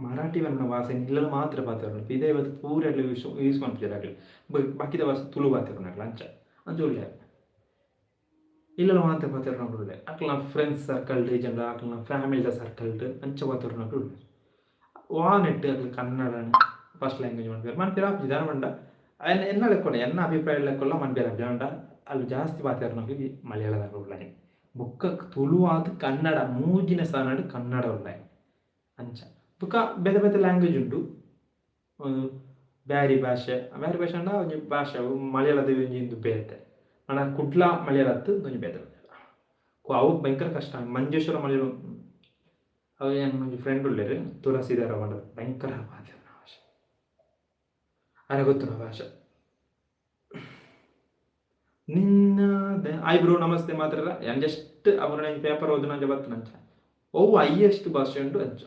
ಮರಾಠಿ ಪನ್ಪಿನ ಭಾಷೆನ್ ಇಲ್ಲಲ್ ಮಾತ್ರ ಪಾತೆರುನೆ. ಪಿದಯಿ ಬತ್ತ್ ಪೂರ ಎಡ್ಲೆ ಯೂಸ್ ಯೂಸ್ ಮನ್ಪುಜೆರ್ ಅಕ್ಲ್. ಬಾಕಿದ ಭಾಷೆ ತುಳು ಪಾತೆರುನಕ್ಲ್ ಅಂಚ ಅಂಚ ಉಲ್ಲೆರ್. ಇಲ್ಲಲ್ ಮಾತ್ರ ಪಾತೆರುನಕ್ಲ್ ಉಲ್ಲೆರ್. ಅಕ್ಲ್ನ ಫ್ರೆಂಡ್ಸ್ ಸರ್ಕಲ್ಡ್ ಇಜ್ಜಂಡ ಅಕ್ಲ್ನ ಫ್ಯಾಮಿಲಿದ ಸರ್ಕಲ್ಡ್ ಅಂಚ ಪಾತೆರುನಕ್ಲ್ ಉಲ್ಲೆರ್. ವಾ ನೆಟ್ಟ್ ಅಕ್ಲ್ ಕನ್ನಡನ್ ಫಸ್ಟ್ ಲ್ಯಾಂಗ್ವೇಜ್ ಮನ್ಪುವೆರ್? ಮನ್ಪೆರೆ ಆಪುಜಿ. ದಾನೆ ಪಂಡ ಎನ್ನ ಎನ್ನ ಲೆಕ್ಕೊಡೆ, ಎನ್ನ ಅಭಿಪ್ರಾಯ ಲೆಕ್ಕೊಲ ಮನ್ಪೆರೆ ಆಪುಜಿ. ಪಂಡ ಅಲ್ ಜಾಸ್ತಿ ಪಾತೆರುನಕ್ಲ್ ಮಲಯಾಳದಕ್ಲ್ ಉಲ್ಲನೆ. ಬೊಕ್ಕ ತುಳು ಆದ್ ಕನ್ನಡ ಮೂಜಿನೆ ಸ್ಥಾನಡ್ ಕನ್ನಡ ಉಲ್ಲೆ ಅಂಚ. ಬೊಕ್ಕ ಬೇತೆ ಬೇತೆ ಲ್ಯಾಂಗ್ವೇಜ್ ಉಂಡು. ಬ್ಯಾರಿ ಭಾಷೆ, ಬ್ಯಾರಿ ಭಾಷೆ ಪಂಡ ಒಂಜಿ ಭಾಷೆ ಅವು ಮಲಯಾಳದ ಒಂಜಿ ಇಂದು ಬೇತೆ. ಆಂಡ ಕುಡ್ಲ ಮಲಯಾಳ ಅತ್ತ್, ಉಂದೊಂಜಿ ಬೇತೆ ಮಲಯಾಳ. ಅವು ಭಯಂಕರ ಕಷ್ಟ. ಮಂಜೇಶ್ವರ ಮಲಯಾಳ ಅವು. ಎನ್ನ ಒಂಜಿ ಫ್ರೆಂಡ್ ಉಲ್ಲೆರ್ ತುಳಸಿಧರ ಪಂಡ್ದ್, ಭಯಂಕರ ಪಾತೆರುನ ಭಾಷೆ. ಅರೆ ಗೊತ್ತುನ ಭಾಷೆ. ನಿನ್ನ ಆಯ್ ಬ್ರೋ, ನಮಸ್ತೆ ಮಾತ್ರ. ಯಾನ್ ಜಸ್ಟ್ ಅವರ ಪೇಪರ್ ಓದುನ ಅಂಚ ಬತ್ತಿನ ಅಂಚ. ಒವು ಹೈಯೆಸ್ಟ್ ಭಾಷೆ ಉಂಡು ಅಂಚ.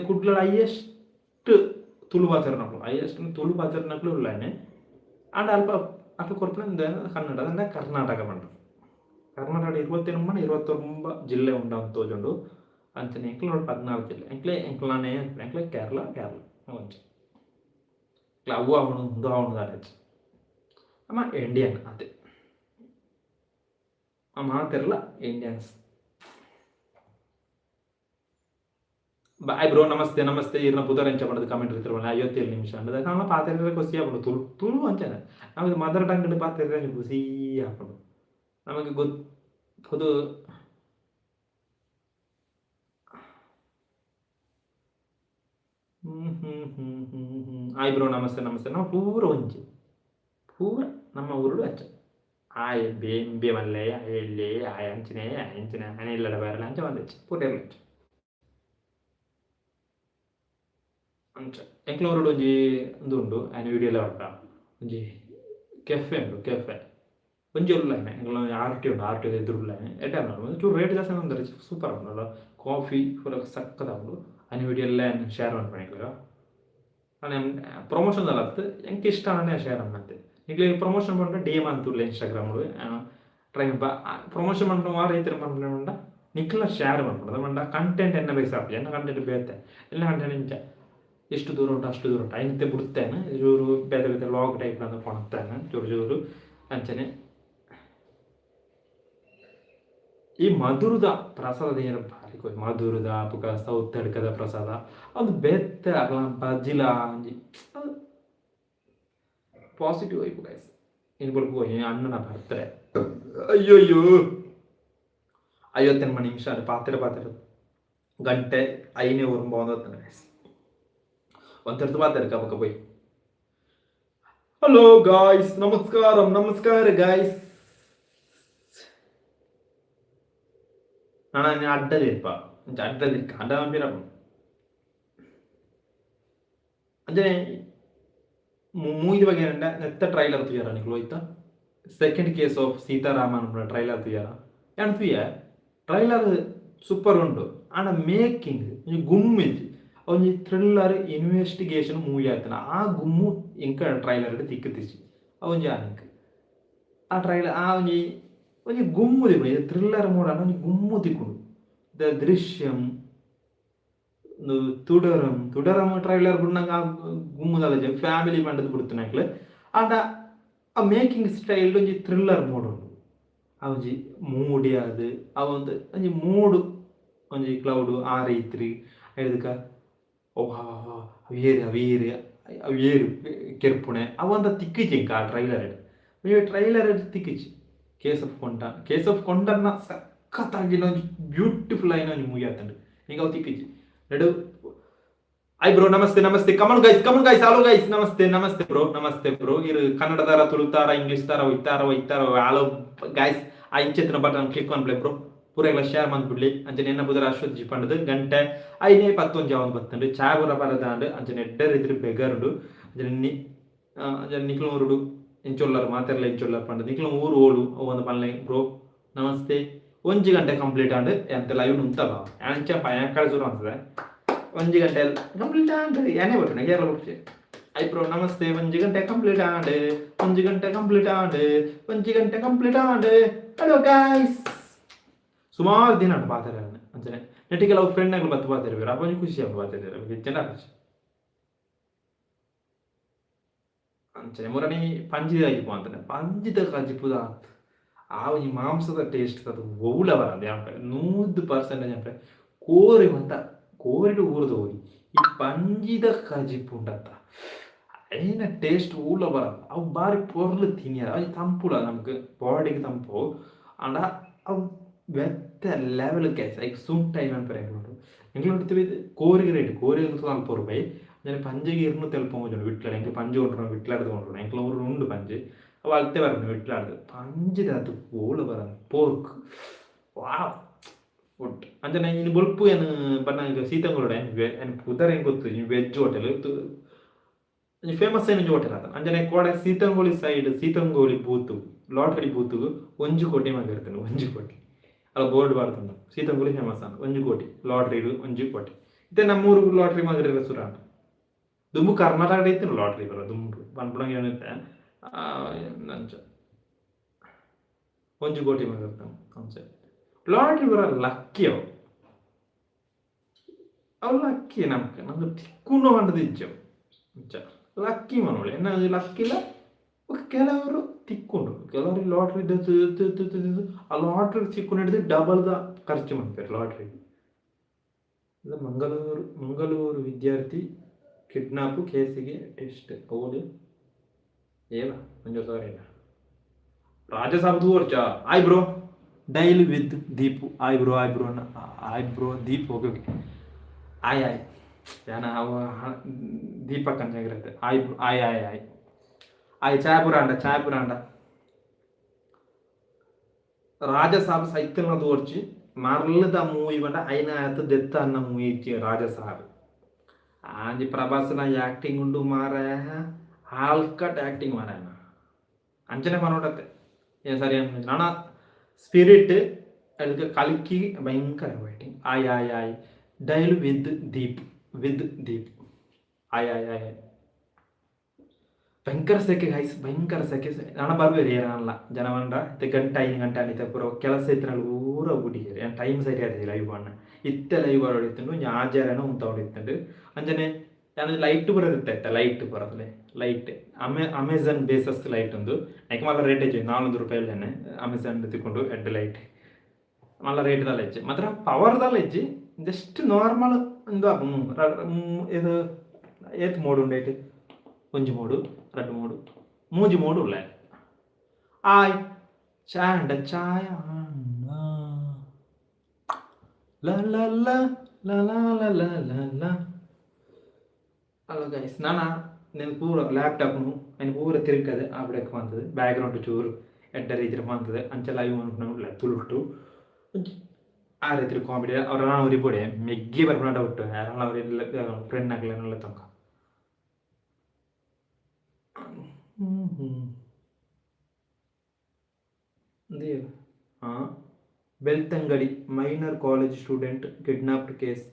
ಕುಡ್ಲ ಹೈಯೆಸ್ಟ್ ತುಳು ಪಾತೆರುನಕುಲು, ಹೈಯೆಸ್ಟ್ ತುಳು ಪಾತೆರುನಕುಲು ಉಲ್ಲೇನೆ. ಆಂಡ ಅಲ್ಪ ಅಕ್ಲು ಕೊರ್ಪುನ ಕನ್ನಡ. ಅಂದ್ರೆ ಕರ್ನಾಟಕ ಪಂಡ ಕರ್ನಾಟಕ 28, 29 ಜಿಲ್ಲೆ ಉಂಡು ಅಂತ ತೋಜುಂಡು. ಅಂಚನೆ ಎಂಕ್ಲ ನೋಡು 14 ಜಿಲ್ಲೆ. ಎಂಕ್ಲೆ ಎಂಕ್ಲಾನೆ ಎಂಕ್ಲೆ ಕೇರಳ ಕೇರಳ ಅಂಚ. ಅವು ಅವನು ಉಂದು ಅವನು ದಾದ. ನಮ್ಮ ಇಂಡಿಯನ್ ಅದೇ ಮಾತೆರ್ಲ ಇಂಡಿಯನ್ಸ್. ಬಾಯ್ ಬ್ರೋ, ನಮಸ್ತೆ ನಮಸ್ತೆ. ಇರ್ನ ಪುದರ್ ಎಂಚ ಪಂಡದು ಕಮೆಂಟ್ ಇರ್ತಿರ. 57 ನಿಮಿಷ ಅಂಡದ ನಾನ ಪಾತೆರ ಖುಷಿ ಆಪುಂಡು. ತುಳು ತುಳು ಅಂಚನೆ ನಮಗೆ ಮದರ್ ಟಂಗ್ ಪಾತೆರ ಖುಷಿ ಆಪುಂಡು ನಮಗೆ. ಗೊತ್ತು. ಹ್ಮ್ ಹ್ಮ್ ಹ್ಮ್ ಹ್ಮ್ ಹ್ಮ್ ಆಯ್ ಬ್ರೋ, ನಮಸ್ತೆ ನಮಸ್ತೆ. ನಾವು ಪೂರ ಒಂಜಿ, ಪೂರ ನಮ್ಮ ಊರುಡು ಅಂಚ. ಆಯ್ ಬೇಂಬೆ ಮಲ್ಲೆ ಎಲ್ಲೆ ಆಯ್ ಅಂಚನೆ ಅಂಚನೆ ಆನೆ ಇಲ್ಲಡ ಬೇರೆ ಅಂಚ ಬಂದಚ್ಚ ಪೂರ ಅಂಚ ಅಂಚ. ಎಂಕ್ಲ ಊರುಡು ಒಂಜಿ ಉಂದು ಉಂಡು. ಆಯ್ನ ವಿಡಿಯೋ ಎಲ್ಲ ಉಂಟಾ. ಒಂಜಿ ಕೆಫೆ ಉಂಡು. ಕೆಫೆ ಒಂಜಿ ಉಲ್ಲ ಎಂಕ್ಲ ಆರ್ ಟಿ ಉಂಡು. ಆರ್ ಟಿ ಎದುರು ಉಲ್ಲ. ಎಡ್ಡೆ ಉಂಡು. ಚೂರು ರೇಟ್ ಜಾಸ್ತಿ ಅಂದ್ರೆ ಸೂಪರ್ ಉಂಡು. ಕಾಫಿ ಪೂರ ಸಕ್ಕತ್ ಉಂಡು. ಆಯ್ನ ವಿಡಿಯೋ ಎಲ್ಲ ಶೇರ್ ಮನ್ಪುನೆ ಎಂಕ್ಲೆಗ್. ಪ್ರಮೋಷನ್ ಅಲ್ಲ, ಎಂಕ್ ಇಷ್ಟ ಆಂಡ ಶೇರ್ ಮನ್ಪೆ. ನಿಕ್ಲೆ ಪ್ರಮೋಷನ್ ಪಂಡ ಡಿ ಎಂ ಅಂತುಲ್ಲ ಇನ್ಸ್ಟಾಗ್ರಾಮ್ ಟ್ರೈ. ಪ್ರಮೋಷನ್ ಮನ್ಪುನ ವಾ ರೈತರ ಮನ್ಪುನೆ ಪಂಡ ನಿಕ್ಲ ಶೇರ್ ಮನ್ಪುನ ಪಂಡ ಕಂಟೆಂಟ್ ಎನ್ನ ಬೇಸ್ ಆಪುಜಿ. ಎನ್ನ ಕಂಟೆಂಟ್ ಬೇತೆ. ಎನ್ನ ಕಂಟೆಂಟ್ ಇಂಚ ಎಷ್ಟು ದೂರ ಉಂಟು ಅಷ್ಟು ದೂರ ಉಂಟು. ಐನತ್ತೆ ಬಿಡ್ತೇನೆ. ಚೂರು ಬೇತೆ ಬೇತೆ ಲಾಗ್ ಟೈಪ್ ಅಂದ್ ಕೊಣತ್ತೇನೆ ಚೂರು ಚೂರು ಅಂಚನೆ. ಈ ಮಧುರದ ಪ್ರಸಾದ ಏನ ಭಾರಿ. ಮಧುರದ ಬೊಕ ಸೌತಡ್ಕದ ಪ್ರಸಾದ ಅದು ಬೇತೆ. ಅಕಲ್ನ ಬಜಿಲ ಒಂಜಿ ಅದು ಪಾಸಿಟಿವ್ ವೈಬ್ ಗೈಸ್. ಇನ್ ಬೊಲ್ಪು ಅಣ್ಣನ ಬರ್ತ್ಡೇ. ಅಯ್ಯೋ ಅಯ್ಯೋ, 59 ನಿಮಿಷ ಪಾತೆರ ಪಾತೆರ ಗಂಟೆ ಐನೇ ಒರುಂಬ ಒಂದು ಗೈಸ್. ಒಂದೆರ್ದು ಪಾತೆರ ಬೊಕ ಪೋಯಿ. ಹಲೋ ಗಾಯ್ಸ್, ನಮಸ್ಕಾರ ನಮಸ್ಕಾರ ಗಾಯ್ಸ್. ನಾನು ಅಡ್ಡದಿರ್ಪ ಅಂಚ ಅಡ್ಡದಿರ್ಕ ಅಡ್ಡ ಪನ್ಪಿನ ಅಂಚನೆ ಮೂವಿದ ಬಗ್ಗೆ ಪಂಡ ನೆತ್ತ ಟ್ರೈಲರ್ ತೂಯರ ನಿಕುಲು ಹೋಯ್ತಾ? ಸೆಕೆಂಡ್ ಕೇಸ್ ಆಫ್ ಸೀತಾರಾಮ ಪನ್ಪುನ ಟ್ರೈಲರ್ ತೂಯರ? ಯಾನ್ ತೂಯೆ. ಟ್ರೈಲರ್ ಸೂಪರ್ ಉಂಡು. ಆಂಡ ಮೇಕಿಂಗ್ ಒಂಜಿ ಗುಮ್ಮು ಇಜ್ಜಿ. ಒಂಜಿ ಥ್ರಿಲ್ಲರ್ ಇನ್ವೆಸ್ಟಿಗೇಷನ್ ಮೂವಿ ಆತನ ಆ ಗುಮ್ಮು ಎಂಕ್ ಟ್ರೈಲರ್ ತಿಕ್ಕುತಿಜಿ. ಅವೊಂಜಿ ಆನ್ ಆ ಟ್ರೈಲರ್ ಆ ಒಂಜಿ ಒಂಜಿ ಗುಮ್ಮು ತಿಕ್ಕುಂಡು. ಥ್ರಿಲ್ಲರ್ ಮೋಡ್ ಆಂಡ ಒಂಜಿ ಗುಮ್ಮು ತಿಕ್ಕುಂಡು. ದ ದೃಶ್ಯಂ, ತುಡರಂ ತುಡರಂ ಟ್ರೈಲರ್ ಬುಡ್ನಗ ಆ ಗುಮ್ಮುದಲ್ಲ ಫ್ಯಾಮಿಲಿ ಪಂಡದ್ ಬುಡ್ತುನಕ್ಲ್. ಆಂಡ ಆ ಮೇಕಿಂಗ್ ಸ್ಟೈಲ್ ಒಂಜಿ ಥ್ರಿಲ್ಲರ್ ಮೋಡ್ ಉಂಡು. ಆ ಒಂಜಿ ಮೂಡಿ ಆದ್ ಆ ಒಂದು ಒಂಜಿ ಮೂಡು ಒಂಜಿ ಕ್ಲೌಡ್ ಆ ರೀತಿ ಐಡ್ದ್ ಓ ಅವು ಏರ್ ಅವು ಏರ್ ಅವು ಏರ್ ಕೆರ್ಪುಣೆ ಅವಂತ ತಿಕ್ಕಿಜಿ ಎಂಕ್ ಆ ಟ್ರೈಲರ್. ಈ ಟ್ರೈಲರ್ ತಿಕ್ಕಿಜಿ. ಕೇಸ್ ಆಫ್ ಕೊಂಡ ಕೇಸ್ ಆಫ್ ಕೊಂಡನ್ನ ಸಖತ್ತಾಗಿನ ಒಂಜಿ ಬ್ಯೂಟಿಫುಲ್ ಆಯಿನ ಒಂಜಿ ಮೂವಿ ಆತುಂಡು. ಎಂಕ್ ಅವು ತಿಕ್ಕಿಜಿ. ನಡು ಆಯ್ ಬ್ರೋ, ನಮಸ್ತೆ, ನಮಸ್ತೆ. Come on guys, come on guys, hello guys. ನಮಸ್ತೆ, ನಮಸ್ತೆ ಬ್ರೋ, ನಮಸ್ತೆ ಬ್ರೋ. ಇರು ಕನ್ನಡದಾರ, ತುಳುತಾರ, ಇಂಗ್ಲಿಷ್ ತಾರ, ಒಯ್ತಾರ ಒಯ್ತಾರ, ಹಲೋ ಗೈಸ್. ಆ ಇಂಚೆತ್ತಿನ ಬಟನ್ ಕ್ಲಿಕ್ ಮನ್ಪುಲೆ ಬ್ರೋ. ಪೂರೆಗ್ಲ ಶೇರ್ ಮನ್ಪುಡ್ಲಿ. ಅಂಚನೆ ಎನ್ನ ಪುದರ್ ಅಶ್ವಥ್ ಜಿ ಪಂಡದು. ಗಂಟೆ 5:11 ಆವೊಂದು ಬತ್ತುಂಡು. ಚಾ ಪೂರ ಪರದಾಂಡ್. ಅಂಚನೆ ಎಡ್ಡೆ ರೀತಿಡ್ ಬೆಗರುಂಡು. ಅಂಚನೆ ನಿ ಅಂಚನೆ ನಿಕ್ಲು ಊರುಡು ಎಂಚೊಲ್ಲರ್ ಮಾತೆರ್ಲ ಎಂಚೊಲ್ಲರ್ ಪಂಡ ನಿಕ್ಲು ಊರು ಓಲು ಒಂದು ಪನ್ಲೆ ಬ್ರೋ. ನಮಸ್ತೆ. ಒಂಜಿ ಗಂಟೆ ಕಂಪ್ಲೀಟ್ ಆಂಡ್. ಎಂತ ಲೈವ್ ಉಂತವ ಅಂಚ ಪಯಂಕರ ಶುರು ಆಗ್ತದೆ. ಒಂಜಿ ಗಂಟೆ ಕಂಪ್ಲೀಟ್ ಆಂಡ್. ಏನೇ ಬಟ್ಟುನ ಕೇರಳ ಬುಡ್ಚಿ. I bro, namaste. ಒಂಜಿ ಗಂಟೆ ಕಂಪ್ಲೀಟ್ ಆಂಡ್. ಒಂಜಿ ಗಂಟೆ ಕಂಪ್ಲೀಟ್ ಆಂಡ್. ಒಂಜಿ ಗಂಟೆ ಕಂಪ್ಲೀಟ್ ಆಂಡ್. Hello guys. ಸುಮಾರು ದಿನ ಉಂಟು ಪಾತೆರ. ಅಂಚನೆ ನೆಟ್ಟಿ ಕೆಲವು ಫ್ರೆಂಡ್ ಆಗ್ಲು ಬತ್ತು ಪಾತೆರ್ಬೇರು. ಅಪ್ಪ ಒಂಜಿ ಖುಷಿ ಆಪುಂಡು ಪಾತೆರ್ರೆ, ಹೆಚ್ಚಿನ ಖುಷಿ. ಅಂಚನೆ ಮುರಣಿ ಪಂಜಿದ ಕಜಿಪು ಅಂತಾನೆ. ಪಂಜಿದ ಕಜಿಪುದ ಆ ಒಂಜಿ ಮಾಂಸದ ಟೇಸ್ಟ್ ಅದು ಒವ್ಲ ಬರಂದ್ ಯಾನ್ಪೆ 100%. ಯಾನ್ಪೆ ಕೋರಿ ಮಂತ ಕೋರಿಡ್ ಊರುದ ಹೋರಿ ಈ ಪಂಜಿದ ಕಜಿಪು ಉಂಡತ್ತ, ಐನ ಟೇಸ್ಟ್ ಊಲ ಬರಂದ್. ಅವು ಬಾರಿ ಪೊರ್ಲು ತಿನಿಯರ. ಅವು ತಂಪುಲ, ನಮ್ಗೆ ಬಾಡಿಗೆ ತಂಪು. ಆಂಡ ಅವು ಬೆತ್ತ ಲೆವೆಲ್ ಗೈಸ್. ಐಕ್ ಸುಂಟ ಮನ್ಪೆರೆ ಎಂಕ್ಲುಂಡು ಎಂಕ್ಲುಂಡು. ಕೋರಿಗೆ ರೇಟ್, ಕೋರಿಗೆ 40 ರೂಪಾಯಿ. ಅಂಚನೆ ಪಂಜಿಗೆ 270 ಉಂಡು ವಿಟ್ಲಡ್. ಎಂಕ್ಲು ಪಂಜಿ ಕೊಂಡ್ರುನ ವಿಟ್ಲಡ್ದು ಕೊಂಡ್ರುನ. ಎಂಕ್ಲ ಊರು ಉಂಡು ಪಂಜಿ. ಅವು ಅಲ್ತೆ ಬರ್ಪುಂಡು ವಿಟ್ಲಡ್ದು. ಪಂಜಿದ ಅದು ಓಲ ಬರಂದ್. ಪೋರ್ಕ್, ವಾವ್ ಫುಡ್. ಅಂಚನೆ ಇನಿ ಬೊಲ್ಪು ಏನು ಬನ್ನಗ ಸೀತಂಗುಲುಡೆ ಎನ್ ಪುದರ್ ಎಂಕ್ ಗೊತ್ತು. ವೆಜ್ ಹೋಟೆಲ್ ಒಂಜಿ ಫೇಮಸ್ ಆಯಿನ ಒಂಜಿ ಹೋಟೆಲ್ ಆತ. ಅಂಚನೆ ಕೋಡೆ ಸೀತಂಗೋಳಿ ಸೈಡ್, ಸೀತಂಗೋಳಿ ಬೂತು, ಲಾಟರಿ ಬೂತುಗು 1 ಕೋಟಿ ಮಗಿರ್ತಂಡು. 1 ಕೋಟಿ ಅಲ್ಲ ಬೋರ್ಡ್ ಬಾರ್ತುಂಡು. ಸೀತಂಗೋಳಿ ಫೇಮಸ್ ಆಂಡ್. 1 ಕೋಟಿ ಲಾಟ್ರಿ, 1 ಕೋಟಿ. ಇತ್ತೆ ನಮ್ಮೂರು ಲಾಟ್ರಿ ಮಗರಿರ ಸುರ ಆಂಡ್. ದುಂಬು ಕರ್ನಾಟಕ ಇತ್ತು ಲಾಟ್ರಿ ಬರ ದುಂಬು ಪನ್ಪುನಂಗೆ ಏನಿತ್ತೆ ಅಂಚ 1 ಕೋಟಿ ಮಗಿರ್ತಾವ. ಅಂಚ ಲಾಟ್ರಿ ಬರ ಲಕ್ಕಿ ಅವು. ಅವು ಲಕ್ಕಿ ನಮ್ಗೆ ನಮ್ಗೆ ತಿಕ್ಕುಂಡು ಪಂಡದು ಇಜ್ಜಿ ಅವು. ಅಂಚ ಲಕ್ಕಿ ಮನೋಳಿ ಎನ್ನ ಲಕ್ಕಿಲ. ಕೆಲವರು ತಿಕ್ಕುಂಡು, ಕೆಲವರು ಲಾಟ್ರಿ ಆ ಲಾಟ್ರಿ ಸಿಕ್ಕುಂಡು ಡಬಲ್ the ಖರ್ಚು ಮನ್ಪೆರ್ ಲಾಟ್ರಿ. ಮಂಗಳೂರು, ಮಂಗಳೂರು ವಿದ್ಯಾರ್ಥಿ ಕಿಡ್ನಾಪ್ ಕೇಸಿಗೆ ಟೆಸ್ಟ್ ಓಡು ಏವ ಮಂಜು ಸಾರಿ. ರಾಜ್ಯಸಭಾ ತೂವರ್ಚ. Hi bro, daily with Deepu. Hi bro, hi bro, hi bro Deep. Okay okay, hi hi. ಯಾನ ಅವ ದೀಪಕ್ ಅಂಚಾಗಿರುತ್ತೆ. ಆಯ್ ಆಯ್ ಆಯ್ ಆಯ್ ಆಯ್. ಚಾಯ್ ಪುರಾಂಡ, ಚಾಯ್ ಪುರಾಂಡ. ರಾಜಸಾಬ್ ಸೈಕಲ್ನ ತೋರ್ಚಿ ಮರ್ಲದ ಮೂವಿ ಪಂಡ ಐನ ಆತ ದೆತ್ತ ಅನ್ನ ಮೂವಿ ಇಚ್ಚಿ ರಾಜಸಾಬ್. ಆಂಜಿ ಪ್ರಭಾಸನ ಆಕ್ಟಿಂಗ್ ಉಂಡು ಮಾರ, ಆಲ್ಕಟ್ ಆಕ್ಟಿಂಗ್ ಮಾರಾಯನ. ಅಂಚನೆ ಪನೋಡತ್ತೆ ಏನ್ ಸರಿ ನಾನ ಸ್ಪಿರಿಟ್ ಅದಕ್ಕೆ ಕಲ್ಕಿ ಭಯಂಕರ waiting. Hi hi hi. Daily with Deep, with Deep. Hi hi hi. ಭಯಂಕರ ಸೆಕೆ ಗೈಸ್, ಭಯಂಕರ ಸೆಕೆ. ನಾನು ಬರ್ಬೇರು ಏರಲ್ಲ ಜನ ಪಂಡ ಇತ್ತೆ ಗಂಟೆ 5 ಗಂಟೆ ಆಂಡ. ಇತ್ತೆ ಪೂರ ಕೆಲಸ ಇತ್ತಿನ ಪೂರ ಬುಡಿಯೆರ್. ಯಾನ್ ಟೈಮ್ ಸರಿ ಆತಿಜಿ ಲೈವ್ ಪಂಡ. ಇತ್ತೆ ಲೈವ್ ಬರೋಡಿತ್ತುಂಡು. ಒಂಜಿ ಆಜಾರನ ಉಂತಾವೊಂದಿತ್ತುಂಡು. ಅಂಚನೆ ಯಾನ್ ಲೈಟ್ ಪೂರ ಇತ್ತೆ ಲೈಟ್ ಪೂರ ಲೈಟ್ ಅಮೆಝಾನ್ ಬೇಸಸ್ ಲೈಟ್ ಉಂದು. ಐಕ್ ಮಲ್ಲ ರೇಟ್ ಇಜ್ಜಿ, 400 ರೂಪಾಯಿ ಇಲ್ಲೇನೆ ಅಮೆಝಾನ್ ತಿಕ್ಕೊಂಡು. ಎಡ್ಡೆ ಲೈಟ್, ಮಲ್ಲ ರೇಟ್ ದಾಲ ಇಜ್ಜಿ, ಮಾತ್ರ ಪವರ್ ದಾಲ ಇಜ್ಜಿ. ಜಸ್ಟ್ ನಾರ್ಮಲ್ ಉಂದು ಇದು ಏತ್ ಮೋಡ್ ಉಂಡು ಐಟ್? ಒಂಜಿ ಮೋಡು, ರಡ್ಡ್ ಮೋಡು, ಮೂಜಿ ಮೋಡು ಉಲ್ಲೆ. ಆಯ್ ಚಾಯ್ ಅಂಡ ಚಾಯ್ ಅಂಡ ಲ ಲ ಲ ಲ ಲ ಲ ಲ ಲ. Hello guys. ನಾನ ನೆನ್ ಪೂರ ಲ್ಯಾಪ್ಟಾಪ್ನು ಐನ್ ಪೂರ ತಿರುಗದೆ ಆಪಡೆಕ್ ಮಂತದೆ. ಬ್ಯಾಕ್ಗ್ರೌಂಡ್ ಚೂರು ಎಡ್ಡೆ ರೀತಿಡ್ ಮಂತದೆ. ಅಂಚ ಲೈವ್ ಮನ್ಪುನ ಉಲ್ಲೆ ತುಳುಟು. ಆ ರೀತಿ ಕಾಮಿಡಿ ಅವ್ರ ಒರಿ ಬೋಡೆ ಮೆಗ್ಗಿ ಬರ್ಪುನ ಡೌಟ್. ಯಾರನ್ನ ಅವ್ರ ಫ್ರೆಂಡ್ ಅಕ್ಲೆನ ತನಕ. ಹ್ಮ್ ಹಾಂ. Belthangady minor college student kidnapped case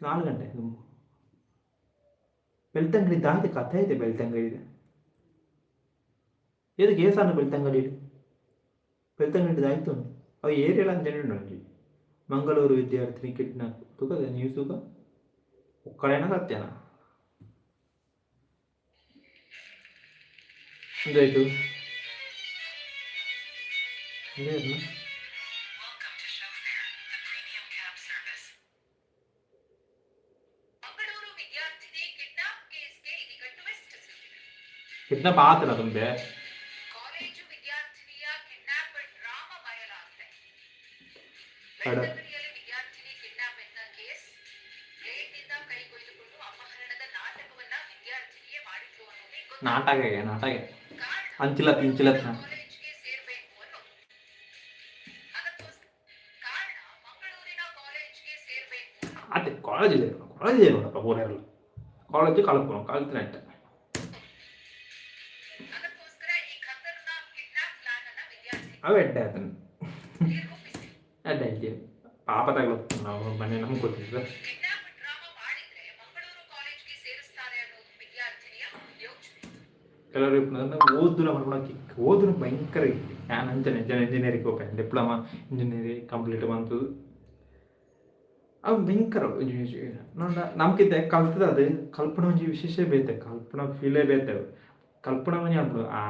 4 ಗಂಟೆ. ಬೆಳ್ತಂಗಡಿ ದಾದ ಕಥೆ ಐತೆ ಬೆಳ್ತಂಗಡಿ? ಏದು ಕೇಸ್ ಆಂಡ ಬೆಳ್ತಂಗಡಿ? ಬೆಳ್ತಂಗಡಿ ದಾಯ್ತು ಅವು ಏರಿಯಾ ಅಂಚನೆ ಉಂಡು ಒಂಜಿ. ಮಂಗಳೂರು ವಿದ್ಯಾರ್ಥಿನಿ ಕಿಡ್ನಾಪ್ ತೂಕ ನ್ಯೂಸ್ ತೂಕ. ಒಕ್ಕಡೆನ ಸತ್ಯನಾ? ಎಂದಾಯ್ತು? ಎಂದಾಯ್ತು? Welcome to Chauffeur, the premium cab service. Mangaluru ವಿದ್ಯಾರ್ಥಿನಿ ಕಿಡ್ನಾಪ್ ಕೇಸ್ಗೆ ಇದೀಗ ಟ್ವಿಸ್ಟ್ ಸಿಕ್ಕಿದೆ. ಕಿಡ್ನಾಪ್ ಆತನ ತುಂಬೆ. ಕಾಲೇಜು ವಿದ್ಯಾರ್ಥಿನಿಯ ಕಿಡ್ನಾಪ್ ಡ್ರಾಮಾ ಬಯಲಾಗಿದೆ. ಅಡ. ಬೆಳ್ತಂಗಡಿಯಲ್ಲಿ ವಿದ್ಯಾರ್ಥಿನಿ ಕಿಡ್ನಾಪ್ ಎನ್ನ ಕೇಸ್. ಬ್ಲೇಡ್ನಿಂದ ಕೈಗೊಲೆ. ನಾಟಕ ನಾಟಕ ಅಂಚಿಲತ್ ಇಂಚಿಲತ್. ಕಾಲೇಜ್ಗೆ ಸೇರ್ಬೇಕು ಅನ್ನೋದು. ಅದಕ್ಕೋಸ್ಕರ ಕಾರಣ ಮಂಗಳೂರಿನ ಕಾಲೇಜ್ಗೆ ಸೇರ್ಬೇಕು. ಅದೇ ಕಾಲೇಜ್ ಇದೆ, ಕಾಲೇಜ್ ಇದೆ ನೋಡಪ್ಪ. ಊರೆಲ್ಲ ಕಾಲೇಜ್ ಕಲ್ಪನು ಕಲ್ತಿನ. ಅದಕ್ಕೋಸ್ಕರ ಈ ಖತರ್ನಾಕ್ ಕಿಡ್ನಾಪ್ ಪ್ಲಾನ್ ಅನ್ನ ವಿದ್ಯಾರ್ಥಿನಿ ಅವು ಎಡ್ಡೆ ಆತನ. ರೂಪಿಸಿ ಎಡ್ಡೆ ಐತಿ ಪಾಪ ತಗೊಳ್ತು. ನಾವು ಮನೆ ನಮ್ಗೆ ಗೊತ್ತಿಲ್ಲ. ಕಿಡ್ನಾಪ್ ಡ್ರಾಮಾ ಮಾಡಿದ್ರೆ ಮಂಗಳೂರು ಕಾಲೇಜ್ಗೆ ಸೇರಿಸ್ತಾರೆ ಅನ್ನೋದು ವಿದ್ಯಾರ್ಥಿನಿಯ ಯೋಚನೆ. ಕೆಲವರು ಓದುನ ಪನ್ಪುನ ಕಿಕ್, ಓದುನ ಭಯಂಕರ ಇತ್ತು. ಯಾನ್ ಅಂಚನೆ ಜನ ಇಂಜಿನಿಯರಿಂಗ್ ಪೋಪೆ, ಡಿಪ್ಲೊಮಾ ಇಂಜಿನಿಯರಿಂಗ್ ಕಂಪ್ಲೀಟ್ ಮಂತುದು. ಅವು ಭಯಂಕರ ನೋಡ. ನಮ್ಕಿತ್ತೆ ಕಲ್ತದ ಅದು ಕಲ್ಪನ ಒಂಜಿ ವಿಶೇಷ ಬೇತೆ, ಕಲ್ಪನ ಫೀಲೇ ಬೇತೆ. ಕಲ್ಪನ ಒಂಜಿ ಅನ್ಪುಂಡು, ಆ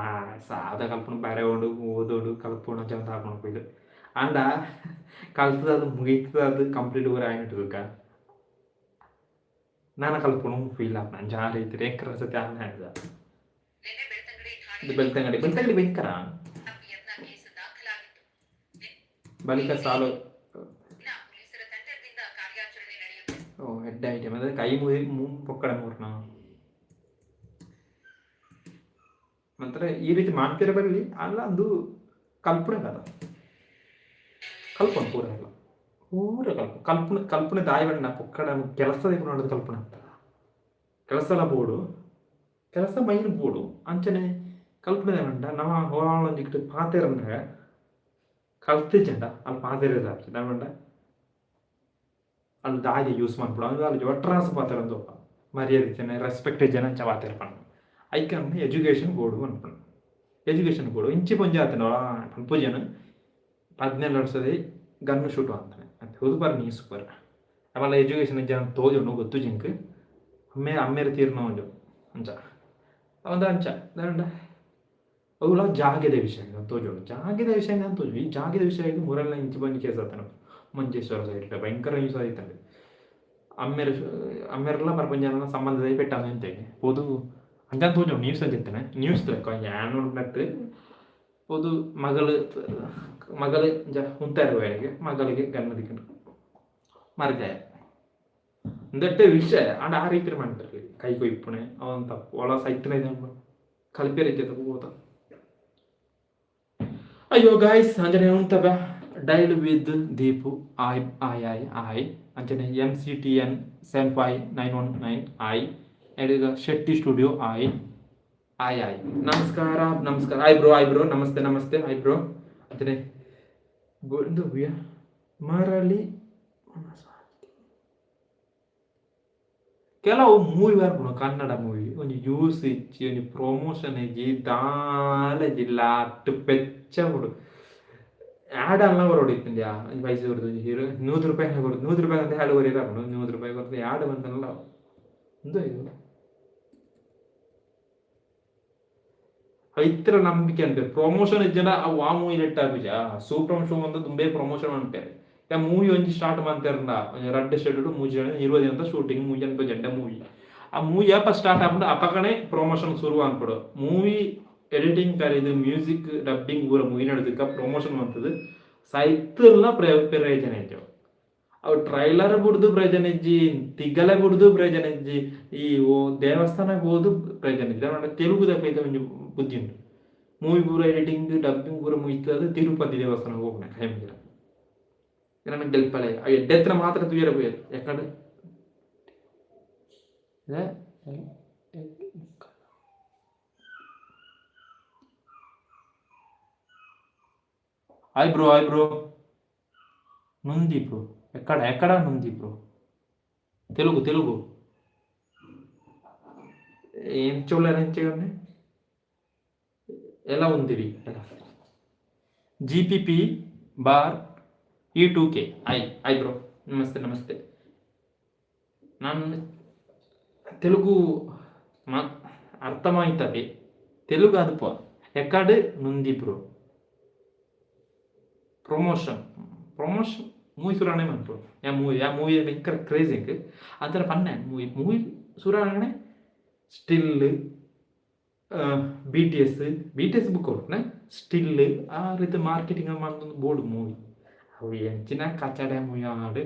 ಸಾದ ಕಲ್ಪನ ಬರೆವೊಡು, ಓದೋಡು, ಕಲ್ಪುಣ ಜನ ಆಪುಂಡು ಫೀಲ್. ಆಂಡ ಕಲ್ತದ ಅದು ಮುಗಿತದ, ಅದು ಕಂಪ್ಲೀಟ್ ಪೂರ ಆಯಿನಟ್ ಬೊಕ್ಕ ನನ ಕಲ್ಪುನು ಫೀಲ್ ಆಪುಂಡು. ಅಂಚ ಆ ರೀತಿ ಎಂಕ್ಲ ಸತ್ಯ ಆನೆ. ನಿನ್ನೆ ಬೆಳ್ತಂಗಡಿ ಇದು ಠಾಣೆಯಲ್ಲಿ ಬೆಳ್ತಂಗಡಿ, ಬೆಳ್ತಂಗಡಿ ಭಯಂಕರ. ಯತ್ನ ಕೇಸ್ ದಾಖಲಾಗಿತ್ತು. ಬಳಿಕ ಸಾಲು ನಿನ್ನ ಪೊಲೀಸರ ತಂಡದಿಂದ ಕಾರ್ಯಾಚರಣೆ ನಡೆಯುತ್ತಿದೆ. ಓ ಎಡ್ಡೆ ಐಟಮ್ ಅದು. ಕೈ ಮುಗಿ ಪೊಕ್ಕಡೆ ಮೂರ್ನ ನಂತರ ಈ ರೀತಿ ಮಾಡ್ತಿರ ಬರಲಿ ಅಲ್ಲ. ಅದು ಕಲ್ಪನೆ ಕದ ಕಲ್ಪನೆ ಪೂರ ಎಲ್ಲ ಪೂರ ಕಲ್ಪ ಕಲ್ಪನೆ ಕಲ್ಪನೆ ದಾಯಿ ಬಣ್ಣ ಪೊಕ್ಕಡ ಕೆಲಸದ ನೋಡೋದು ಕಲ್ಪನೆ ಅಂತ. ಕೆಲಸಲ ಬೋಡು, ಕೆಲಸ ಮೈನ್ ಬೋಡು. ಅಂಚನೆ ಕಲ್ಪನೆ ಬಂಡ ನಮ್ಮ ಹೋರಾಳೊಂದಿಟ್ಟು ಪಾತೆರಂದಾಗ ಕಲ್ತಿಜ್ಜಂಡ ಅಲ್ಲಿ ಪಾತೆರ ಬಂಡ ಅಲ್ಲಿ ದಾದಿ ಯೂಸ್ ಮನ್ಪುಡು. ಅಂದ್ರೆ ಅಲ್ಲಿ ಒಟ್ರಾಸ ಪಾತೆರಂದು ಮರ್ಯಾದೆ ಜನ, ರೆಸ್ಪೆಕ್ಟ್ ಜನ ಅಂಚ ಪಾತೆರ ಪಂಡ. ಐಕ್ ಎಜುಕೇಷನ್ ಬೋಡು ಅನ್ಪುಂಡು. ಎಜುಕೇಷನ್ ಬೋಡು. ಇಂಚಿ ಪೊಂಜಿ ಆತನ ಪನ್ಪುಜನ 17 ವರ್ಷದ ಗನ್ನು ಶೂಟ್ ಅಂತಾನೆ ಅಂತ ಹೊದು ನೀ ಸೂಪರ್. ಆಮೇಲೆ ಎಜುಕೇಷನ್ ಜನ ತೋಜುಂಡು ಗೊತ್ತು ಜಿಂಕ್ ಅಮ್ಮೆ ಅಮ್ಮೇರು ತೀರ್ನ ಒಂಜು ಅಂಚ ಅವಂದ ಅಂಚ ದಾಂಡ. ಅವುಲ ಜಾಗೆದ ವಿಷಯ ತೋಜೋಡು, ಜಾಗೆದ ವಿಷಯ ಅಂತ ತೋಜು. ಈ ಜಾಗೆದ ವಿಷಯ ಮುರಲ್ನ ಇಂಚಿ ಬಂದು ಕೇಸ್ ಆತನ ಮಂಜೇಶ್ವರ ಸೈಡ್ ಭಯಂಕರ ಯೂಸ್ ಆಯ್ತಂಡೆ. ಅಮ್ಮೇರು ಅಮ್ಮೇರೆಲ್ಲ ಪರ್ಪಂಜನ ಸಂಬಂಧದ ಪೆಟ್ಟಾಗ ಅಂತೆ ಪೋದು ಅಂಚ ತೋಜು ನ್ಯೂಸ್ ಅಂಚಿತ್ತನೆ ನ್ಯೂಸ್ ಲೆಕ್ಕ ಯಾನ್ ನೋಡ್ನಟ್ಟು ಪೋದು ಮಗಳು ಮಗಳು ಇಂಚ ಉಂತಾರ ವೇಳೆಗೆ ಮಗಳಿಗೆ ಗನ್ನ ದಿಕ್ಕಂಡು ಮರ್ಜಾಯ ಇಂದೆಟ್ಟೆ ವಿಷಯ. ಆಂಡ ಆ ರೀತಿ ಮಾಡ್ತಾರೆ ಕೈ ಕೊಯ್ಪುಣೆ ಅವನ್ ತಪ್ಪು. ಒಳ ಸೈತನ ಕಲ್ಪೇರ್ ಇದ್ದೆ ಹೋತ. ಅಯ್ಯೋ guys, Anjane ಉಂತಬ daily with Deepu I hi hi ಆಯ್. ಅಂಚನೆ MCTN 75919 ಆಯ್. ಎಡುಗ ಶೆಟ್ಟಿ ಸ್ಟುಡಿಯೋ ಆಯ್ ಆಯ್ ಆಯ್. ನಮಸ್ಕಾರ ನಮಸ್ಕಾರ. ಆಯ್ ಬ್ರೋ, ಆಯ್ ಬ್ರೋ, ನಮಸ್ತೆ ನಮಸ್ತೆ, ಆಯ್ ಬ್ರೋ. ಅಂಚನೆ ಇಂದು ಮರಳಿ ಕೆಲವು ಮೂವಿ ಬರ್ಪುಂಡು. ಕನ್ನಡ ಮೂವಿ ಒಂಜಿ ಯೂಸ್ ಇಜ್ಜಿ, ಒಂಜಿ ಪ್ರಮೋಷನ್ ಇಜ್ಜಿ, ದಾಲ ಇಜ್ಜಿ, ಲಾಟ್ ಪೆಚ್ಚ ಉಂಡು. ಆ್ಯಡ್ ಅಲ್ಲ ಬರೋಡು ಇತ್ತಿಂದ್ಯಾ. ಒಂಜಿ ಪೈಸೆ ಕೊರ್ದು ಒಂಜಿ ಹೀರೋ 100 ರೂಪಾಯಿ ಕೊರ್ದು, 100 ರೂಪಾಯಿ ಅಂತ ಆ್ಯಡ್ ಕೊರಿಯರೆ ಆಪುಂಡು. 100 ರೂಪಾಯಿ ಕೊರ್ದು ಆ್ಯಡ್ ಬಂತಲ್ಲ ಉಂದು ಇದು ಐತ್ರ ನಂಬಿಕೆ ಅನ್ಪೇರು. ಪ್ರಮೋಷನ್ ಇಜ್ಜಂಡ ಅವು ಆ ಮೂವಿ ನೆಟ್ ಆಪುಜ. ಸೂಪರ್ ಶೋ ಒಂದು ತುಂಬೆ ಪ್ರಮೋಷನ್ ಅನ್ಪೇರು. ಮೂವಿ ಒಂಜಿ ಸ್ಟಾರ್ಟ್ ಮಂತೆರ್ಂಡ ಒಂಜಿ ರಡ್ಡ್ ಶೆಡ್ಯೂಲ್ 3 ಜನ 20 ದಿನದ ಶೂಟಿಂಗ್ 3 ಜನ ಜಂಡ ಮೂವಿ. ಆ ಮೂವಿ ಯಾಪ ಸ್ಟಾರ್ಟ್ ಆಪುಂಡು ಅಪಗನೆ ಪ್ರಮೋಷನ್ ಶುರು ಅನ್ಪುಡು. ಮೂವಿ ಎಡಿಟಿಂಗ್ ಕರೀದು ಮ್ಯೂಸಿಕ್ ಡಬ್ಬಿಂಗ್ ಪೂರ ಮೂವಿ ನಡುದಕ್ಕ ಪ್ರಮೋಷನ್ ಮಂತದು ಸೈತಲ್ನ ಪ್ರಯೋಜನ ಇಜ್ಜಿ. ಅವು ಟ್ರೈಲರ್ ಬುಡ್ದು ಪ್ರಯೋಜನ ಇಜ್ಜಿ, ತಿಗಲೆ ಬುಡ್ದು ಪ್ರಯೋಜನ ಇಜ್ಜಿ, ಈ ಓ ದೇವಸ್ಥಾನಕ್ಕೆ ಹೋದು ಪ್ರಯೋಜನ ಇಜ್ಜಿ. ತೆಲುಗುದ ಒಂಜಿ ಬುದ್ಧಿ ಉಂಟು. ಮೂವಿ ಪೂರ ಎಡಿಟಿಂಗ್ ಡಬ್ಬಿಂಗ್ ಪೂರ ಮುಗಿತದ, ತಿರುಪತಿ ದೇವಸ್ಥಾನಕ್ಕೆ ಹೋಗ್ನೆ ಕೈ ಮುಗಿರ ನನಗೆ ಗೆಲ್ಪಲೆ. ಅವು ಎಡ್ಡೆತ್ರ ಮಾತ್ರ ತೂಯರ ಪೋಯೆರ್ ಯಾಕಂದ್ರೆ హాయ్ బ్రో, హాయ్ బ్రో. నుంది బ్రో, ఎక్కడ ఎక్కడ నుంది బ్రో? తెలుగు తెలుగు ఏం చూడలేరు, ఏం చేయండి. ఎలా ఉంది ఎలా? జిపిపి బార్ ఈ 2K I I bro, నమస్తే నమస్తే. నన్ను తెలుగు మా అర్థమవుతుంది, తెలుగు అదుపు ఎక్కడ నుంది బ్రో? ಪ್ರಮೋಷನ್ ಪ್ರಮೋಷನ್ ಮೂವಿ ಸುರಾಣೆ ಮನ್ಪು. ಯಾ ಮೂವಿ, ಯಾ ಮೂವಿ ಭಯಂಕರ ಕ್ರೇಜಿಂಗ್ ಅಂತರ ಪನ್ನೆ. ಮೂವಿ ಮೂವಿ ಸುರಾಣೆ ಸ್ಟಿಲ್ BTS BTS book ಕೊಡ್ನೆ ಸ್ಟಿಲ್ ಆ ರೀತಿ ಮಾರ್ಕೆಟಿಂಗ್ ಮಾಡ್ತೊಂದು ಬೋರ್ಡ್ ಮೂವಿ. ಅವು ಎಂಚಿನ ಕಚಡ ಮೂವಿ ಆಡ್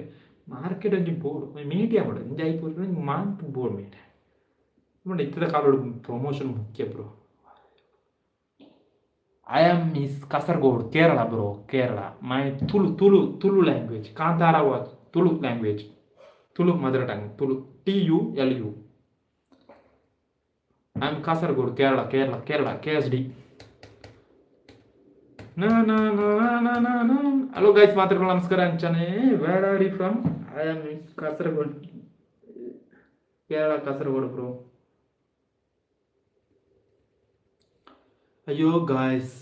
ಮಾರ್ಕೆಟ್ ಒಂಜಿ ಬೋರ್ಡ್ ಮೀಡಿಯಾ ಬೋರ್ಡ್ ಒಂಜಿ ಐಪುರ ಮಾಂತ್ ಬೋರ್ಡ್ ಮೀಡಿಯಾ. ಇತ್ತದ ಕಾಲೋಡು ಪ್ರಮೋಷನ್ ಮುಖ್ಯ bro. I am is Kasaragod, Kerala bro, Kerala. My Tulu, Tulu, Tulu language. Kantara watch, Tulu language, Tulu mother tongue, Tulu, TULU. I am Kasaragod, Kerala, Kerala, Kerala, KSD. Hello guys, ಮಾತಾಡ್ಕೊಳ್ಳ, ನಮಸ್ಕಾರ ಅಂಚನೆ. Where are you from? I am Kasaragod, Kerala, Kasaragod bro. ಅಯ್ಯೋ guys,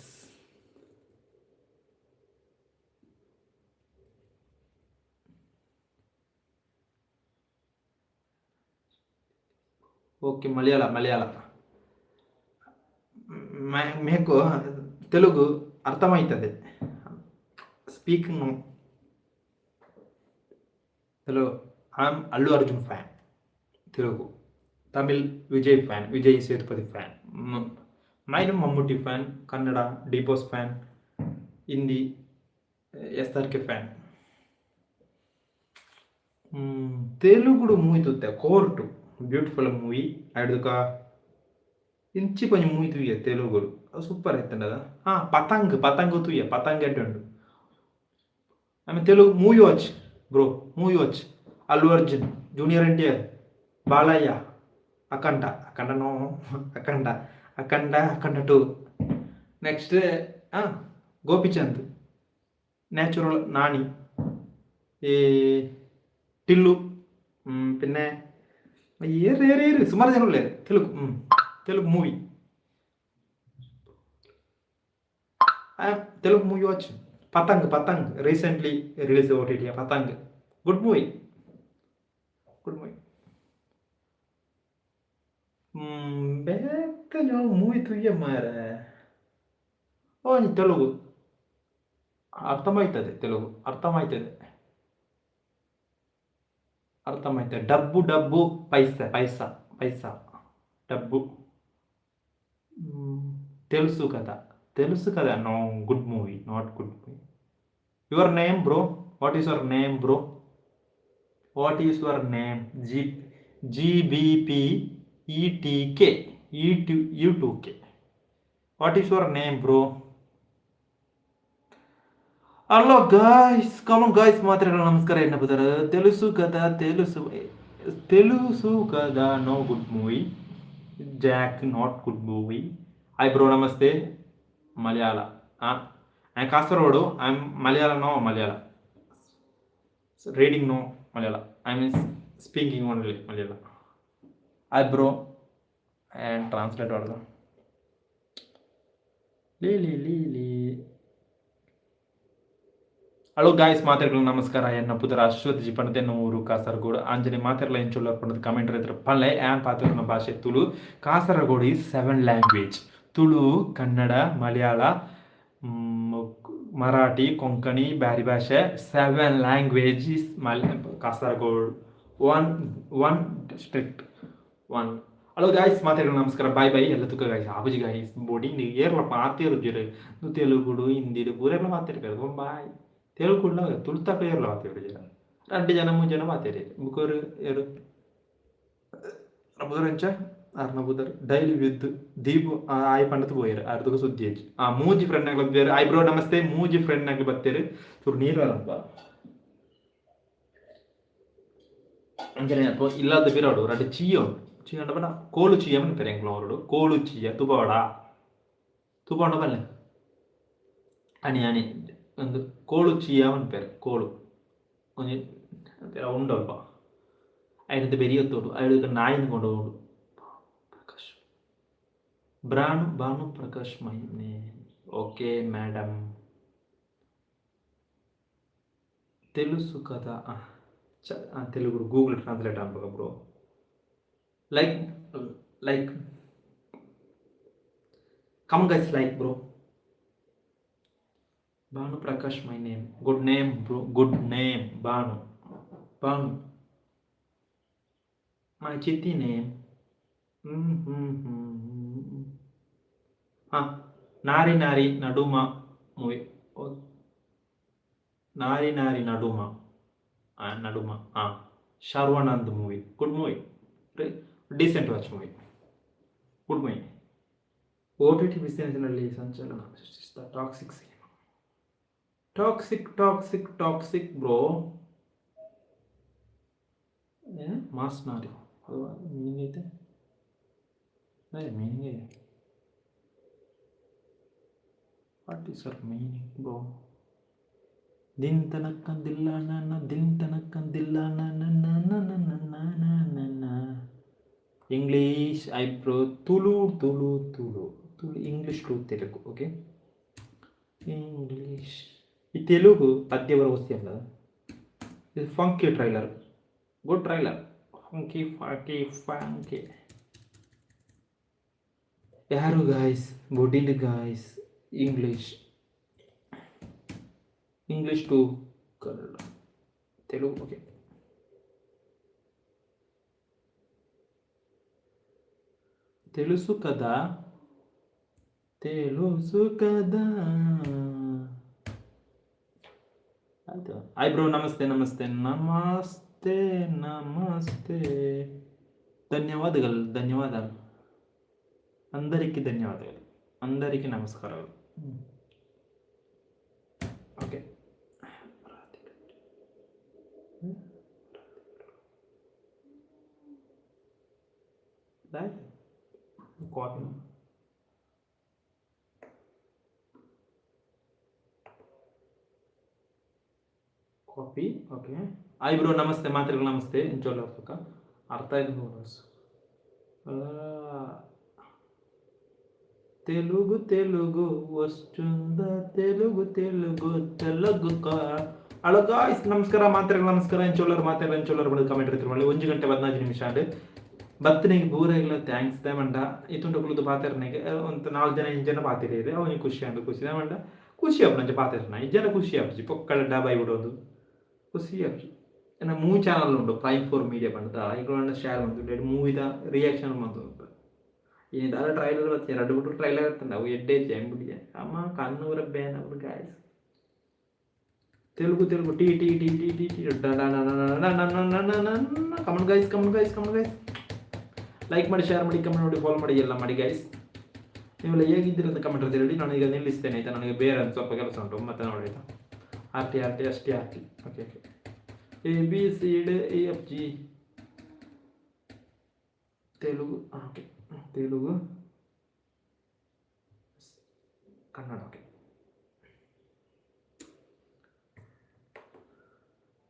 okay, Malayala, Malayala ಮೇಕು ತೆಲುಗು ಅರ್ಥಮಾಯ್ತದೆ. Speaking Telugu. I am Allu Arjun fan, Telugu. Tamil Vijay fan, Vijay Sethupathi fan. Mine Mammootty fan, Kannada D Boss fan, Hindi SRK fan. ತೆಲುಗುಡು movie ತೂತೆ, court, beautiful movie. ಅಡ್ದುಕ ಇಂಚಿ ಪಂಜಿ movie ತೂಯೆ ತೆಲುಗುಡು, super ಇತ್ತಂಡದ. ಹಾಂ, ಪತಂಗ್, ಪತಂಗ್ ತೂಯೆ, ಪತಂಗ್ ಎಡ್ಡೆ ಉಂಡು. ಆಮೇಲೆ Telugu movie watch bro, movie watch. Allu Arjun, junior NTR, Balayya, Akhanda, Akhanda, no, Akhanda, Akhanda, Akhanda 2. Next Gopichand, natural Nani, ಈ ಟಿಲ್ಲು, ಪಿನ್ನೆ ಏರು ಏರು ಏರು ಸುಮಾರು ಜನ ಉಳ್ಳೇರು. Telugu Telugu movie, Telugu movie watch. Patang, Patang recently release OTT. Patang good movie, good movie. ಬೇತೆ movie ತೂಯ ಮಾರೆ. ಓ, ತೆಲುಗು ಅರ್ಥಮಾಯ್ತದೆ, ತೆಲುಗು ಅರ್ಥಮಾಯ್ತದೆ, ಅರ್ಥಮಾಯ್ತದೆ. ಡಬ್ಬು, ಡಬ್ಬು, ಪೈಸಾ, ಪೈಸಾ, ಪೈಸಾ, ಡಬ್ಬು. తెలుసు కదా, తెలుసు కదా. No good movie, not good movie. Your name bro? What is your name bro? What is your name? G GBP ETK E2 U2K. What is your name bro? Hello guys, come on guys, ಮಾತ್ರೆಗಳ ನಮಸ್ಕಾರ. ಏನಪ್ಪದಾರ? తెలుసు కదా, తెలుసు, తెలుసు కదా. No good movie. Jack not good movie. Hi bro, namaste. Malayala? I Kasaragod. I am Malayala, no Malayala reading, no Malayala. I means speaking only Malayala. Hi bro, and translate ಮಾಡೋದು. ಲೀ ಲೀ ಲೀ ಲೀ. ಹಲೋ ಗಾಯ್ಸ್, ಮಾತಾಡ್ಗಳು ನಮಸ್ಕಾರ. ಎನ್ನ ಪುದರ ಅಶ್ವಥ್ ಜಿ ಪಣತೆನ್ನೂರು, ಕಾಸರಗೋಡು. ಅಂಜನೆ ಮಾತೆರ್ಲ ಎಂಚುಲ್ಲ ಪಣದ ಕಮೆಂಟ್ ರೈತರ ಪಲ್ಲೆ. ಆ್ಯನ್ ಪಾತ್ರನ ಭಾಷೆ Tulu. Kasaragod is 7 language: Tulu, Kannada, Malayala, Marathi, Konkani, Beary ಭಾಷೆ. 7 language is Mal Kasaragod. One one district one. Hello guys, ಮಾತಾಡೋಣ, ನಮಸ್ಕಾರ, ಬಾಯ್ ಬಾಯ್ ಎಲ್ಲ ತುಕ್ಕ ಗಾಯ್ಸ್. ಆಬುಜಿ ಗಾಯ್ಸ್, ಬೋಡಿ ಏರ್ಲ ಪಾತಿರುಜಿರು ತೆಲುಗುಡು ಹಿಂದಿಡು ಪೂರೆಲ್ಲ ಮಾತಾಡ್ಬೇಕು. ಬಾಯ್. ತೆಲುಗುಡ್ಲ ತುಳುತಕ್ಕ ಏರ್ಲ ಮಾತಾಡಿಜಿರ, 2 ಜನ 3 ಜನ ಮಾತಾಡಿ ಬುಕ್ಕರು ಏರು ಬುದರಂಚ ಅರ್ನ ಬುದರ್ ಡೈಲಿ ವಿದ್ ದೀಪು ಆಯ್ ಪಂಡತ್ ಪೋಯರು ಅರ್ಧకు ಸುದ್ದಿ ಹೆಚ್ಚು. ಆ ಮೂಜಿ ಫ್ರೆಂಡ್ ನಾಗ್ಲ ಬೇರೆ. ಆಯ್ ಬ್ರೋ, ನಮಸ್ತೆ. ಮೂಜಿ ಫ್ರೆಂಡ್ ನಾಗ್ಲ ಬತ್ತೇರು. ಚೂರು ನೀರು ಅಲ್ಲಪ್ಪ. ಅಂಚನೆ ಅಪ್ಪ ಇಲ್ಲಾದ ಬಿರಾಡು ರಡ್ಡು ಚೀಯ ಉಂಟು. ಚೀಯ ಉಂಟು ಪಂಡ ಕೋಲು ಚೀಯ ಪನ್ಪೆರ್ ಎಂಕ್ಲ ಅವರುಡು. ಕೋಲು ಚೀಯ ತುಪವಡ, ತುಪ ಉಂಡ ಪನ್ಲೆ. ಅಣಿ ಅಣಿ ಒಂದು ಕೋಳು ಚೀಯ ಪನ್ಪೆರ್. ಕೋಳು ಒಂಜಿ ಉಂಡು ಅಲ್ಪ ಐನಂತ ಬೆರಿಯತ್ತೋಡು ಐಡುಗ ನಾಯಿನ ಕೊಂಡು ಉಂಡು. Prakash ಬ್ರಾನು Bhanu Prakash my name. Okay madam. తెలుసు కదా. తెలుగు గూగుల్ ట్రాన్స్లేట్ అನ್ಬೇಕು bro. Like, like, come guys, like bro. Bhanu Prakash my name. Good name bro, good name. Bhanu, Bhanu my Chitti name. ಹಾಂ, Nari Nari Naduma movie. Nari Nari Naduma, Naduma. ಹಾಂ, Sharwanand movie, good movie, decent watch movie. Good movie. OTT ಬಿಸಿನೆಸ್ನಲ್ಲಿ ಸಂಚಲನ ಸೃಷ್ಟಿಸಿದ toxic cinema. Toxic, toxic, toxic bro. Mass ನಾರಿ ಅದು meaning ಐತೆ. Meaning, what is sir meaning bro? ದಿನ್ ತನಕಂದಿಲ್ಲ ನನ್ನ ದಿನ್ ತನಕಂದಿಲ್ಲ ನನ್ನ ನನ್ನ. English eyebrow, Tulu Tulu Tulu Tulu, English to Telugu. Okay, English. ಈ ತೆಲುಗು ಪದ್ಯ ಬರೋ ಅಲ್ಲ. ಇದು funky trailer, good trailer, funky funky funky. ಯಾರು guys ಬೊಡಿಲ್ guys? English, English to Kannada, Telugu. Okay, తెలుసు కదా, తెలుసు కదా. ಆಯ್ತು. ಹಾಯ್ ಬ್ರೋ, ನಮಸ್ತೆ ನಮಸ್ತೆ ನಮಸ್ತೆ ನಮಸ್ತೆ. ಧನ್ಯವಾದಗಳು, ಧನ್ಯವಾದ. అందరికీ ధన్యవాదాలు, అందరికీ నమస్కారాలు. Okay, copy copy. Okay, hi bro, namaste. ಮಾತ್ರೆಗಳು ನಮಸ್ತೆ. ಇಂಚೋಲ ಅರ್ಥ ಆಯ್ತು. తెలుగు తెలుగు వస్తుందా తెలుగు తెలుగు తెలుగు. ಹಲೋ ಗಾಯ್ಸ್, ನಮಸ್ಕಾರ. ಮಾತ್ರೆಗಳು ನಮಸ್ಕಾರ. ಎಂಚೋಲರ್ ಮಾತ್ರೆಗಳು ಎಂಚೋಲರ್ ಬಂದು ಕಮೆಂಟ್ ಇರ್ತಿರು. 1 ಗಂಟೆ 14 ನಿಮಿಷ ಅಂಡ್ ಬತ್ತನಿಗೆ ಬೂರಾಗಿಲ್ಲ. Thanks ಮಂಡ. ಇತ್ತುಂಡ ಕುಳಿತು ಪಾತೆರ್ನಿಗೆ ಒಂದು ನಾಲ್ಕು ಜನ ಐದು ಜನ ಪಾತಿರಿ. ಅವನಿಗೆ ಖುಷಿ ಅಂಡ್ ಖುಷಿ ಮಂಡ. ಖುಷಿ ಆಪುನಂಚ ಪಾತೆರ್ನ ಈ ಜನ ಖುಷಿ ಆಪುಜಿ. ಪೊಕ್ಕಡ ಡಾಬಾಯ್ ಬಿಡೋದು ಖುಷಿ ಆಪುಜಿ. ಎನ್ನ ಮೂವಿ ಚಾನಲ್ ಉಂಟು, ಪ್ರೈಮ್ ಫೋರ್ ಮೀಡಿಯಾ ಪಂಡ. ಈಗ ಶೇರ್ ಮಂತು ಮೂವಿದ ರಿಯಾಕ್ಷನ್ ಮಂತು. ಇನಿ ದಾಲ ಟ್ರೈಲರ್ ಬತ್ತೆ. ರಡ್ಡು ಬಿಟ್ಟು ಟ್ರೈಲರ್ ಇರ್ತಂಡ. ಅವು ಎಡ್ಡೆ ಎಂಬುಡಿಗೆ ಅಮ್ಮ ಕಣ್ಣೂರ ಬ್ಯಾನ್ ಅವ್ರು guys. Telugu Telugu T T T T T T. Comment guys, comment guys, comment guys. Like ಮಾಡಿ, ಶೇರ್ ಮಾಡಿ, ಕಮೆಂಟ್ ಮಾಡಿ, ಫಾಲೋ ಮಾಡಿ, ಎಲ್ಲ ಮಾಡಿ ಗೈಸ್. ನೀವೆಲ್ಲ ಹೇಗಿದ್ದೀರ ಅಂತ ಕಮೆಂಟ್ ಅಂತ ಹೇಳಿ. ನಾನು ಈಗ ನಿಲ್ಲಿಸ್ತೇನೆ, ಆಯಿತಾ? ನನಗೆ ಬೇರೆ ಒಂದು ಸ್ವಲ್ಪ ಕೆಲಸ ಉಂಟು. ಮತ್ತೆ ನೋಡಿ, ಆಯಿತಾ? R T R T S T R T. Okay okay. A B C D E F G. Telugu, okay, Telugu, Kannada. Okay,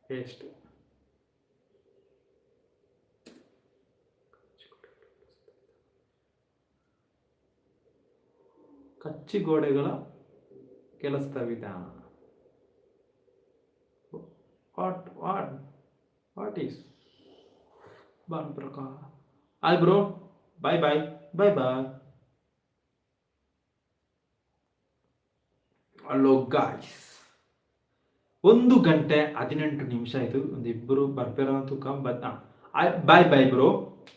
paste. ಕಚ್ಚಿಗೋಡೆಗಳ ಕೆಲಸದ ವಿಧಾನ. What what what is ಬಾನ್ ಪ್ರಕಾರ. ಆಯ್ bro, bye bye bye bye. Hello guys, 1 ಗಂಟೆ 18 ನಿಮಿಷ ಆಯಿತು. ಒಂದು ಇಬ್ಬರು ಬರ್ಪೇರ ತುಕ ಬತ್. Boy bye bro,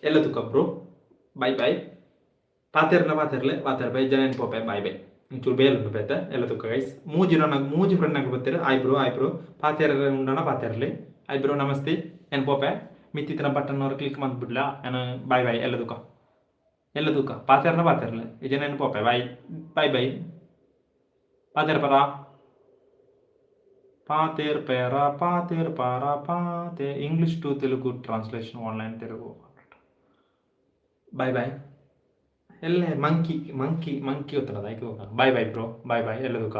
ಎಲ್ಲ ತುಕ ಬ್ರೋ, ಬಾಯ್ ಬಾಯ್. ಪಾತೆರ್ನ ಪಾತೆರ್ಲೆ ಪಾತೆರ್ ಬೈ ಜನ ಪೋಪೆ. Bye bye. ಒಂಚೂರು ಬೇಲ್ ಉಂಟು ಬೇತೆ. ಎಲ್ಲ ತುಕ್ಕ ಗೈಸ್. ಮೂಜಿ ನನಗೆ ಮೂಜಿ ಫ್ರೆಂಡ್ ನಾಗ ಬರ್ತೀರ. ಆಯ್ ಬ್ರೋ, ಆಯ್ ಬ್ರೋ. ಪಾತೆರ ಉಂಡಣ ಪಾತೆರ್ಲಿ. ಆಯ್ ಬ್ರೋ, ನಮಸ್ತೆ. ಏನು ಪೋಪೆ ಮಿತ್ತಿತ್ತಿನ ಬಟನ್ ಅವ್ರು ಕ್ಲಿಕ್ ಮಾಡ್ಬಿಡ್ಲ. ಏನು ಬಾಯ್ ಬಾಯ್. ಎಲ್ಲ ತುಕ, ಎಲ್ಲ ತೂಕ. ಪಾತೆರ್ನ ಪಾತೆರ್ಲೆ. ಈ ಜನ ಏನು ಪೋಪೆ. Bye bye bye. ಪಾತೆರ್ ಪರ ಪಾತೇರ್ ಪೇರ ಪಾತೇರ್ ಪಾರ ಪಾತೆ. English to Telugu translation online Telugu. Bye bye. ಎಲ್ಲ ಮಂಕಿ ಮಂಕಿ ಮಂಕಿ ಗೊತ್ತಲ್ಲ, ಅದಕ್ಕೆ. Bye bye bro, bye bye. ಎಲ್ಲ ತುಕ.